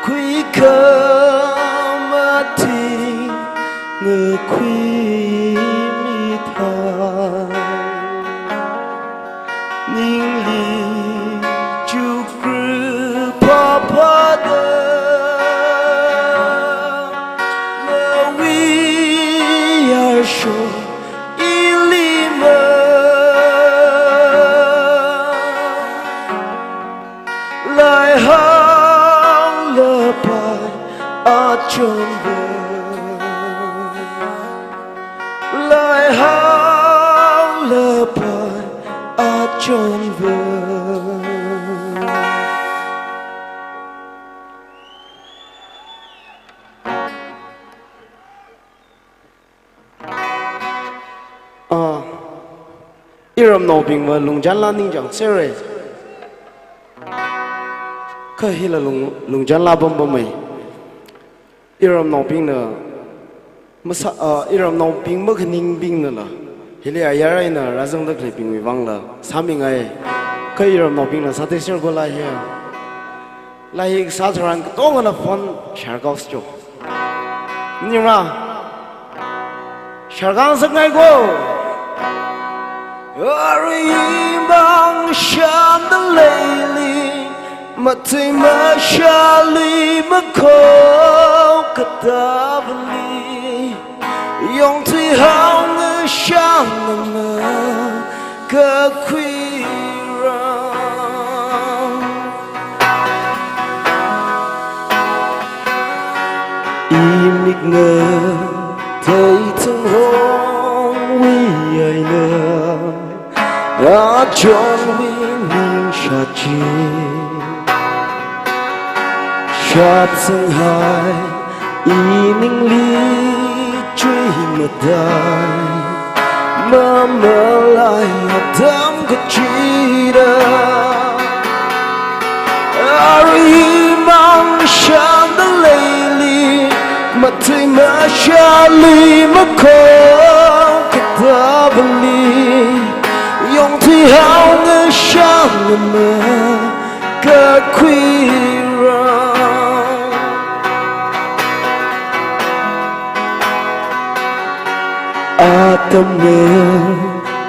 khuikhamā thing ngakhuimi thang, ningli chukra phāphāda nawui yāsho ili ma laihaolapai achonva, laihaolapai achonva. Ah, iramnaobingva lungchānla ningchāngserra. Kha hila lung, lungchānla pampamei. Iramnaobingna masā, ah, iramnaobing makhaningbingnala hili ayar eina rāzangda khaleibingwui vangla sāmingai. Kha iramnaobingna sātheiser ko laa hi. Laa hi sā tharan katongana phone sharkao scho. Ningra. Sharkao ngasakngai ko. Aruimang shānda leili, mathei mashāli makho katāvali, yongthui haongashan nama kakhuira. Imikna theithang hongwui eina achonwui ningshāt chi shapsanghai, iningli chuimadai mamalai atam kachida. Aruimang shānda leili, mathei mashāli makho katāvali, yongthui haongashan nama kakhuira. Atamna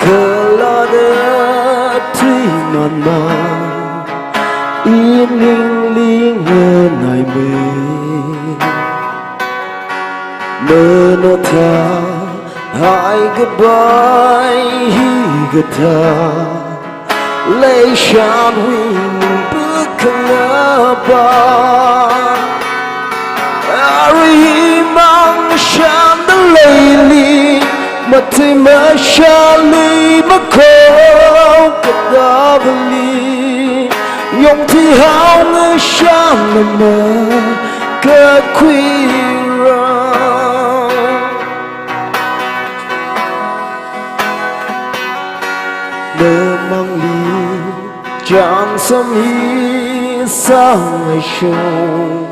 Kala da tui manma, iningli nganaimei. Mano tha, hai kabai hi katha. Leishan wing bukhanaba. Arui mang shanda leili, matui mashali makho kadabali. Yongthui hao ngashan nama kakhuira. Namangli chānsam hi sāngaishung,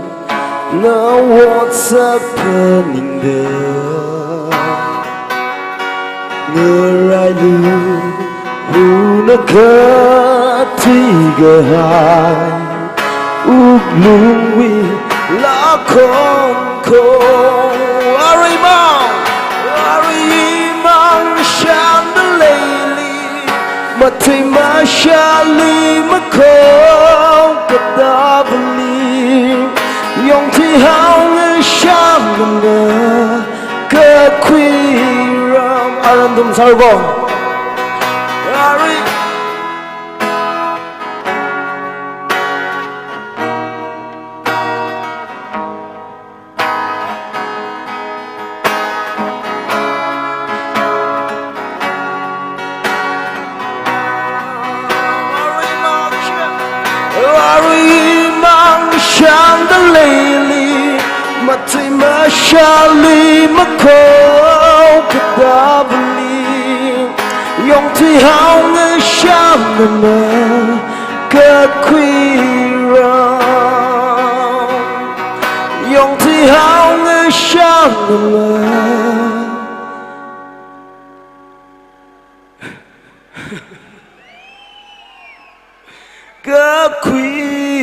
na WhatsApp phaningda. Ngarailu huna kathui kahai, wuklungwui lakhon kho. Arui mang, arui mang shanda leili, matui mashali makho kadabali. Yongthui hao ngashan nama kakhuira. Aram tum sargo. Arui. Arui mang shanda leili, matui mashali makho kadabali. Yongthui hao ngashan nama kakhuira. Yongthui hao ngashan nama kakhuira.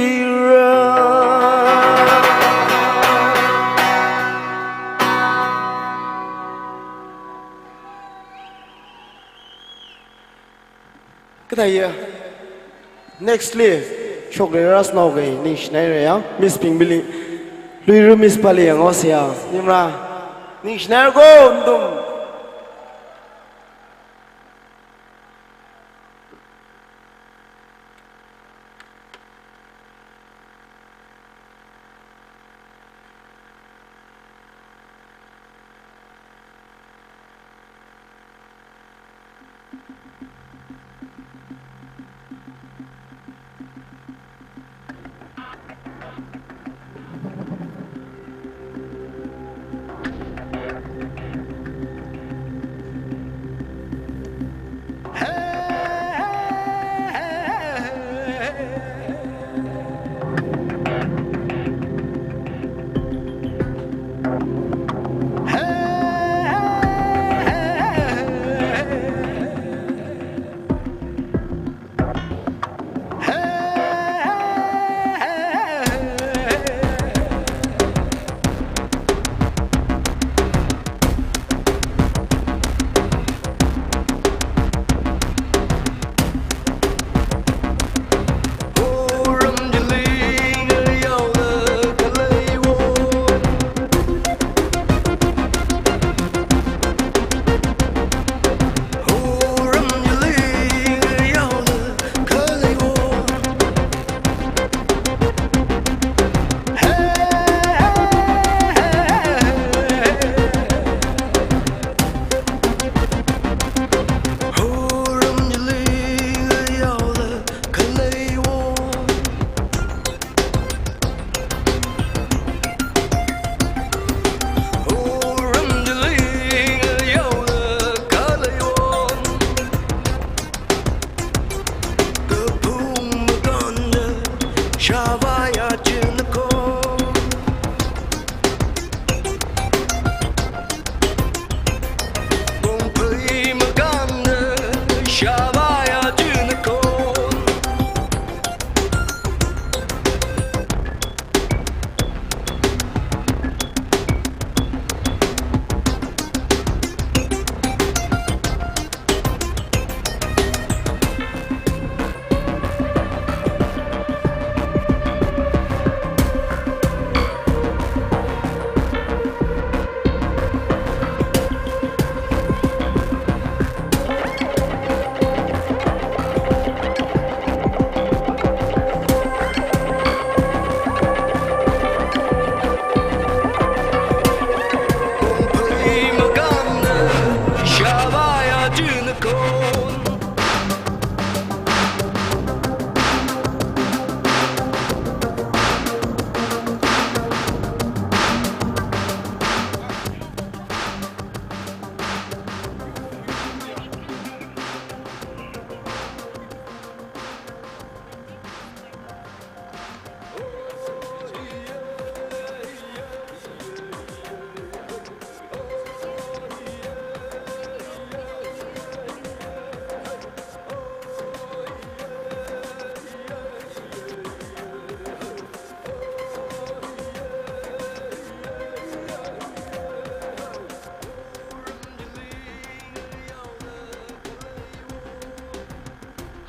Kathāya? Next li, shokri rasnao kai, ningshinaira ya, Miss Pingbili, Luira Miss pali yang osia, nimra, ningshinaira ko, undum.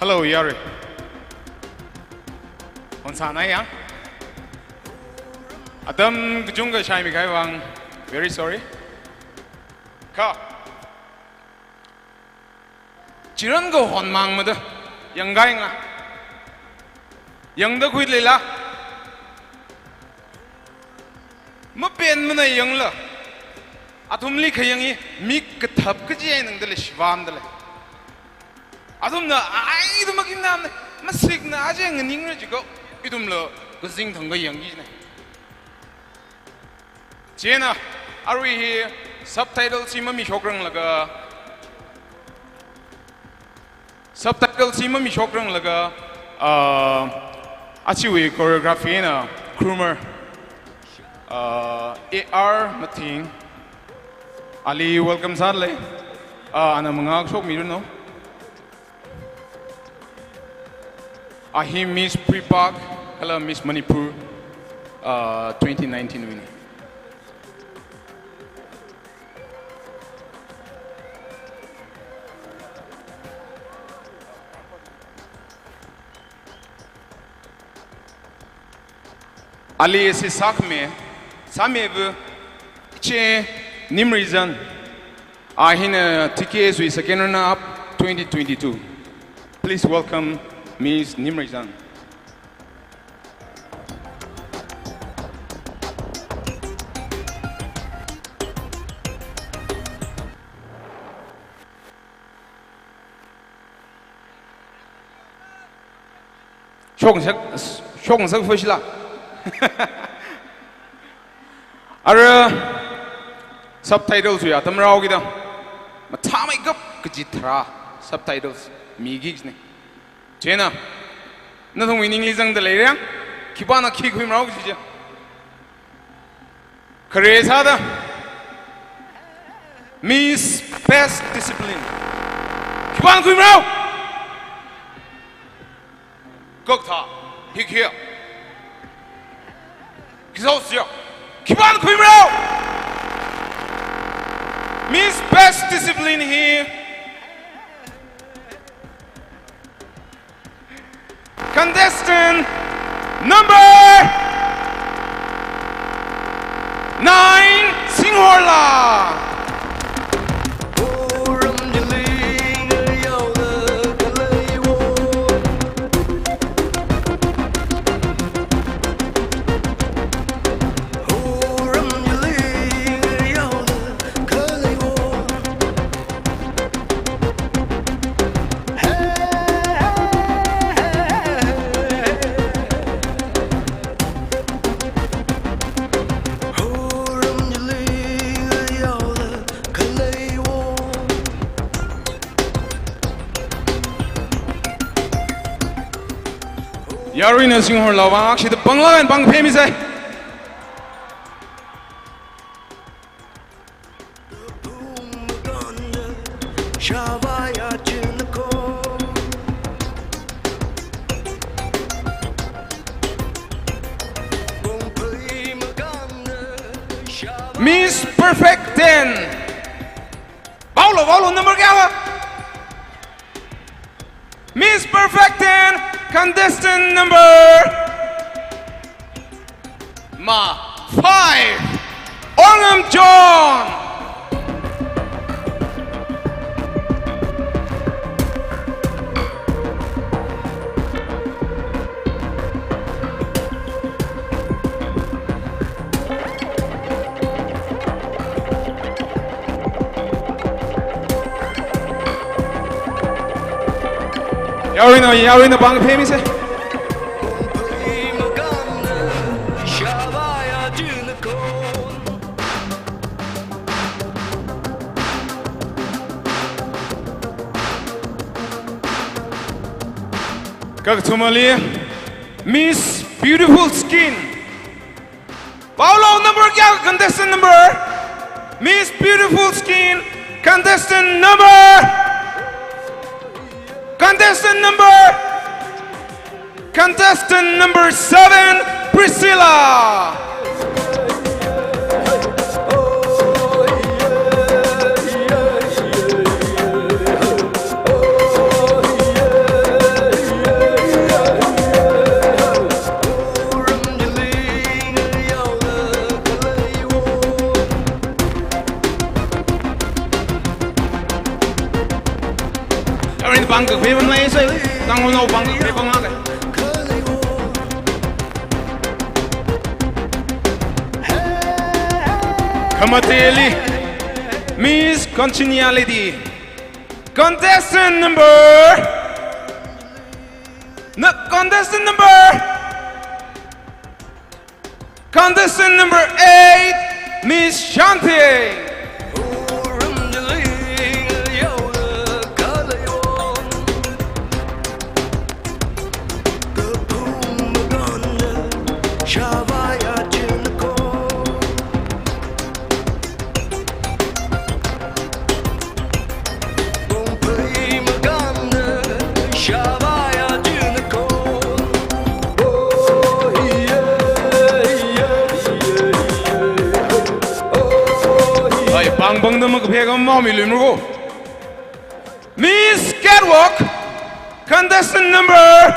Hello, yarui. Hon sāna yang. Atam kachungkha shaimi kahai vang, very sorry. Kha. Chiran kahon mang mada, yang kahai nga. Yangda khuileila. Mapen mana yangla. Athumli khayangi, mik kathap kaji ai nang dale, shivam dale. Athumna ai dum makin nam ne, masikna aje nganing re jiko, idumlo, kazing thang kayang ji ne. Chieina, arui hi subtitle chi mami shokrang laga, subtitle chi mami shokrang laga, ah, achiwui choreography na Krumer, ah, A R Mathing, ali welcome sāle, ah, ana mangā shokmi runo. Ahi Miss Pripak, kala Miss Manipur, uh, twenty nineteen winner. Ali si sakme, same bu, che Nimrizan. Ahina T K S wui second runner up twenty twenty-two. Please welcome Miss Nimrizan. Shoksak, shoksak fushila. Ara subtitles ya tamrao kida. Mathāmeikap kaji tharā subtitles miki ne. Chieina, nathum winning li zangda leirang, khipāna khi khuimrao kaji je. Khare sāda. Miss Best Discipline. Khipāna khuimrao? Kaktha, hik hiya. Khisao siya. Khipāna khuimrao? Miss Best Discipline hi. Contestant number nine, Singhorla. Yaruina Singhorla vang akshida pānglaga pāngphemi sai. Miss Perfect ten. Vaolo, vaolo, number kayāva? Miss Perfect ten, contestant number ma five, Orngam John. Yaruina, yaruina pāngphemi sai. Kakathumali, Miss Beautiful Skin. Vaolo, number kayā, contestant number? Miss Beautiful Skin, contestant number? Contestant number? Contestant number seven, Priscilla. Pangkakhui pamlei sai, Tangkhulnao pangkakhui pamlei. Khamateli, Miss Congeniality. Contestant number, no, contestant number, contestant number eight, Miss Shanti. Ai, bang bang dam ka phek am mau mi lum ru. Miss Catwalk, contestant number,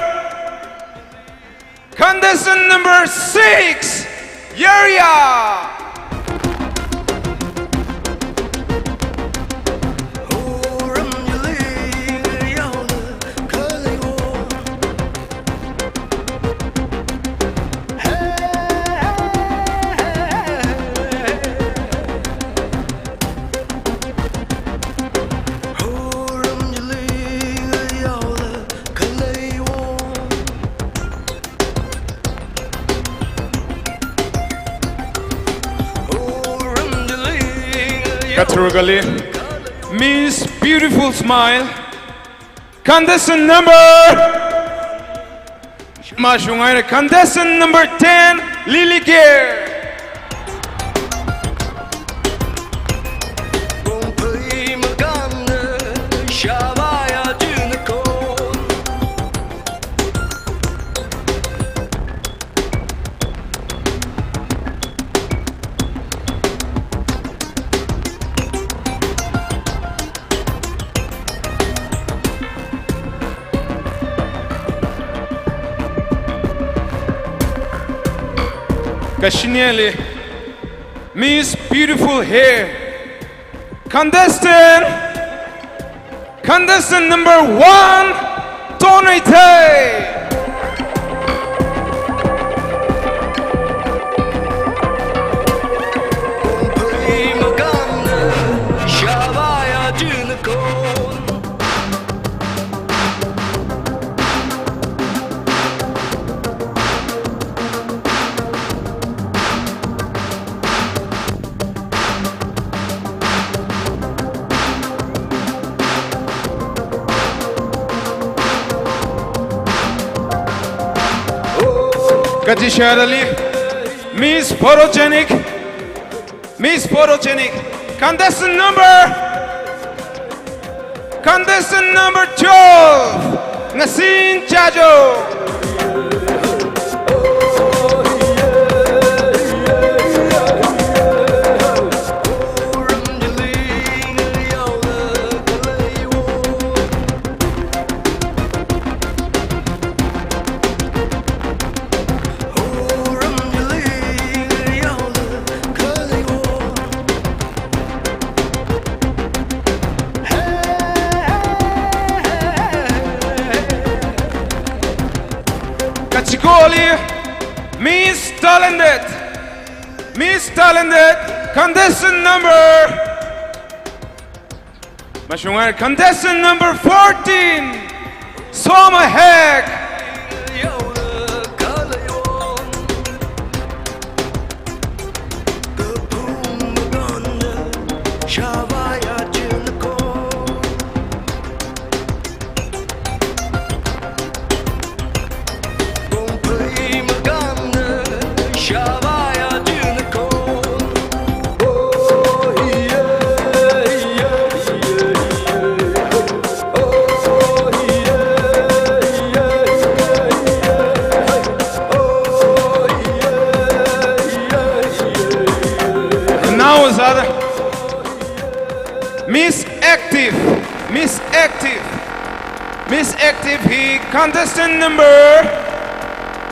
contestant number six, Yeria. Kathur Gali, Miss Beautiful Smile, contestant number, mashungai, contestant number ten, Lily Gare. Kashineli, Miss Beautiful Hair. Contestant, contestant number one, Tonei Thei. Kachisharali, Miss Photogenic, Miss Photogenic, contestant number, contestant number twelve, Ngasin Chajo. Kachikoli, Miss Talented, Miss Talented, contestant number, mashungai, contestant number fourteen, Somahek. Now is other Miss Active, Miss Active, Miss Active hi contestant number,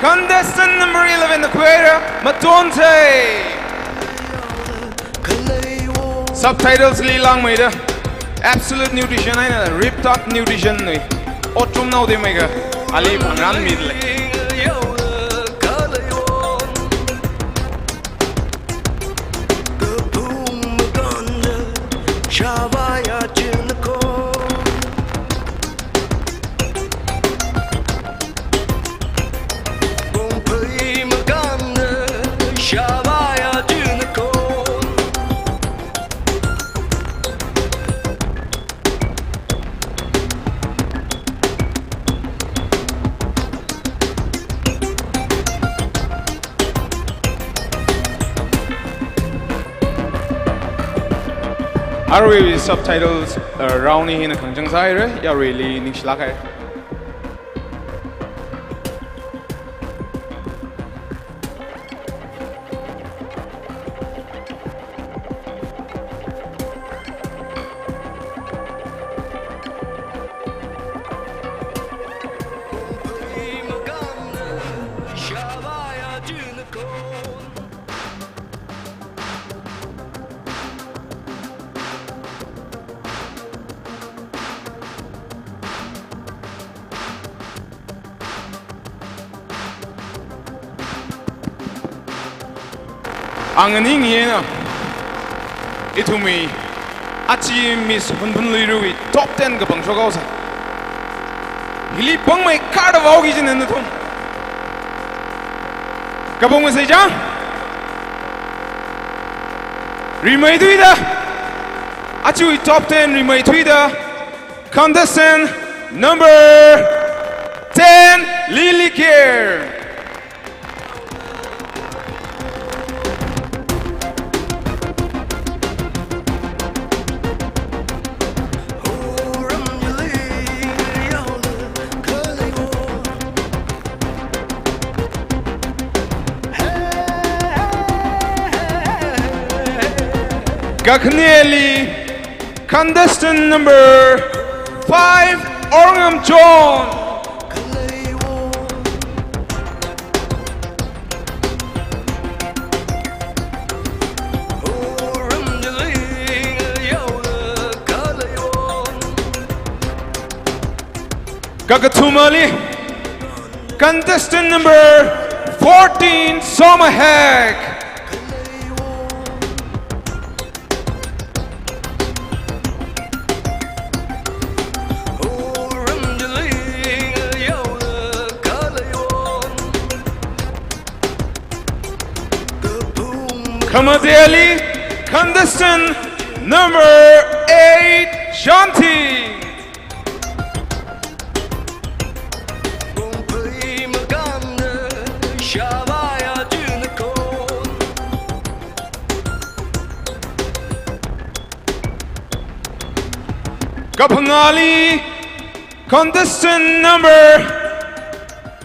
contestant number eleven, Aquera Matonte. Subtitles li langmeida. Absolute Nutrition eina Riptide Nutrition wui otrum naoda meiga ali pangran midalei. Arui subtitles, uh, round hi hina khangachang sāhaira, yaruili ningshilāk haira. Anganing yena, ithumwui achi Miss Hunphun Luiruwui top ten kapangshok haosa. Hili pangmei kharda vaoki jina nathum. Kapangmei sāi chang. Rimeithuida. Achiwui top ten rimeithuida. Contestant number ten, Lily Care. Kakhaneli, contestant number five, Orngam John. Kakathumali, contestant number fourteen, Somahek. Khamateli, contestant number eight, Shanti. Kaphangāli, contestant number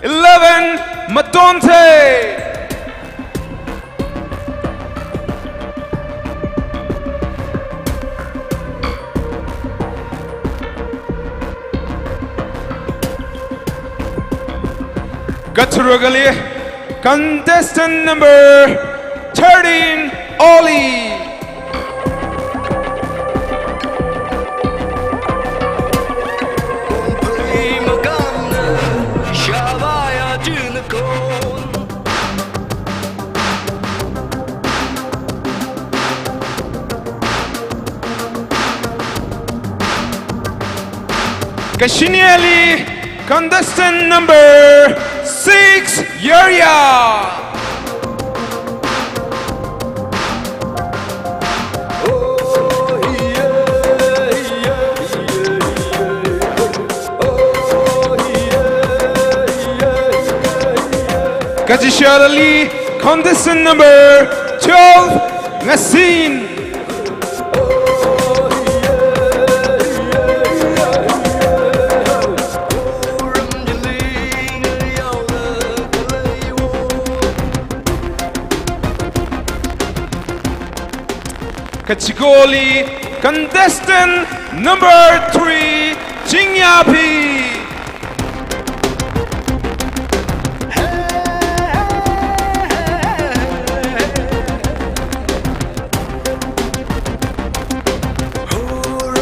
eleven, Matonte. Katharakali, contestant number thirteen, Ollie. Kashineli, contestant number six, Yaria. Kachisharali, contestant number twelve, Ngasin. Kachikoli, contestant number three, Chingyaphi.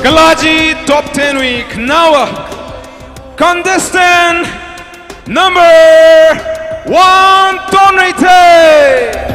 Kala chi top ten wui khanaowa, contestant number one, Tonreithei.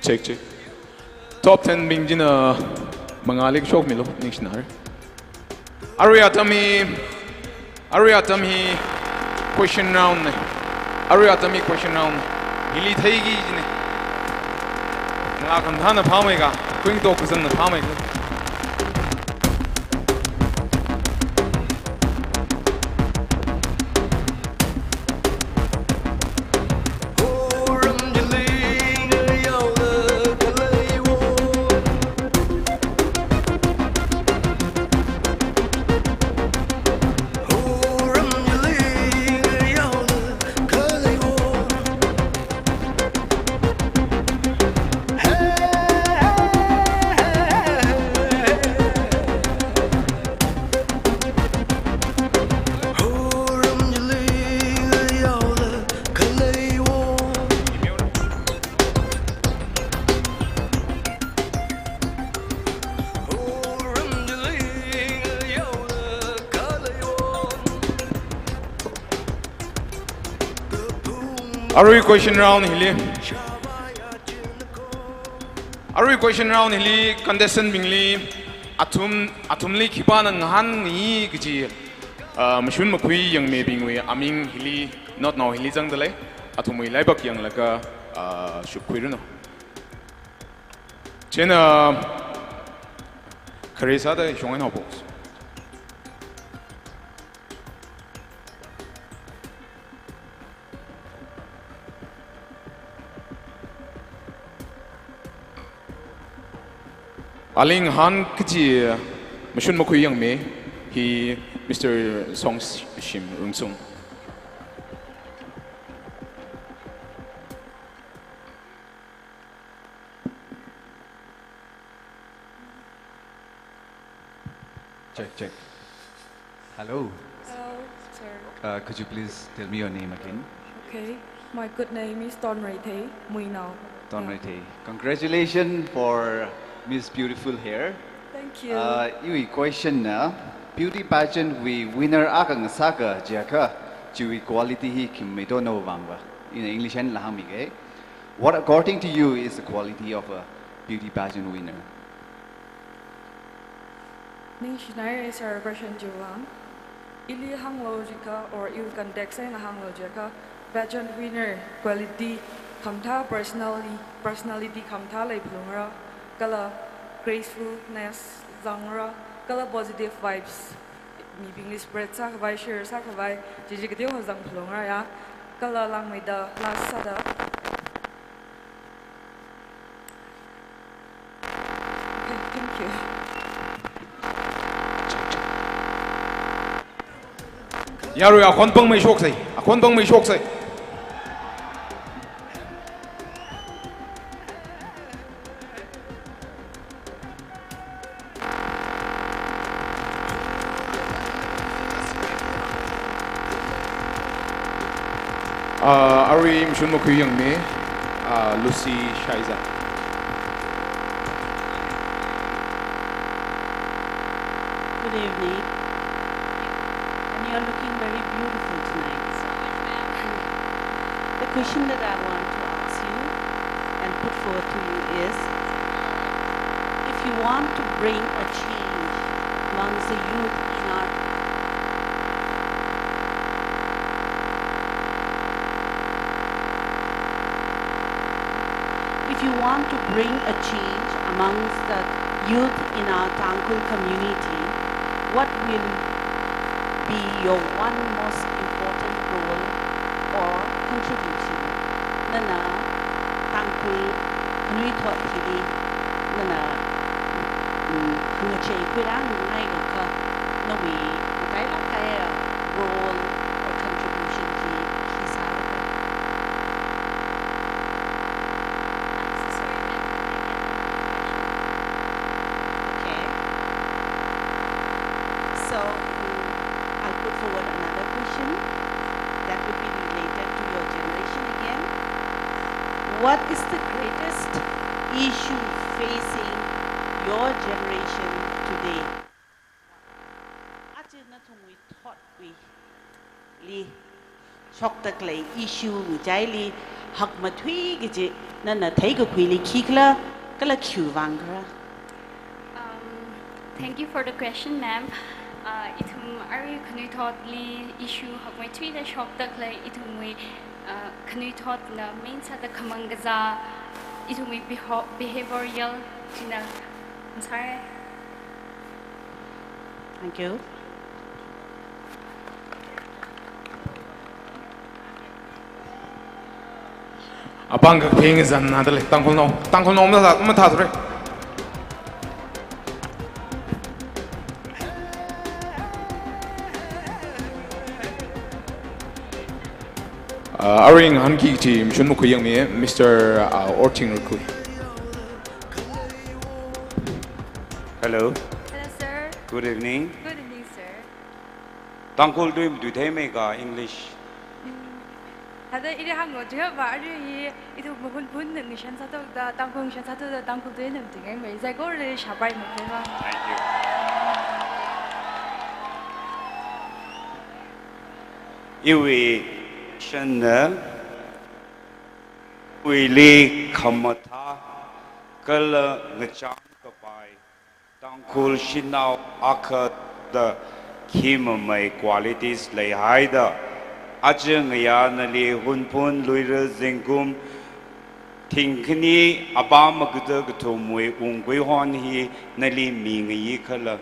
Check, check. Top ten bing china mangāli shokmilu, ningshinare. Arui atam hi, arui atam hi question round ne. Arui atam hi question round ne. Hili theiki jine. Ngā khanthana phāmei ka, kuing tok kazangna phāmei ka. Arui question round hili. Arui question round hili contestant bingli athum, athumli khipāna ngahānngai kaji, ah, mashun makhui yangmibingwui aming hili, note nao hili zangdalei, athumwui laibak yanglaga, ah, shupkhuiranu. Chieina, khare sāda shong eina box. Aling han kaji mashun makhui yangmi hi Mister Songshim Rungsung. Check, check. Hello. Hello, sir. Uh, could you please tell me your name again? Okay. My good name is Tonreithei Muinao. Tonreithei. Yeah. Congratulations for Miss Beautiful Hair. Thank you. Uh, iwui question na, beauty pageant wui winner akha ngasaka jiakha, chiwui quality hi khi maidona vangva. Ina English eina hāngmige. What, according to you, is the quality of a beauty pageant winner? Ningshinai sir, question chiwui vang. Ili hānglo jiakha, or iwui context eina hānglo jiakha, pageant winner quality khamathā personally, personality khamathā leiphalungra, kala gracefulness zangra, kala positive vibes mibingli spread sākhavai, share sākhavai, chi chi kateokha zangphalungra ya. Kala langmeida last sāda, Yarui akhon pangmei shoksei, akhon pangmei shoksei. Uh, arui mashun makhuiyangmi, uh, Lucy Shaiza. Good evening. And you're looking very beautiful tonight. So much, ma'am. The question that I want to ask you and put forward to you is, if you want to bring a change amongst the youth in our If you want to bring a change amongst the youth in our Tangkhul community, what will be your one most important role or contribution? Nana Tangkhul khanuithot hili nana, mm, khangachei khuirāngai lokha, nawui matailāk kahaiya role or contribution chi khi sāra? I'm so sorry, ma'am. Can I get the question? Okay. So, mm, I'll put forward another question that will be related to your generation again. What is the greatest issue facing your generation today? Aja nathumwui thotwuili shokda khalei issue ngachaili hakmathui kaji nana theikakhuili khikhala, kala khiwui vang khala? Um, thank you for the question, ma'am. Uh, ithum arui khanuithotli issue hakmathuida shokda khalei ithumwui, uh, khanuithotna main sāda khamang kazā ithumwui beho-, behavioral china. I'm sorry. Thank you. Apāng katheng zan na dale, Tangkhulnao, Tangkhulnao mathā, mathā thura. Uh, arui ngahānki kaji mashun makhuiyangmi, Mister, uh, Orting Rukui. Hello. Hello, sir. Good evening. Good evening, sir. Tangkhul tui matuitheimeika English? Mm, thāda ili hānglo jiakha va, arui hi ithum mahunphun ngashan sāthuda, Tangkhul ngashan sāthuda, Tangkhul tui namtingaimei, saikorali shāpai makhuiva. Thank you. Iwui shanna, iwuili khamathā kala ngachang kapai Tangkhul shanao akha da khi mamei qualities leihaida, aja ngayā nali Hunphun Luira zingkum thingkhani apam akada kathumwui ungkhui hon hi nali mingayi khala?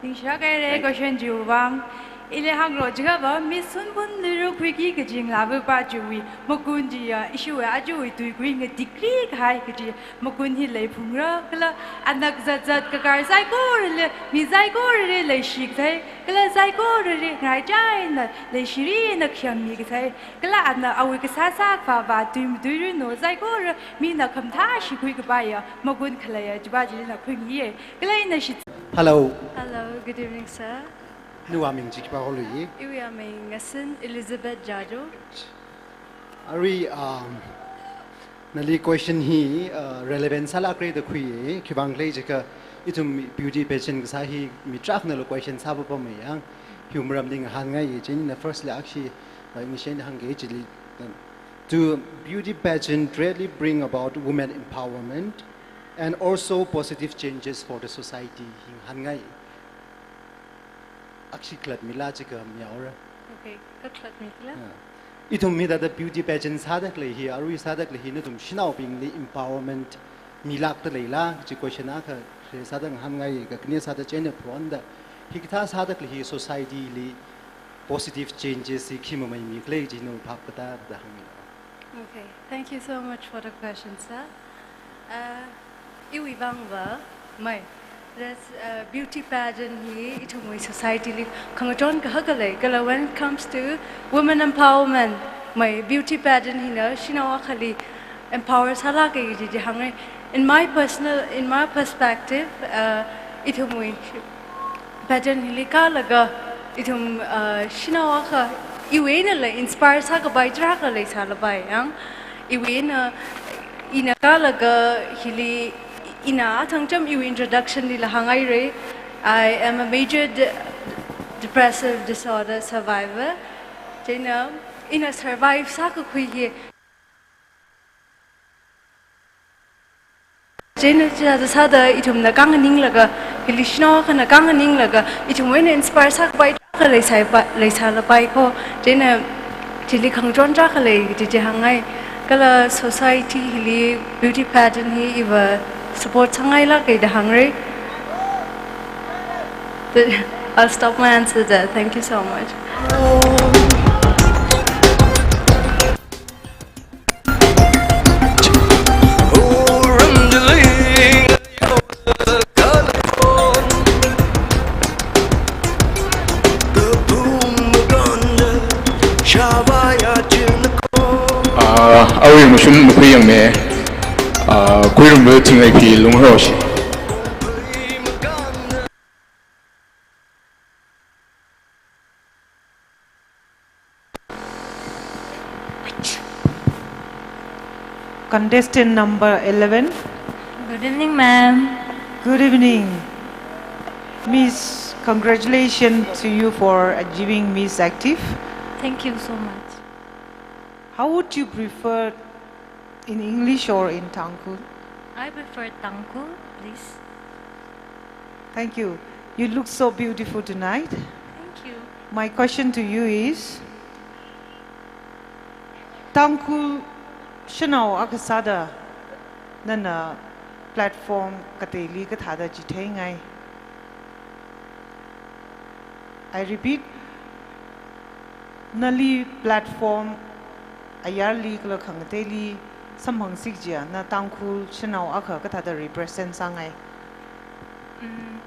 Ningshākhaira. Thank you. Question chiwui vang. Ili hānglo jiakha va, Miss Hunphun Luira khuiki kajing lava pa chiwui magun chiya, ishiwui aja iwui tuikui ngatikri kahai kaji magun hi leiphungra, kala ana kazat zat kakar saikorali, mi saikorali leishikathei, kala saikorali ngaichaina leishirina khayang mikathei, kala ana awui kasā sākhavā tui matuiranu saikora mina khamathā shikhui kapaiya magun khaleiya chiva chili ina khuimiya. Kala ina shi- Hello. Hello, good evening, sir. Nawui aming chi khipā holuiya? Iwui aming Ngasin Elizabeth Jajo. Arui, um, nali question hi, uh, relevant sālākra da khuiya, khivang khala jiakha ithum beauty pageant kasā hi mi tarākhanalu question sāpapamya, hiwui maramli ngahānngai, chieina firstly akhashi, uh, English eina hāngki chili, uh, do beauty pageant really bring about women empowerment and also positive changes for the society? Hi ngahānngai. Akhashi khalatta mila jiakha mihaora. Okay, kakhalat mikhala? Yeah. Ithum hithāda beauty pageant sāda khalei hi, arui sāda khalei hi, nathum shanaobingli empowerment milākda leila, kaji question akha, hi sāda ngahānngai, kakhane sāda chieina phonda, hikathā sāda khalei hi society li positive changes hi khi mamei mikhala kaji nawui phap kathāda hāngmilu. Okay, thank you so much for the question, sir. Uh, iwui vangva, mei, That's, uh, beauty pageant hi ithumwui society li khangachon kahaka lei. Kala when it comes to women empowerment, mai beauty pageant hina shanao akhali empower sālāka kaji chi hānga. In my personal, in my perspective, uh, ithumwui pageant hili kālaga ithum, uh, shanao akha iwui einala inspire sākapai tarākha leisālapai yang. Iwui eina, ina kālaga hili ina athang cham iwui introduction lila hānghaira. I am a major de-, depressive disorder survivor. Chieina ina survive sākakhui hi. Chieina chithāda sāda ithumna kānganinglaga, hili shanao akhana kānganinglaga, ithumwui eina inspire sākapai tarākha leisāpai, leisālapai ko. Chieina chili khangachon tarākha lei kaji chi hāngngai. Kala society hili beauty pageant hi iva support sāngailāka da hāngra. I'll stop my answer there. Thank you so much. Ah, awui mashun makhui yangme, ah, Khuirumlu Thingleiphi Lungharoshi. Contestant number eleven. Good evening, ma'am. Good evening. Miss, congratulations to you for achieving Miss Active. Thank you so much. How would you prefer, in English or in Tangkhul? I prefer Tangkhul, please. Thank you. You look so beautiful tonight. Thank you. My question to you is, Tangkhul shanao akha sāda nana platform kateili kathāda chitheingai? I repeat, nali platform ayarli kala khangateili samphangsi kajiya, na Tangkhul shanao akha kathāda represent sāngai? Mm,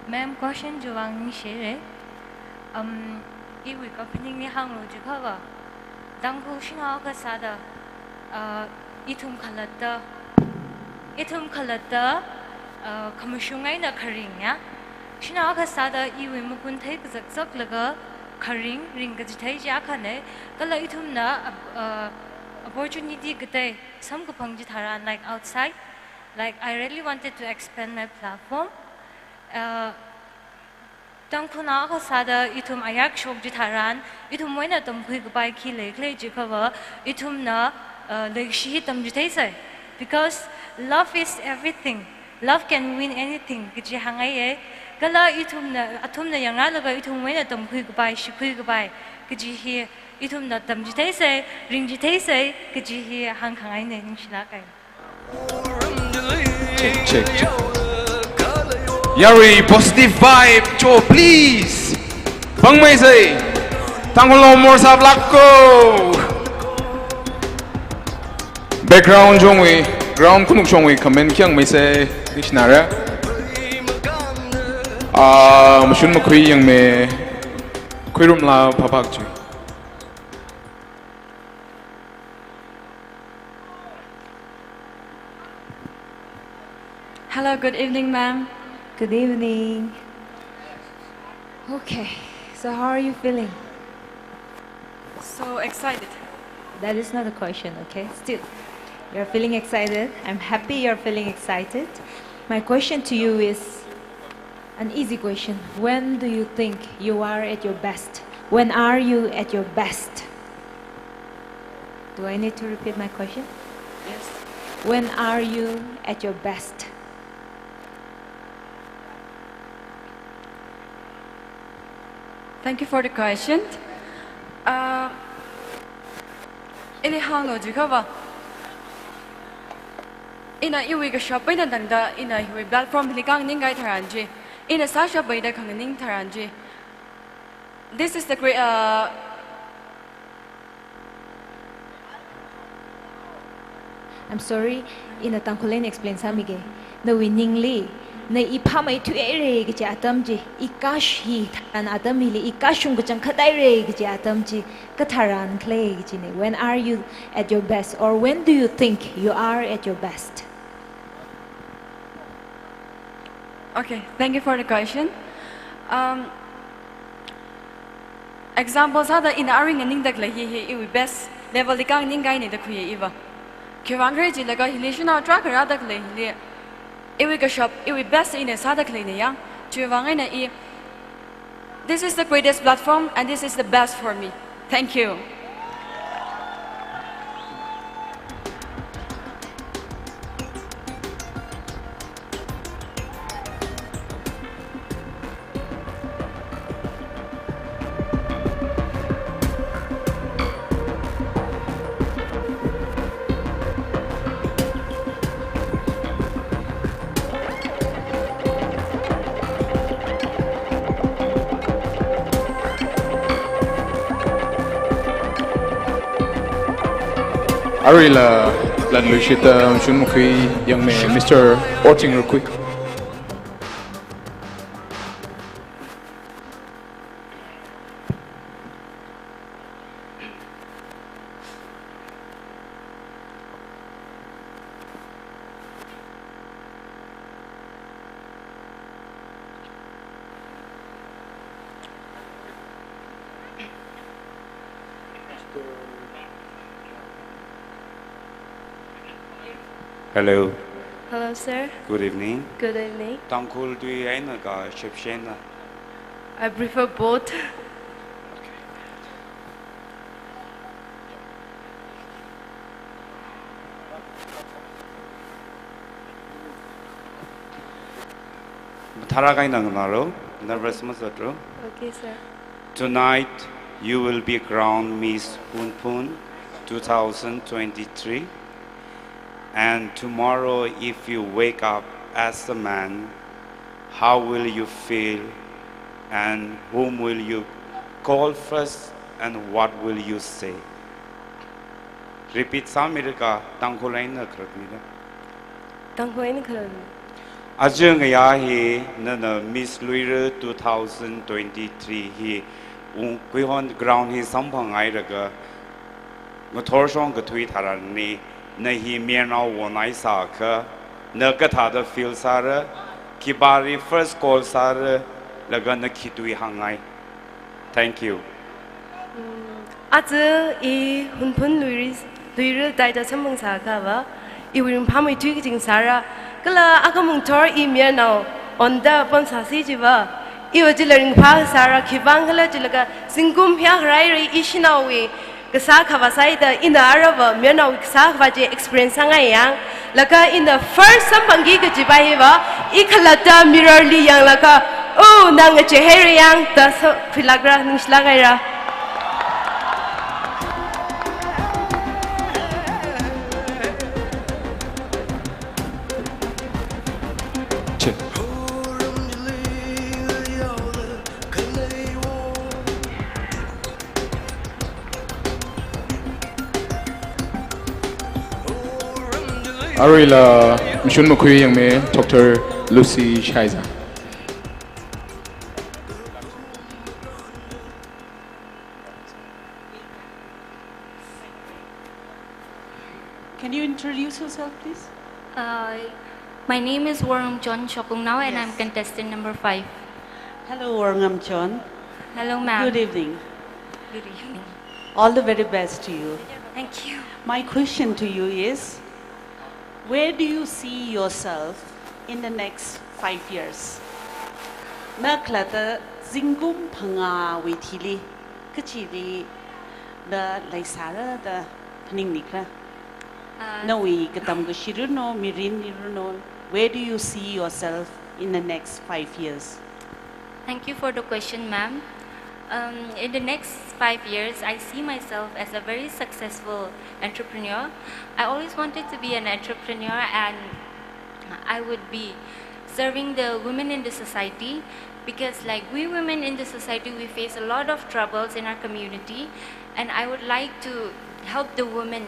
ma'am, question chiwui vang ningshire. Um, iwui kaphaningli hānglu jiakhava, Tangkhul shanao akha sāda, uh, ithum khalatta, ithum khalatta, uh, khamashung eina kharing ya. Shanao akha sāda iwui makhun theikazakzaklaga kharing, ringkachithei chi akhana, kala ithumna, uh, uh, opportunity katei samkaphang chitharan, like, outside, like, I really wanted to expand my platform. Uh, Tangkhulnao akha sāda ithum ayar kashok chitharan, ithumwui eina tamkhui kapai khi leikhala jiakhava, ithumna, uh, leikashi hi tamchitheisai. Because love is everything. Love can win anything kaji hāngngaiye. Kala ithumna, athumna yangrālaga ithumwui eina tamkhui kapai, shikhui kapai kaji hi ithumna tamchitheisai, ringchitheisai kaji hi hāngkhangaina, ningshilāka. Check, check, check. Yarui positive vibe cho, please. Pangmeisai. Tangkhulnao morsa blak ko. Background chungwui, ground khanuk chungwui comment khayang meisai, ningshinara. Ah, mashun makhui yangme, Khuirumla Phaphak chi. Hello, good evening, ma'am. Good evening. Okay, so how are you feeling? So excited. That is not a question, okay? Still, you're feeling excited. I'm happy you're feeling excited. My question to you is, an easy question. When do you think you are at your best? When are you at your best? Do I need to repeat my question? Yes. When are you at your best? Thank you for the question. Uh, ili hānglu jiakhava, ina iwui kashap eina tangda, ina hiwui platform hili kānganingngai tharan chi, ina sāshappai da khanganing tharan chi, this is the great, uh, I'm sorry, ina Tangkhul eina explain sāmige. Nawui ningli, na i phāmeithuihaira kaji atam chi, i kashi tharan atam hili i kashung kachangkhat haira kaji atam chi, katharan khalei kajina. When are you at your best, or when do you think you are at your best? Okay, thank you for the question. Um, example sāda ina arui nganingda khalei hi, hi iwui best level li khanganing kahaina da khuiya iva. Khiwuivang khala jilaga hili shanao tarākha rāda khalei hili, iwui kashap, iwui best ina sāda khaleina yang. Chiwuivang eina i, this is the greatest platform and this is the best for me. Thank you. Aruila latluishita mashun makhui yangmi Mister Orching Rukui. Hello. Hello, sir. Good evening. Good evening. Tangkhul tui eina ka Shipshena? I prefer both. Mathara kaina nganālu, nervous masālu. Okay, sir. Tonight, you will be crowned Miss Hunphun two thousand twenty-three. And tomorrow, if you wake up as a man, how will you feel? And whom will you call first? And what will you say? Repeat sāmira ka, Tangkhul eina khararmira. Tangkhul eina khararmi. Aja ngayā hi, nana Miss Luira two thousand twenty-three hi, ung kuihon ground hi samphang hailaga, ngathor shong kathui tharan ni, na hi mayarnao won haisākha, na kathāda feel sāra, khipāli first call sāra, laga na khi tui hāngngai. Thank you. Mm, aja i Hunphun Luira, Luira title samphang sākha va, iwui ringphāmeithui kaching sāra, kala akhamang thor i mayarnao wonda pamsāsi jiva, iva chila ringphā sāra, khiwuivang khala jilaga zingkum hiyākha rāra i shanaowui kasā khavā sāida ina aruiva mayarnaowui kasā khavā chi experience sāngai yang. Laga ina first samphangki kajiva hiva, i khalatta mirror li yanglaga, "Oh, na ngachei haira yang," da sā, khuilākra, ningshilāk haira. Aruila mashun makhui yangmi Doctor Lucy Shaiza. Can you introduce yourself, please? Uh, my name is Worngam John Shokungnao, and I'm Yes. contestant number five. Hello, Worngam John. Hello, ma'am. Good evening. Good evening. All the very best to you. Thank you. My question to you is, where do you see yourself in the next five years? Na khalatta zingkum phangāwui thili, kachili na leisāra da phaningnikra. Uh, Nawui katam kashi runo, mirinli runo, where do you see yourself in the next five years? Thank you for the question, ma'am. Um, in the next five years, I see myself as a very successful entrepreneur. I always wanted to be an entrepreneur, and I would be serving the women in the society, because, like, we women in the society, we face a lot of troubles in our community, and I would like to help the women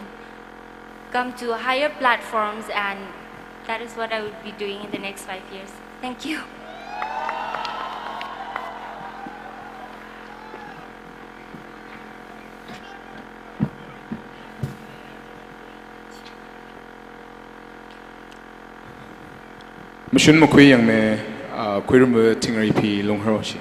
come to higher platforms, and that is what I would be doing in the next five years. Thank you. Mashun makhui yangmei, ah, Khuirumva Thingreiphi Lungharoshi.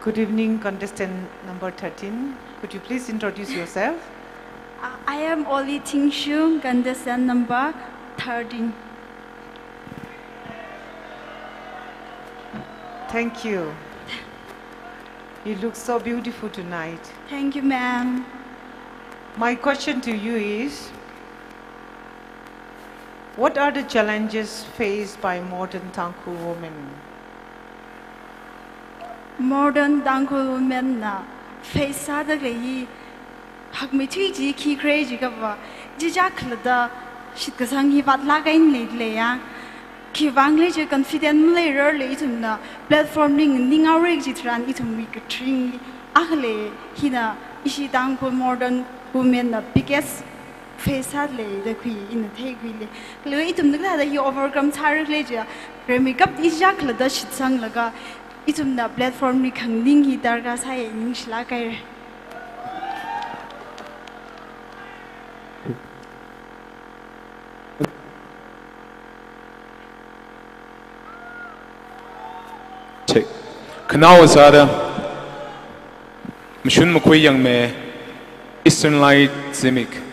Good evening, contestant number thirteen. Could you please introduce yourself? Uh, I am Oli Tingshung, contestant number thirteen. Thank you. You look so beautiful tonight. Thank you, ma'am. My question to you is, what are the challenges faced by modern Tangkhul women? Modern Tangkhul women na face sāda khalei hi hakmeithui chi khikhala jiakha va, chichā khalatta shitkasang hi vātlāk eina leilei ya. Khiwuivang khala jiakha confident maleirarlei ithumna platform li nganingaora kaji tharan ithumwui katharingli akha lei, hina ishi Tangkhul modern women na biggest face sālei da khui ina theikhuilei. Kala ithumna kathāda hi overcome sāra khala jiakha, rimeikapta chichā khalatta shitsanglaga ithumna platform li khanganing hi darkar sāya, ningshilāk haira. Check. Khanao sāda, mashun makhui yangmei, Eastern Light Zimik.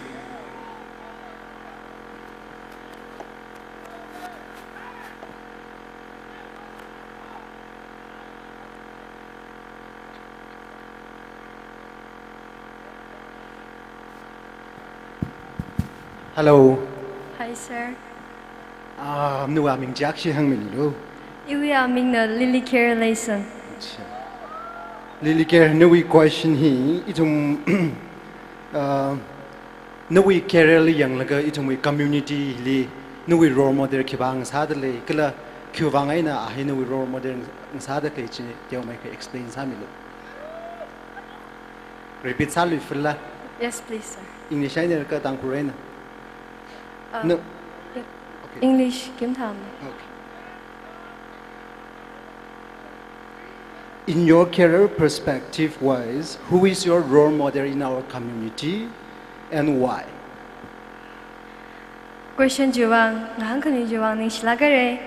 Hello. Hi, sir. Ah, nawui aming chākshi hāngmilu. Iwui amingna Lily Care Leison. Acha. Lily Care, nawui question hi ithum, ah, nawui career li yanglaga ithumwui community li nawui role model khipā ngasādalei, kala khiwuivang eina a hi nawui role model ngasāda khalei chi teomeikha explain sāmilu. Repeat sāluifala? Yes, please, sir. English eina ka Tangkhul eina? Uh, no. Yeah. Okay. English, kim tham. Okay. In your career perspective wise, who is your role model in our community and why? Question chiwui vang, ngahānkhanui chiwui vang ningshilāk haira.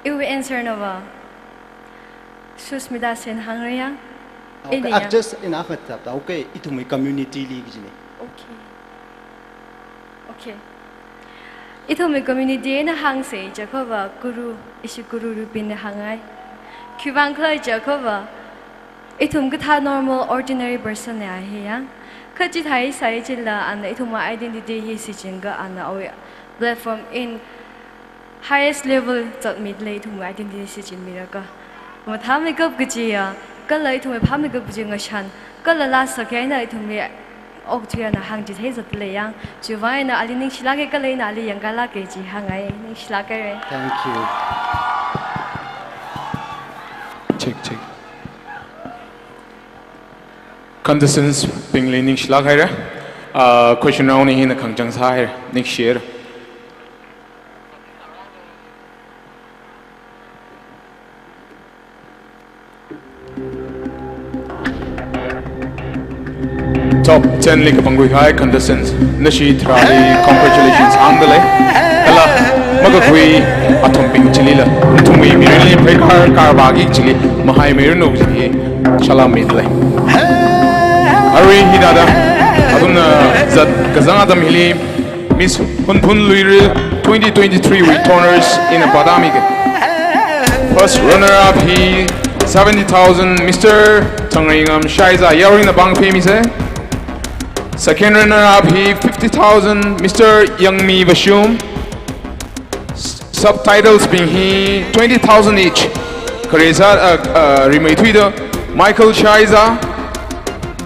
Iwui answer na va Susmita Sen hāngra ya. Okay, ini ah, ya. Just ina khatta, okay, ithumwui community li kajina. Okay. Okay. Ithumwui community eina hāngsa jiakha va guru, ishi guru Rupina hāngngai. Khiwuivang khala jiakha va, ithum kathā normal, ordinary person na hi ya. Kha chithāi sāi chila ana ithumwui identity hi shichinga, ana awui platform in highest level zatmida lei, ithumwui identity shichinmira ka. Mathāmeikap kaji ya, kala ithumwui phāmeikap kaji ngashan, kala laa sākha eina ithumwui okathui ana hāngchithei zatdalei ya. Chiwui vang eina ali ningshilāka kala ina ali yangkālāka chi hāngngai, ningshilāk haira. Thank you. Check, check. Contestants bingli ningshilāk haira. Ah, question round hi hina khangachang sāhaira. Ningshira. Top ten li kapangkhui kahai contestants, nashi tharāli congratulations hāngdalei. Kala makakhui athumbing chilila, nathumwui mirinli pheikar karbaki chili mahaimeiranu kaji hi salam midalei. Arui hithāda athumna zat kazang atam hili Miss Hunphun Luiril twenty twenty-three with honors eina pātāmiki. First runner-up hi seventy thousand, Mister Thangreingam Shaiza, yaruina pāngphimisa. Second runner-up hi fifty thousand, Mister Yangmi Vashum. Subtitles bing hi twenty thousand each. Kharesa, uh, uh, rimeithuida Michael Shaiza,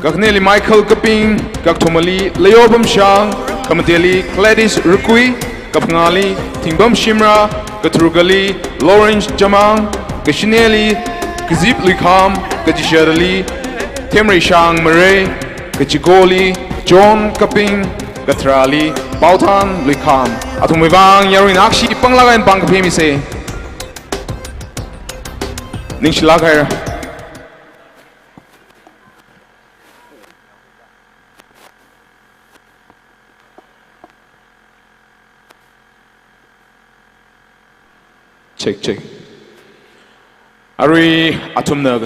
kakhaneli Michael Kaping, kathumali Leobam Shang, khamateli Gladys Rukui, kaphangāli Thingbam Shimra, katharukali Lawrence Chamang, kashineli Kazip Luikham, kachishātali Themreishang Marei, kachikoli John Kaping, katharali Paothan Luikhan. Athumwui vang yaruina akhashi panglāk eina pāng kaphemisa. Ningshilāk haira. Check, check. Arui athumna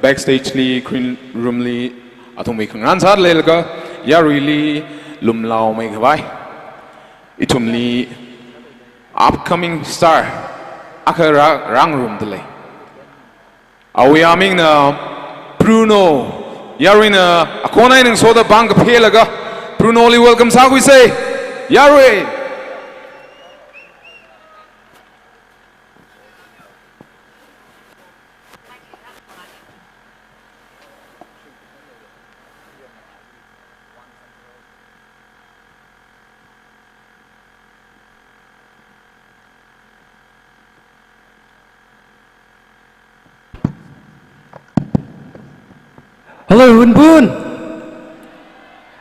backstage li, green room li, athumwui khangarān sāda leilaga, yaruili lumlaomei khavai ithumli upcoming star akha rā-, rāngarumda lei. Awui amingna Bruno. Yaruina akhon eina ngasoda pāng kaphelaga Bruno li welcome sākhuisa. Yarui. Hello, Hunphun!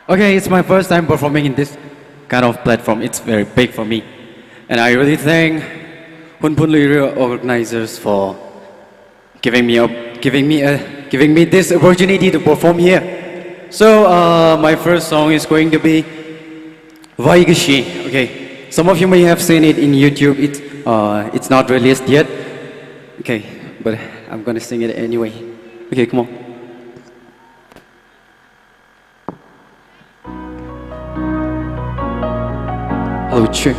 Okay, it's my first time performing in this kind of platform. It's very big for me. And I really thank Hunphun Luira organizers for giving me up, giving me a, giving me this opportunity to perform here. So, uh, my first song is going to be Vaikashi. Okay, some of you may have seen it in YouTube. It's, uh, it's not released yet. Okay, but I'm gonna sing it anyway. Okay, come on. Hello, check.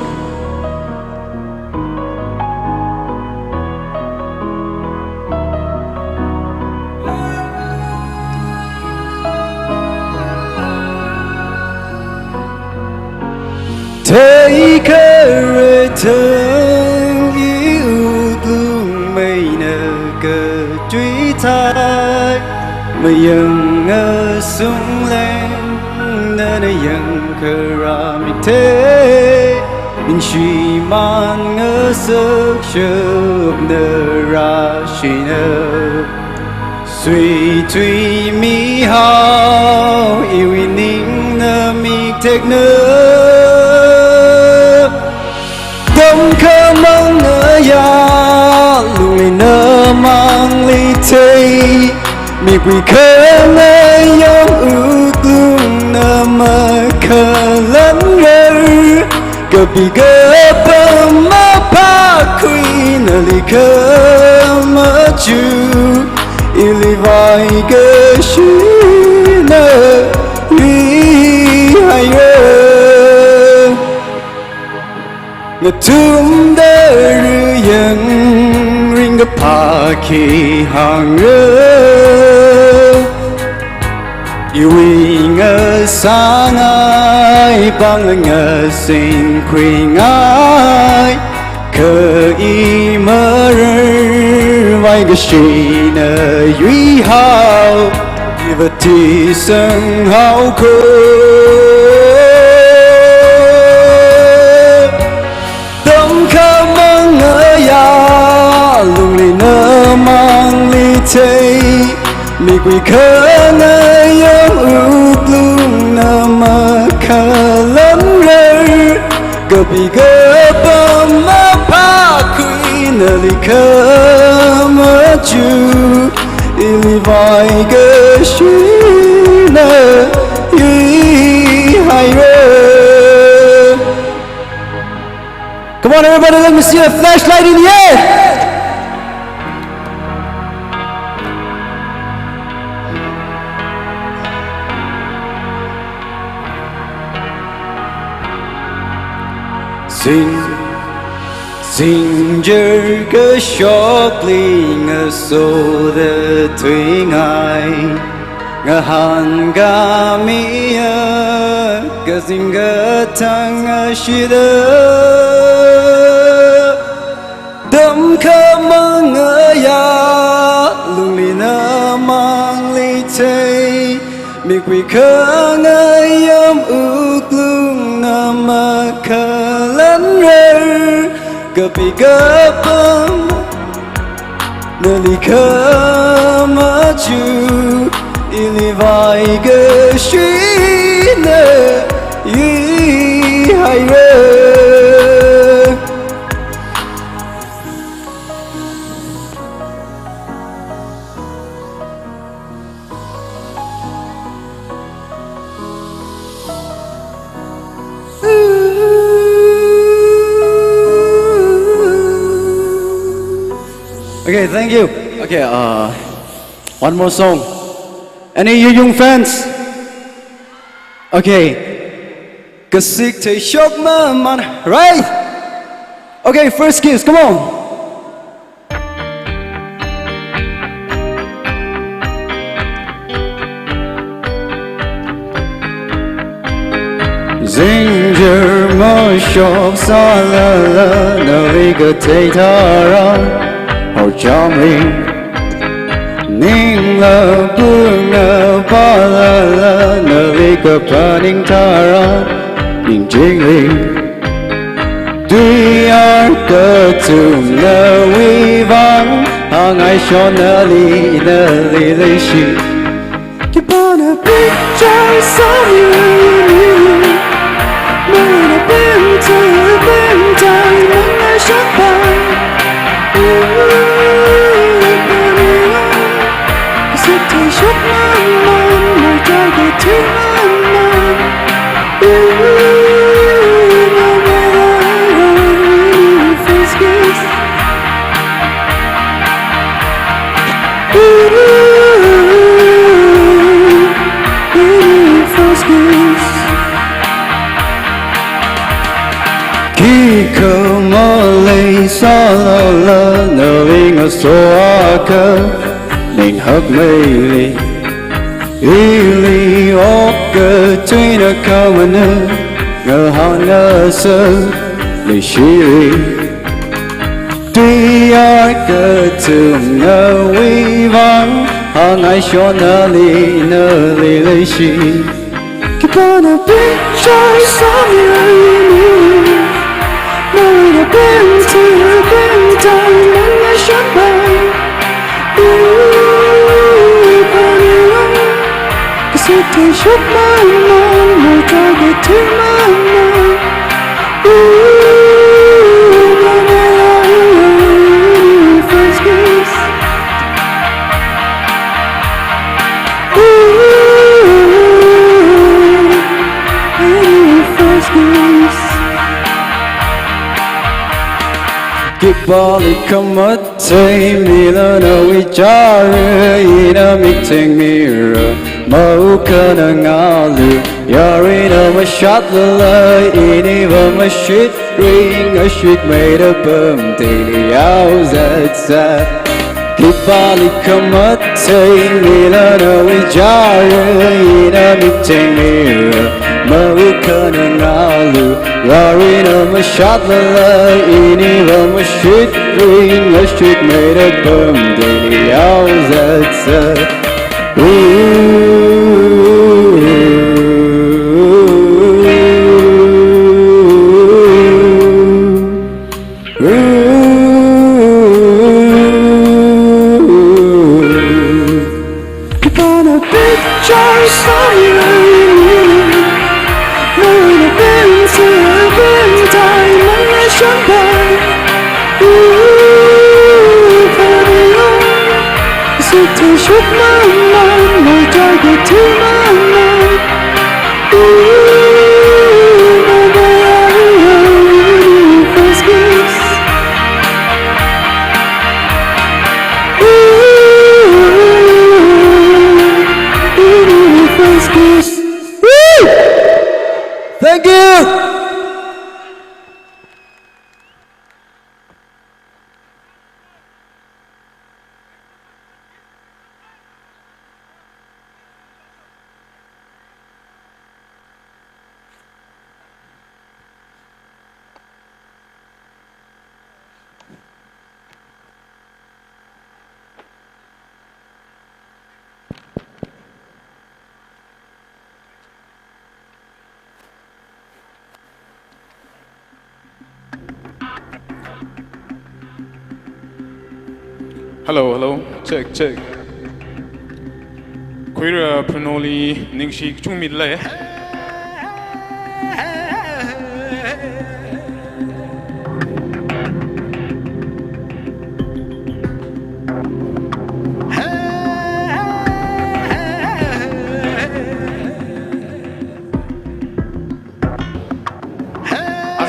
Theikharei thang iwui wuklung meina katui thai, mayang asung leng nana yangkharā mik thei, ningshimān ngasak shapna rāshina. Suitui mihao iwui ningna mik tekna. Tamkhamang aya lungli namangli thei, mikwui khangayang wuklungna makhalanrar. Kapi kapam maphākhui nali khamachuk, ili vaikashina yuihaira. Ngathumda ruyang ringkaphā khi hāngra. Iwui ngasāngai pāng ngasingkhuingai, kha i marar vaikashina yuihao, iva thisang haoko. Tamkhamang aya lungli namangli thei, mikwui khangayang wuklungna makhalanrar. Kapi kapam maphākhui nali khamachuk, ili vaikashina yuihaira. Come on, everybody, let me see a flashlight in the air. Sing, sing jer kashokli ngasoda tuingai. Ngahānkāmiya kazing kathang ashida. Tamkhamang aya lungli namangli thei, mikwui khangayang wuklungna makhalanrar. Kapi kapam nali khamachuk, ili vaikashina Ihaire. Okay, thank you. Okay, uh, one more song. Any Yuyung fans? Okay. Kasik te shok maman, right? Okay, First Kiss, come on. Zingjir mashok sālala, nali kathei tharan haochāmli. Ningla pungna pālala, nali kaphaning tharan ningchingli. Tui ar kathumna wuivang, hangaishon nali, nali leishi. Khipāna picture sāmi, mana picture, picture, mana shakpai. Ooh, pami, kasik te shok maman, mana target te maman. Ooh, mama, First Kiss. Ooh, First Kiss. Khikha malei sālala, nali ngasoakha ning hakmeili. Ili okathuina khamana, ngahānngasā leishili. Tui ar kathumna wuivang, hangaishon nali, nali leishi. Khipāna picture sāmi, mana picture, picture, mana shakpai. Ooh, pami, kasik te shok maman, mana target te maman. Ooh, mama, First Kiss. Ooh, First Kiss. Khipāli khamathei mila nawui chāra, ina mik thengmira, maukana ngalu, yarina mashatlala, iniva mashitri, ngashikmeida pamteili yaozatsā. Khipāli khamathei mila nawui chāra, ina mik thengmira, maukana ngalu, yarina mashatlala, iniva mashitri, ngashikmeida pamteili yaozatsā. Ooh, ooh. Khipāna picture sāmi, mana picture, picture, mana shakpai. Ooh, pami, kasik te shok maman, mana target te maman. Ooh, mama, First Kiss. Ooh, First Kiss. Woo! Thank you. Hello, hello. Check, check. Khuira Pranoli ningshi kachungmi lei.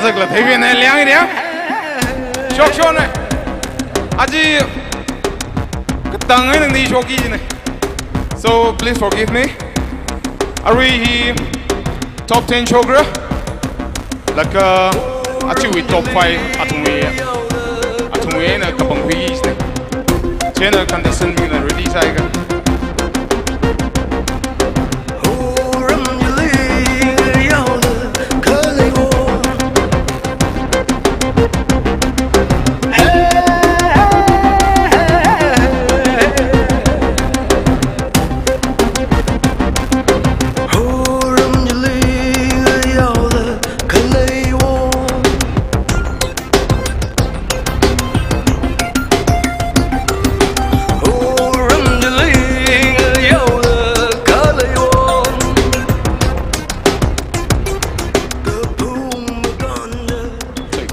Kala theiwui eina liang ina. Shokshona. Aja katang eina ningli shokki jina. So please forgive me. Arui hi top ten shokra. Laga ajawui top five athumwui, athumwui eina kapangkhui jina. Chieina contestant bingna ready sāhaiakha.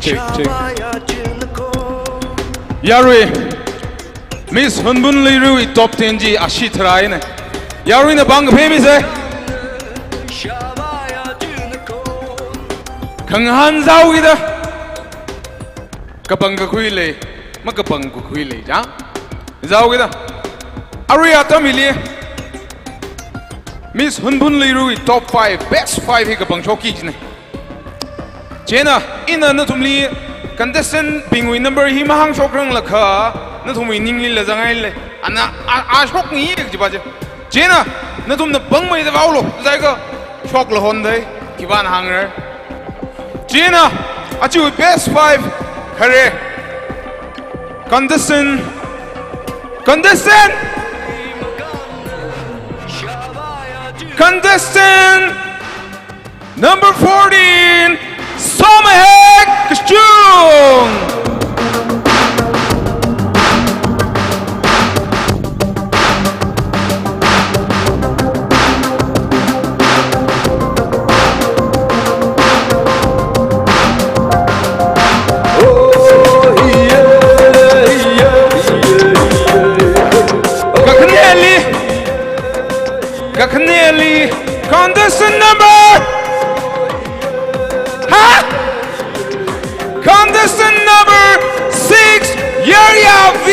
Check, check, check. Yarui, Miss Hunbun Leiruwui top ten chi ashee tharan eina. Yaruina pāngkaphe misa. Khangahān zāhaokida. Kapangkakhui lei, makapangkakhui lei, ja? Zāhaokida. Arui atam hili Miss Hunbun Leiruwui top five, best five hi kapangshokki jina. Chieina, ina nathumli contestant bingwui number hi mahāngshokranglakha, nathumwui ninglila zangngaile. Ana, a, a shokngai kajipa chi. Chieina, nathumna pāngmeida vaolu, zaiakha shoklahon dai, khipāna hāngra. Chieina, ajawui best five khare. Contestant, contestant, contestant number fourteen, Somhek Kachung. Kakhaneli, kakhaneli, contestant number, ha? Contestant number six, Yaria V.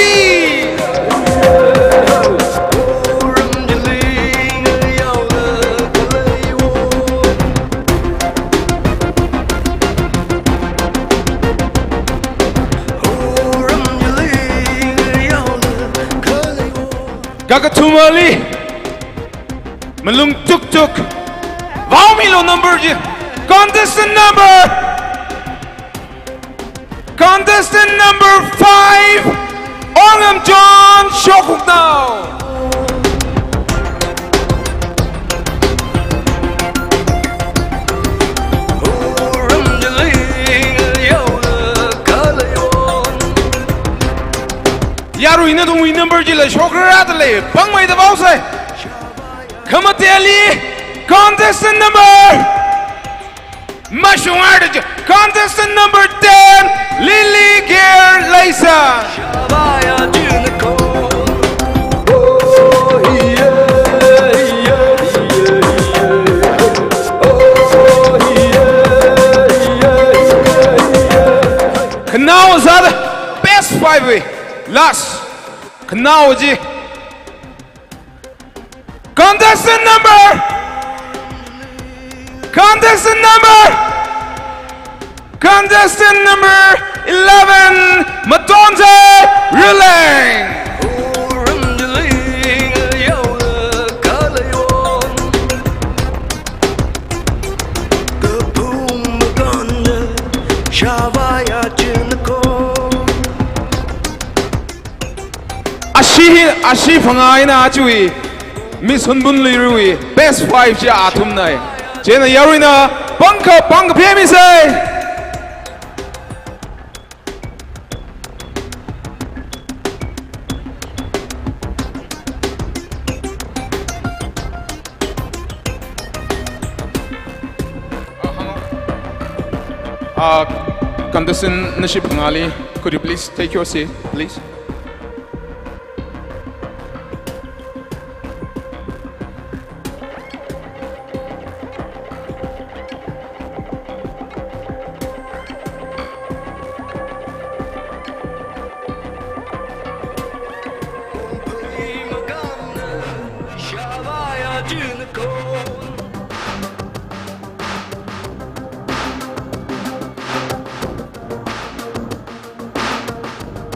Kakathumali, malung tuktuk, vaomilu number chi. Contestant number, contestant number five, Orngam John Shokhuknao. Yaruina nathumwui number chila shokra da lei, pāngmeida vaosei. Khamateli, contestant number, mashungar da chi, contestant number ten, Lily Gear Leisa. Khanao zada, best five wui last khanao chi. Contestant number, contestant number, contestant number eleven, Matonze Rileng. Ashee hi, ashee phangā eina ajawui Miss Hunbun Leiruwui best five chi athumnai. Chieina yaruina pāngkha, pāngkaphe misei. Uh, contestant number phangāli, could you please take your seat, please?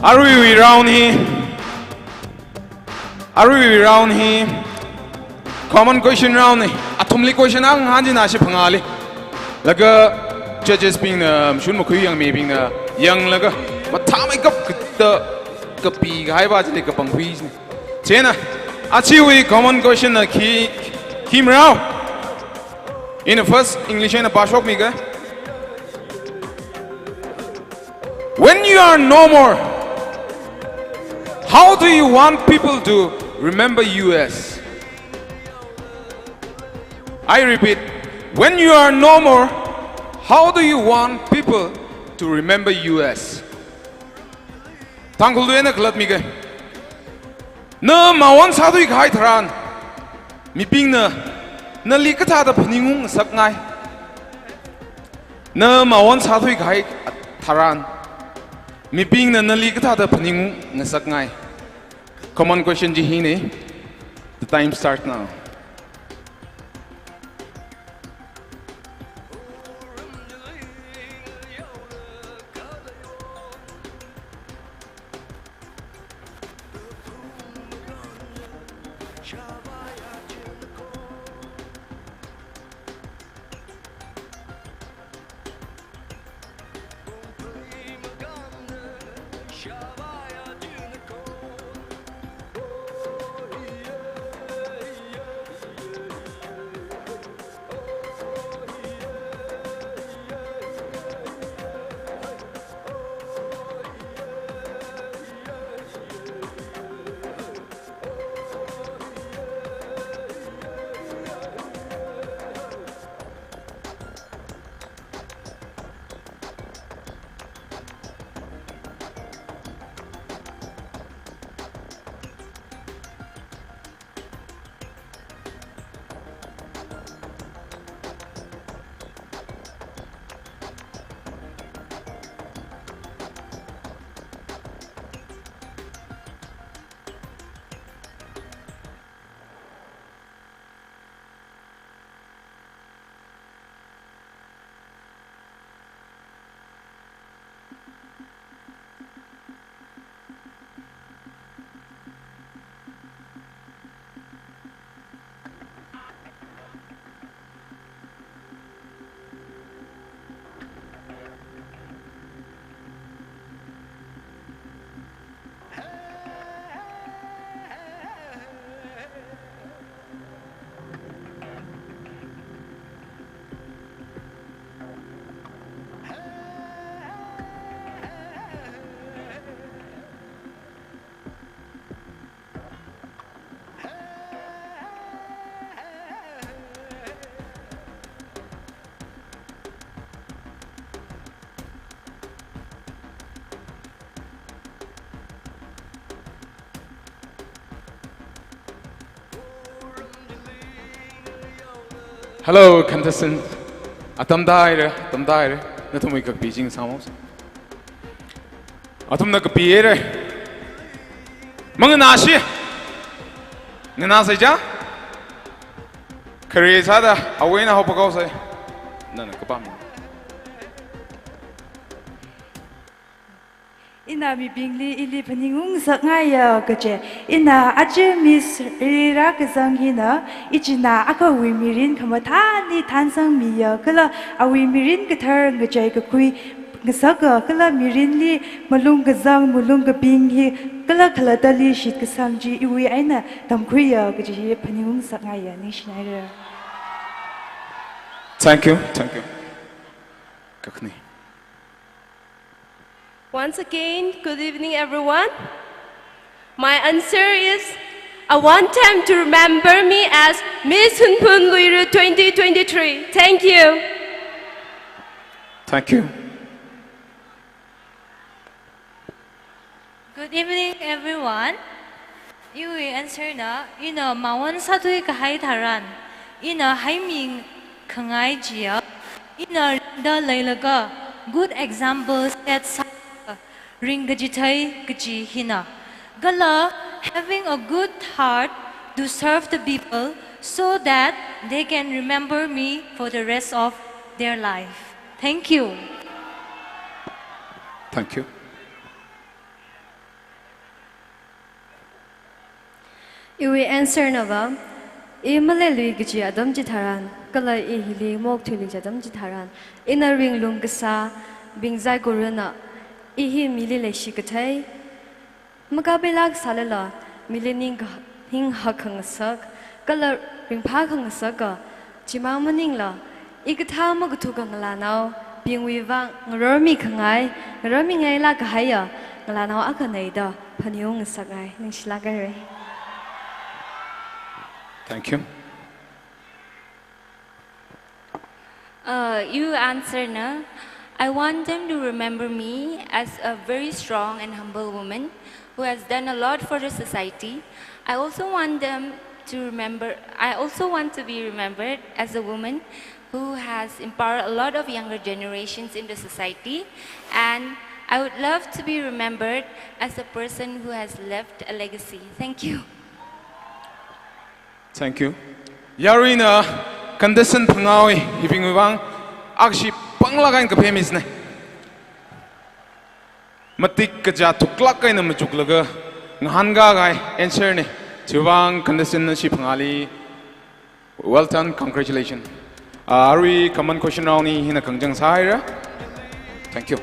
Aruiwui round hi, aruiwui round hi common question round ni. Athumli question akha ngahān jina shi phangāli. Laga judges bingna, mashun makhui yangmibingna yanglaga mathāmeikap kata kapikahai va chili kapangkhui jina. Chieina, achiwui common question na khi, khi marao. In the first English eina pāshokmiga. When you are no more, how do you want people to remember you as? I repeat, when you are no more, how do you want people to remember you as? Tangkhul eina khalatmiga. Na mawon sāthuikahai tharan, mibingna nali kathāda phaningung ngasakngai? Na mawon sāthuikahai tharan, mibingna nali kathāda phaningung ngasakngai? Common question chi hina. The time start now. Hello, contestant. Atam tāhaira, atam tāhaira. Nathumwui kapi chi ngasāmos. Athumna kapihaira. Manganāshi. Nganāsai cha? Khare sāda, awui eina haophok haosai. Nana kapam. Ina mibingli ili phaningung ngasakngaiya kaje. Ina aja Miss Ririra Kazang hina, ichina akhawui mirin khamathāli thansangmiya, kala awui mirin kathar ngachei kakhui ngasaka, kala mirinli malung kazang, malung kaping hi, kala khalattali shitkasang chi iwui eina tamkhuiya kaji hi phaningung ngasakngaiya, ningshinaira. Thank you, thank you. Kakhane. Once again, good evening, everyone. My answer is, I want them to remember me as Miss Hunphun Luira twenty twenty-three. Thank you. Thank you. Good evening, everyone. Iwui answer na, ina mawon sāthuikahai tharan, ina haimikhangai chiya, ina ringda leilaga good example set sālaga ringkachithei kaji hina. Kala having a good heart to serve the people so that they can remember me for the rest of their life. Thank you. Thank you. Iwui answer nava, i maleilui kaji atam chitharan, kala i hili maokthuilui kaji atam chitharan, ina ringlung kasābing saikorana, i hi mili leishi kathei, makaphailāk sālala, mili ning ka-, ning hakkhangasak, kala ringphākhangasaka, chimang maningla, i kathā makathuka ngalānaobingwui vang ngarormi khangai, ngarormingailāk kahaiya ngalānao akhana da phaningung ngasakngai, ningshilāk haira. Thank you. Uh, you answer na. I want them to remember me as a very strong and humble woman who has done a lot for the society. I also want them to remember, I also want to be remembered as a woman who has empowered a lot of younger generations in the society. And I would love to be remembered as a person who has left a legacy. Thank you. Thank you. Yaruina contestant phangāwui hibingwui vang akshi panglāk eina kaphemisinei. Matik kachā thuklāk eina machuklaga ngahānkahai answer nei. Chiwui vang contestant ashi phangāli well done, congratulations. Ah, arui common question round hi hina khangjang sāhaira. Thank you.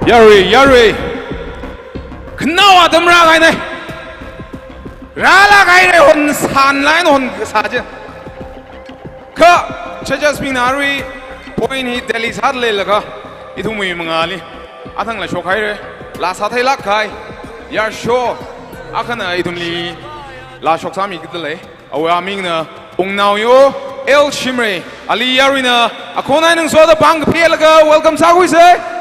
Yarui, yarui. Khanao atam rākahainei. Rālāk haira, hon sānlaga hon kasā chi. Kha, judges bingna arui point hi tally sāda leilaga, ithumwui mangāli athang lāshok haira, lā sātheilāk kahai yarsho akhana ithumli lāshok sāmi kida lei. Awui amingna Wungnaoyo L Shimray. Ali yaruina akhon eina ngasoda pāng kaphalaga welcome sākhuisei.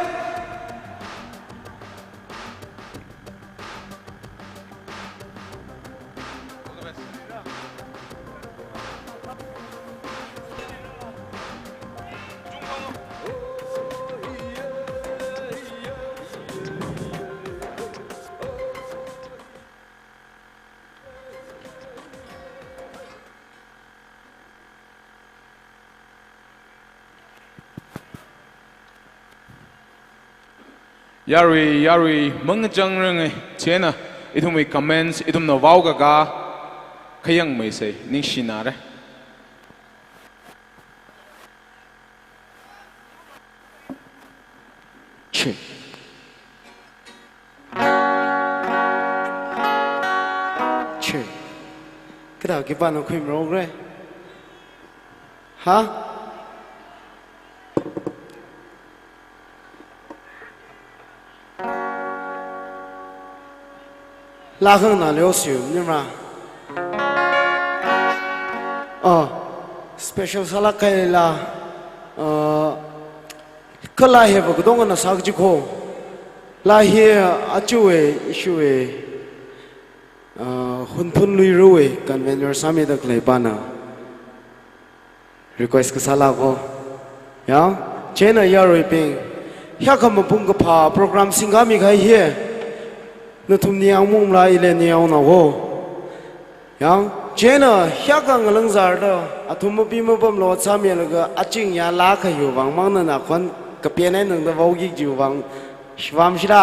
Yarui, yarui, mangachang rang e, chieina, ithumwui comments, ithumna vao kaka, khayang meisei, ningshinare. Che. Che. Kada kipāna khuimarokre. Ha? Lākhang na leo siu, nimra. Oh, special sālāk kahaila, uh, kala hi va kudong na sākaji kho. Laa hi achiwui, ishiwui, uh, Hunphun Luirui convener sāmida khaleipana request kasāla kho. Ya, chieina yaruibing, hiyākha mapung kaphā program singkhami kahai hi, nathum ningyāng mungla ile ningyāng na kho. Ya, chieina hiyākha ngalāng zārda, athum mapi mapamlo sāmilaga aching yālā kayu vang mang nana khon kapian ai nangda vaoki jiu vang, shivam shida.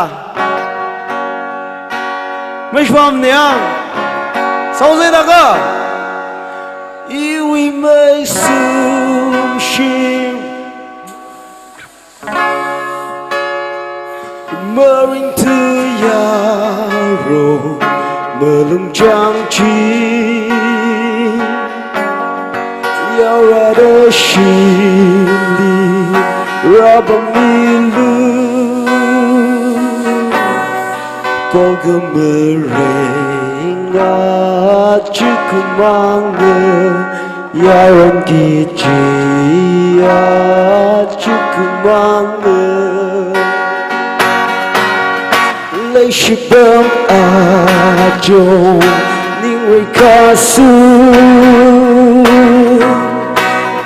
Mashwam niang. Sausai taka. Iwui maisumshim. Maringthuiyaro, malungchang chi. Yaorada shimli, rāpammilu. Kokamarenga chikumanga, yaron kichiya chikumanga. Leishipam ajo, ningwui kasu.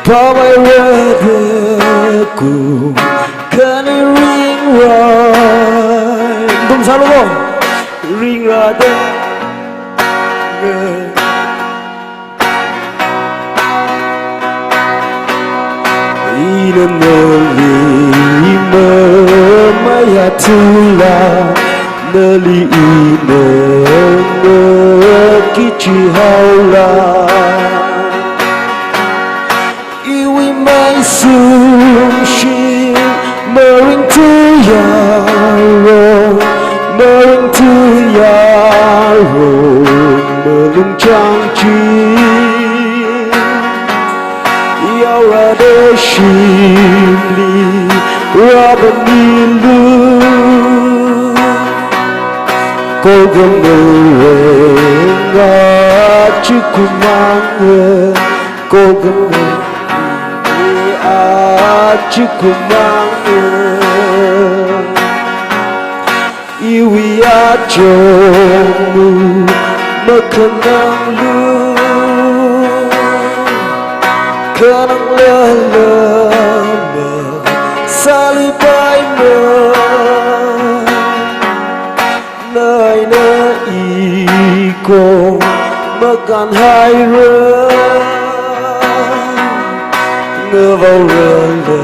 Pawai rada ku, kani ringrai. Dum saluko. Ringrada. Ina nali mamayāthula, nali ina ngakichihaola. Iwui maisumshim, maringthuiyaro, maringthuiyaro, malungchang chi. Yaorada shimli, rāpammilu. Kokamarenga chikumanga, kokamarenga chikumanga. Iwui achomu makhananglu, khananglala masāli paimana. Naina iko makānhaira, ngavaorala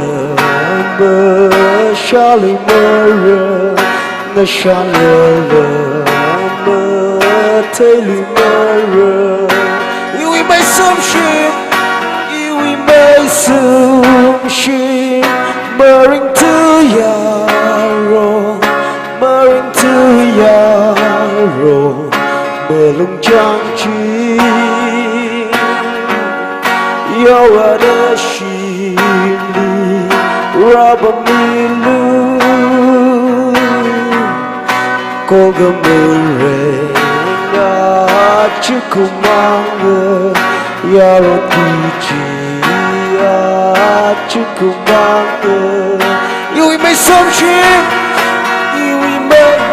mashāluimara, nashānlala matheiluimara. Iwui maisumshim, iwui maisumshim, maringthuiyaro, maringthuiyaro, malungchang chi. Yaorada shimli, rāpammilu. Kokamarenga chikumanga, yaron kichiya chikumanga. Iwui maisumshim, iwui mai-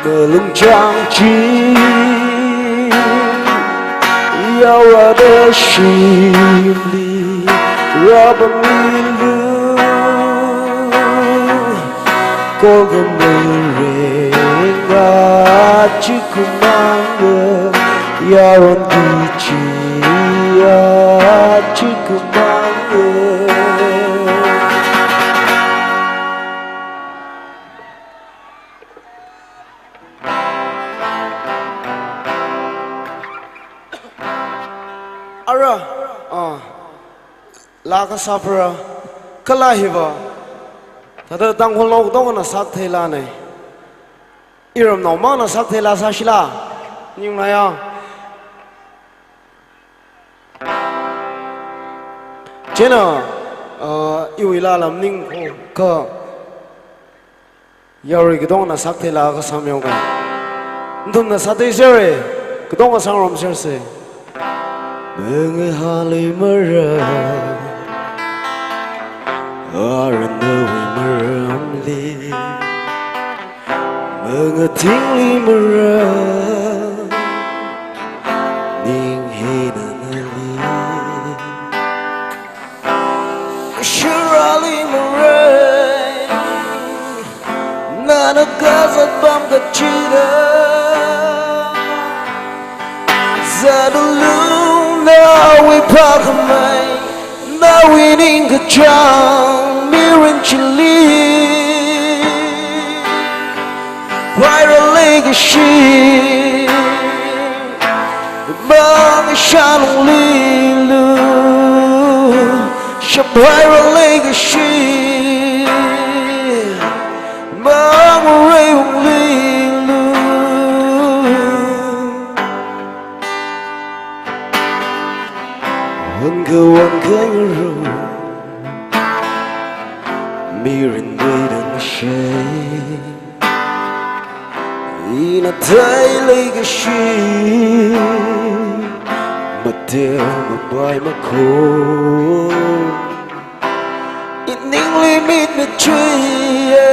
Malungchang chi, yaorada shimli, rāpammilu. Kokamarenga chikumanga, yaron kichiya chikumanga. Ara, ah, laa kasā phara, kala hiva, thāda Tangkhulnao katongana sāthei laanei. Iramnaomangna sāthei laa sāshila, ningnaya. Chieina, ah, iwui laa lam ningkho kha, yarui katongana sāthei laa kasā mihaoga. Nathumna sāthei sera, katonga sāngarumsersa. Mangahānluimara, ara nawui maramli. Mangathingluimara, ning hina nali. Sharāluimara, nana kazat pam kachida. Zatulu nawui phākhamei, Nawui ningkachāng mirin chili, phaira leikashi mang shalunglilu, shaphaira leikashi mang reiunglilu. Wanka wanka ngarum mirin veidang shei, ina thei leikashi mateo mapai makho. Iningli mitmit chuiye,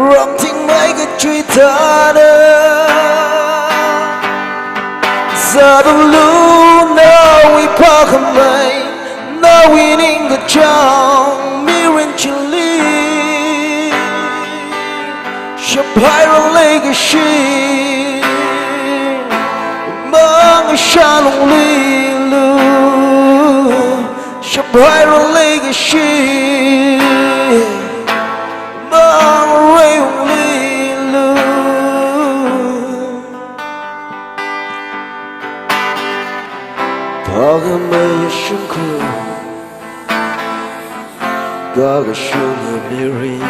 ramtingmei kachui thāda. Sādalung nawui phākhamei, nawui ningkachāng mirin chili, shaphaira leikashi mang shalunglilu, shaphaira leikashi mang reiunglilu. Phākhamei shimkhur, phākashung mirin,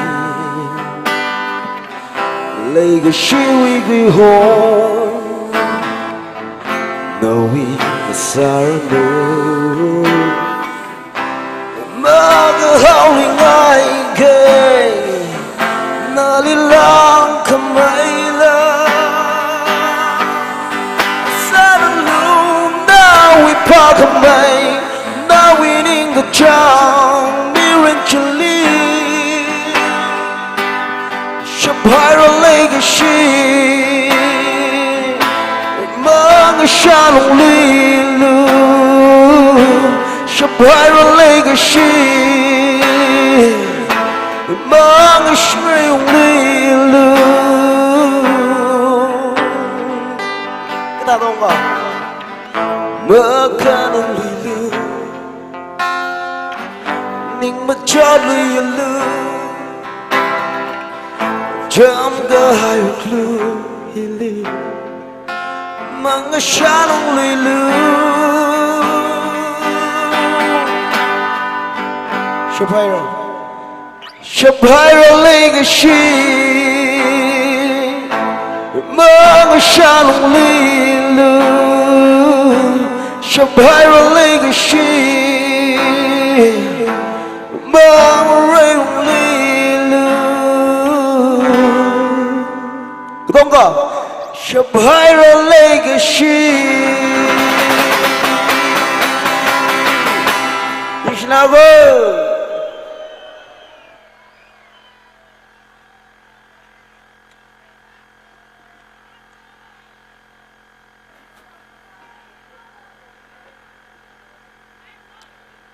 leikashiwui khuihon nawui sāranu. Makahaoringai kei nali langkhameila. Sādalung nawui phākhamei, nawui ningkachāng mirin chili, shaphaira leikashi mang shalunglilu, shaphaira leikashi mang reiunglilu. Kata dongka. Makhananglilu, ning machāluilu, chāmkahai wuklu hili, mang shalunglilu. Shaphaira. Shaphaira leikashi mang shalunglilu, shaphaira leikashi mang reiunglilu. Katongka, shaphaira leikashi. Ningshinako.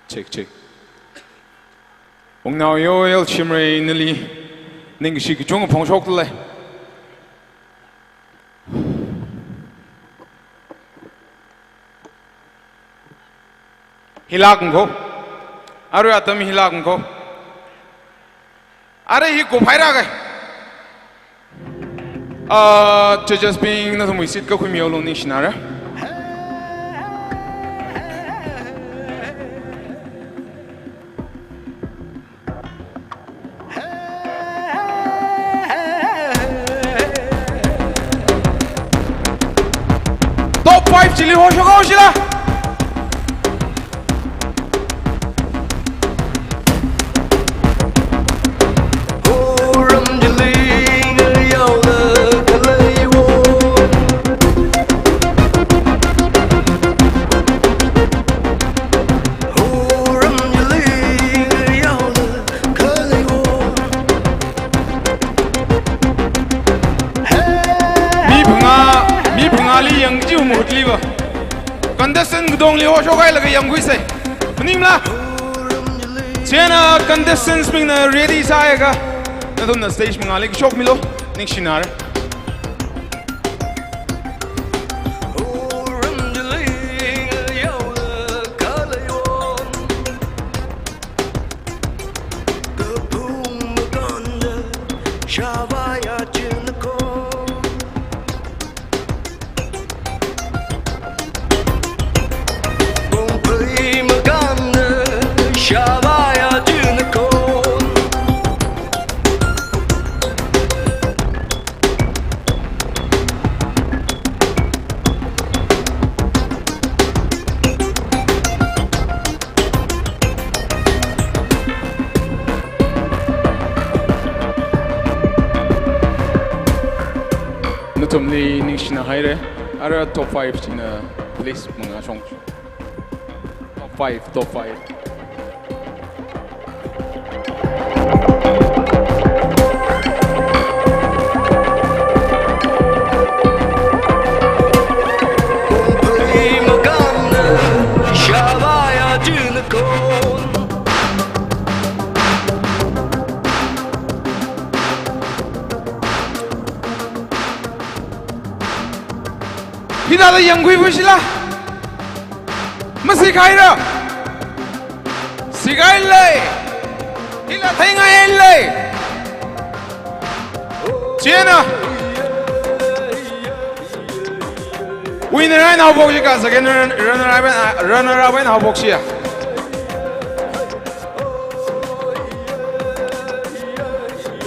Check, check. Wungnao Yoel Shimray nali ningkashi kachungkha phongshokdalei. Hilāk ngakho. Arui atam hilāk ngakho. Arui hi kuphaira kei. Ah, judges bing, nathumwui seat kakhui mihaolu, ningshinara. Top five chili hoshoka shila. Mi phangā, mi phangāli yangkaji mahutliva, contestant katongli hoshokhailaga yangkhuisa. Maningla? Chieina contestants bingna ready sāhaiakha, nathumna stage mangāli kashokmilu. Ningshinara. Nathumli ningshina haira. Ara top five china please mangā shong. Top five, top five. Hithāda yangkhuibu shila. Masikhaira. Sikhailei. Hila theingailei. Chieina. Winner eina haophok chika, second run-, runner up eina, runner up eina haophok chiya.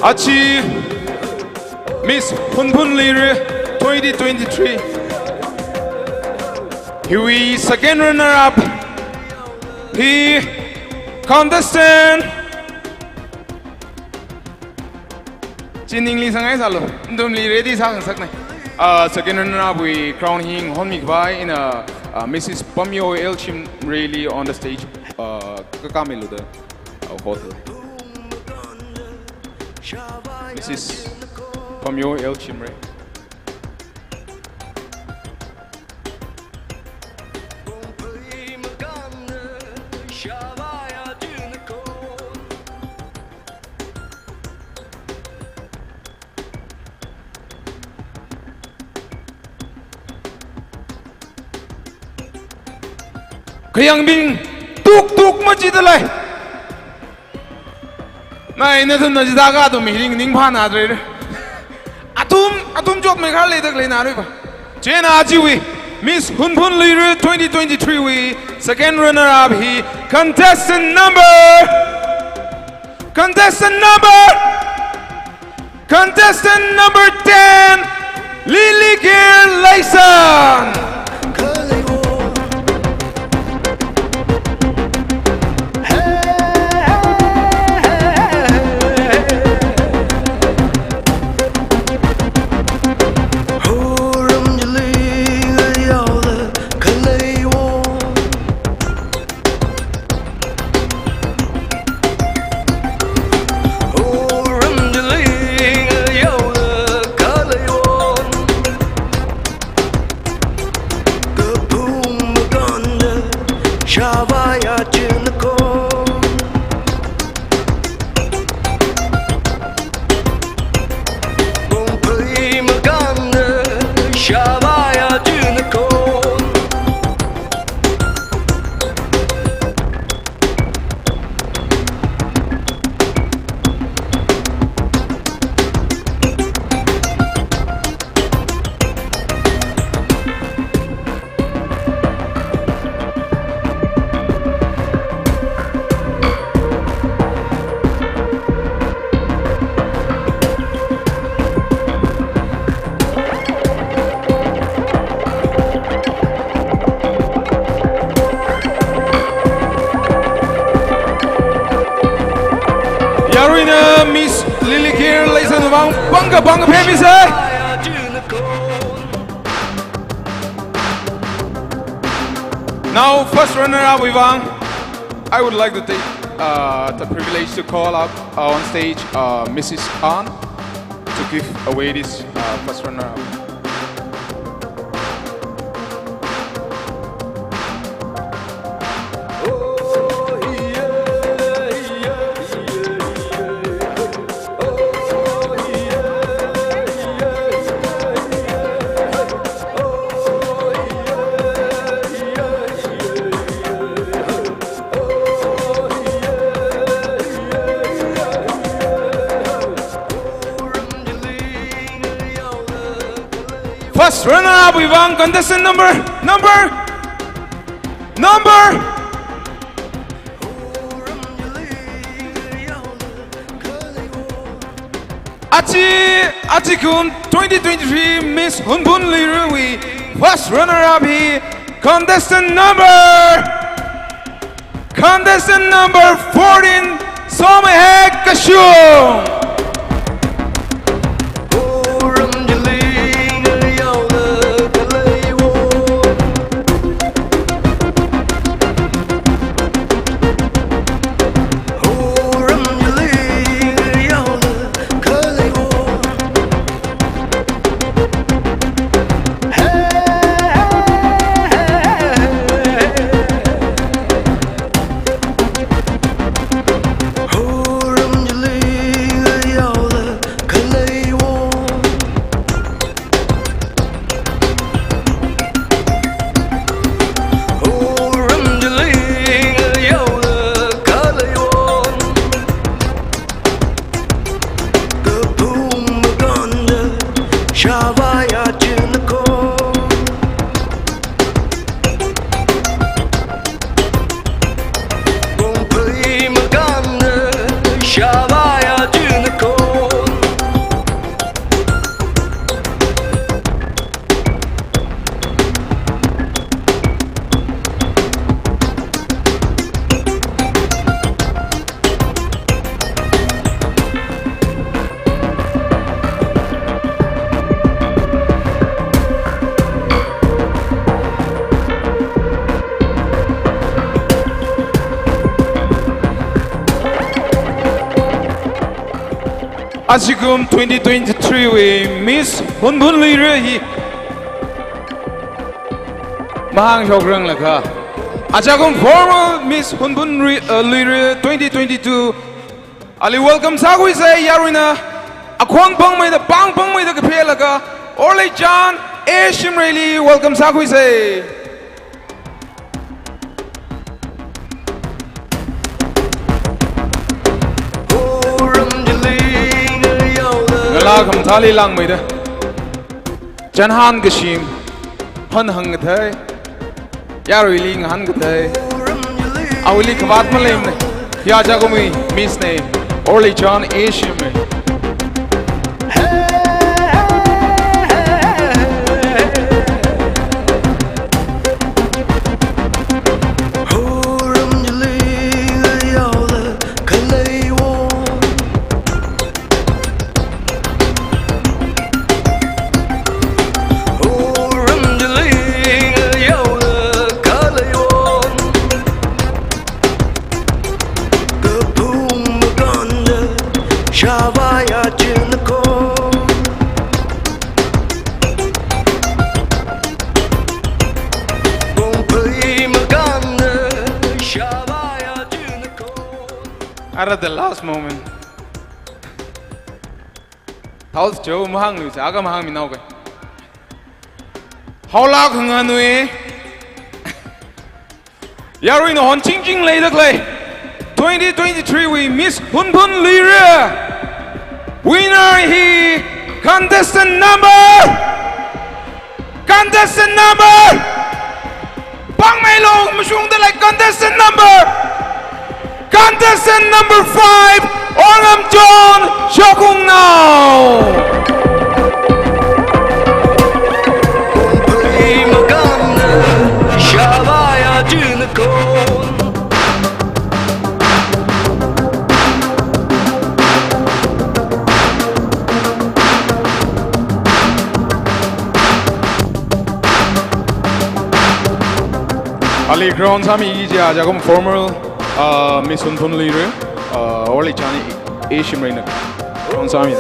Achi Miss Hunphun Lire twenty twenty-three. Hiwui second runner up hi contestant. Chi ningli sangngai sālu. Nathumli ready sāngasaknei. Uh, second runner up wui crown hi honmi khavai ina, uh, Missus Pamyo L Chimrei li on the stage, uh, kakamilu da. Uh, hotel. Missus Pamyo L Chimrei. Khayangbing tuk tuk machidalei. Nai, nathumna chithākha athum hi ning, ningphānadalei. Athum, athum chotmei kharā leidalei naruiva. Chieina achiwui Miss Hunphun Lire twenty twenty-three wui second runner up hi contestant number, contestant number, contestant number ten, Lilikir Leisang. Yaruina Miss Lilikir Leisang vang pangkha pangkha phemisa. Now, first runner-up wui vang, I would like to take, uh, the privilege to call up, uh, on stage, uh, Missus Khan to give away this, uh, first runner-up. First runner-up wui vang contestant number, number, number. Achi, achikum twenty twenty-three Miss Hunphun Luira wui first runner-up hi contestant number, contestant number fourteen, Somehek Kashung. Achikum twenty twenty-three wui Miss Hunphun Luira hi mahāngshokrang lakha, ajakum former Miss Hunphun Rui-, uh, Luira twenty twenty-two ali welcome sākhuisa. Yaruina akhon pāngmeida, pāng pāngmeida kaphelaga, Orleichan A Shimrayli welcome sākhuisa. Ngalā khamathāli langmeida, chānhān kashim, hanhāng kathei, yaruili ngahān kathei, awuili khavāt maleimana. Hi ajakumwui Miss na, Orleichan A Shimray. Ara the last moment. Thao jo mahāngluisa, aga mahāngminao kai. Haola khanganui. Yaruina honchingching leida khalei twenty twenty-three wui Miss Hunphun Luira. Winner hi contestant number, contestant number, pāngmeilu mashungda lei, contestant number, contestant number five, Ornam John Shokungnao. Ali crown sāmi kaji ajakum former, uh, Miss Hunphun Luira, uh, Orleichan A Shimrayna crown sāmi.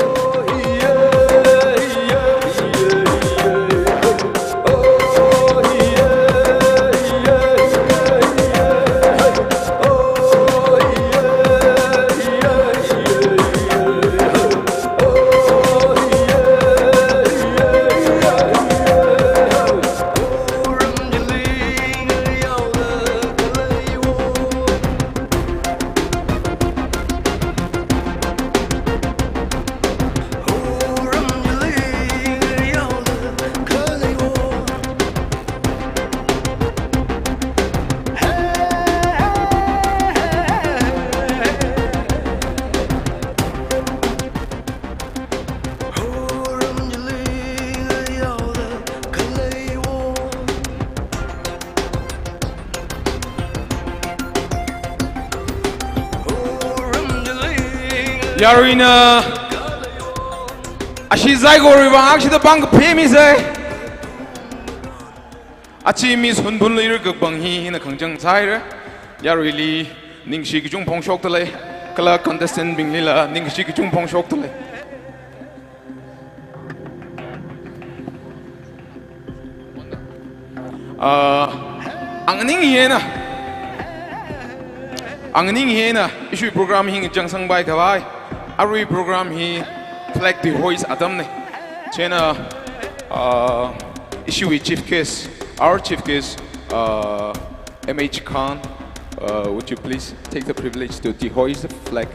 Yaruina, ashi saikorawui vang akshida pāng kaphā misai. Achi Miss Hunphunluira kapāng hi hina khangachang sāhaira. Yaruili ningshi kachungkha phongshokdalei. Kala contestant bingli la ningshi kachungkha phongshokdalei. Ah, ang ning hina. Ang ning hina. Ishiwui program hi ngachangsangpai khavai. Arui program hi flag dehoist atamna. Chieina, ah, ishiwui chief guest, our chief guest, ah, M H Khan, ah, would you please take the privilege to dehoist the flag?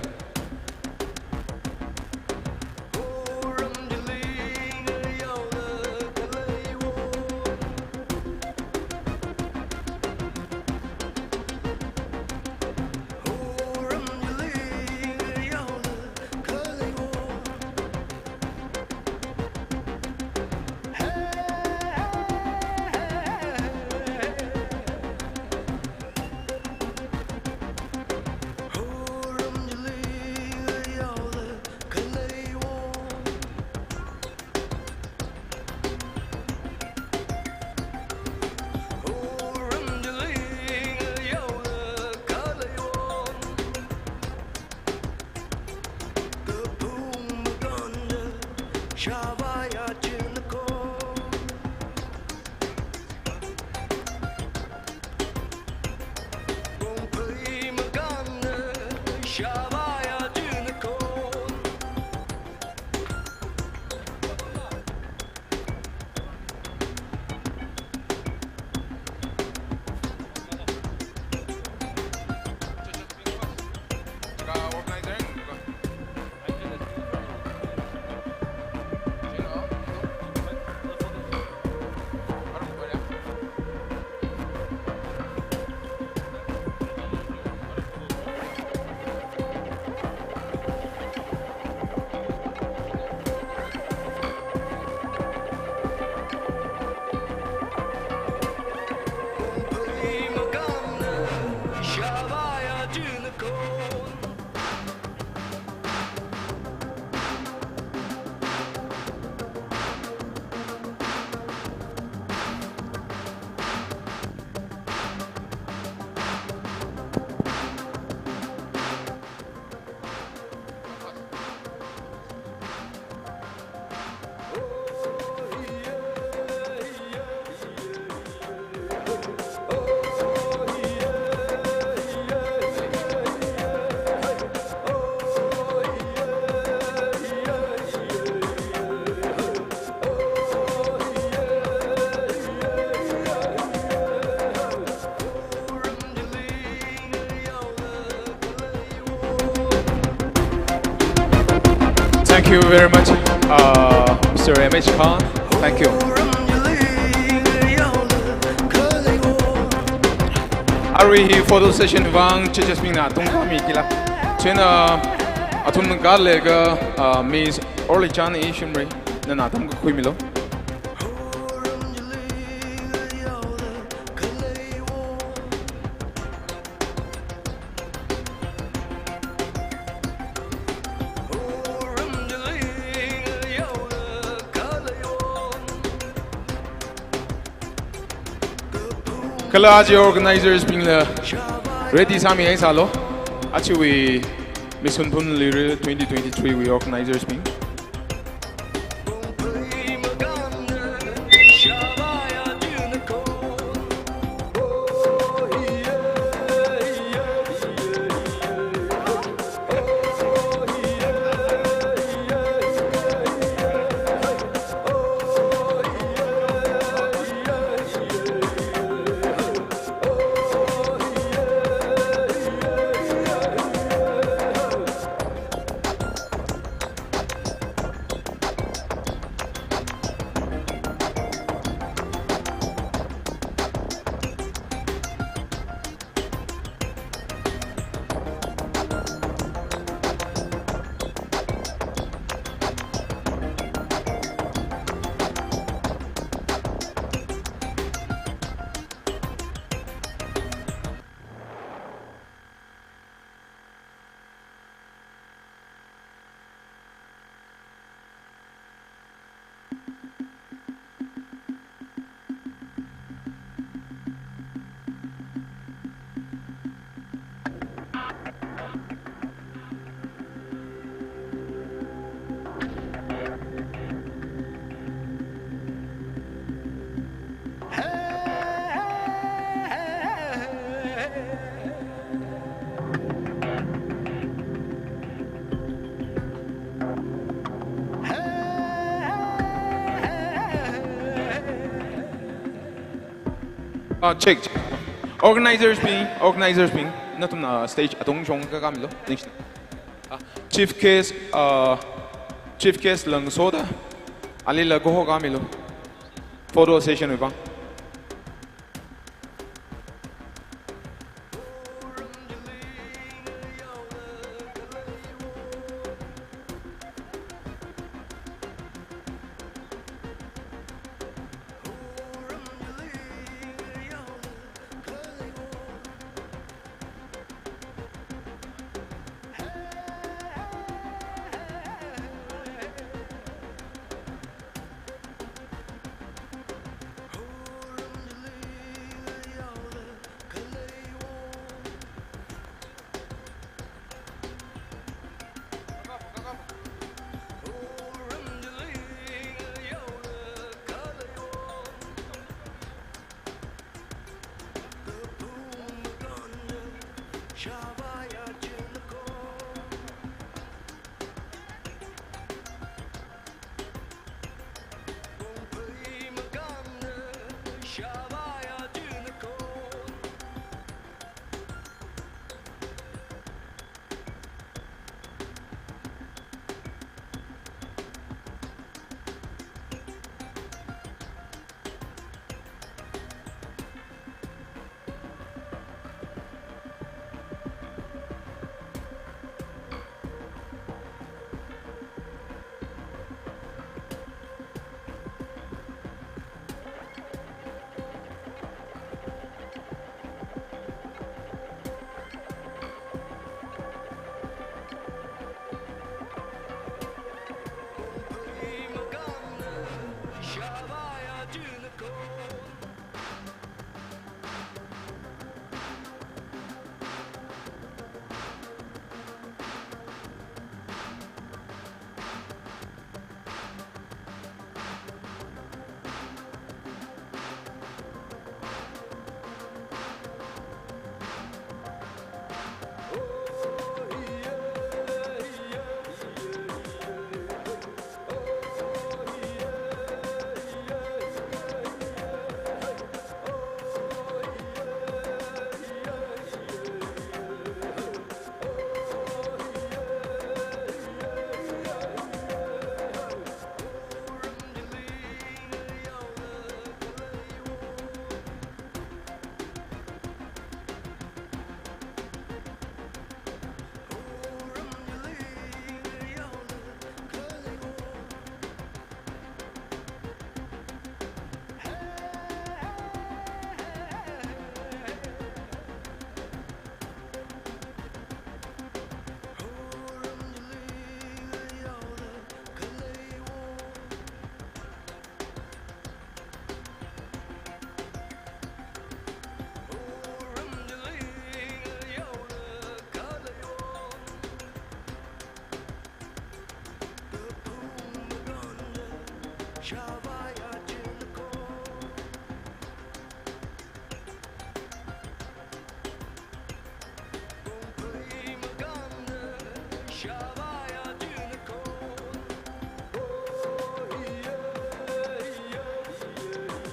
Thank you very much, uh, Mister M H Khan. Thank you. Arui hi photo session vang judges bingna atung kami kila. Chieina athum kala ka, uh, Miss Orlichan Ishimri, nana atam kakhuimilu. Kala aja organizers bingla ready sāmi hai sālu. Achiwui Miss Hunphunluira twenty twenty-three wui organizers bing. Ah, check, check. Organizers bing, organizers bing, nathumna stage atung shong kakā milo. Next. Ah, chief guest, ah, chief guest Langsoda, alila kaho kā milo. Photo session wui vang.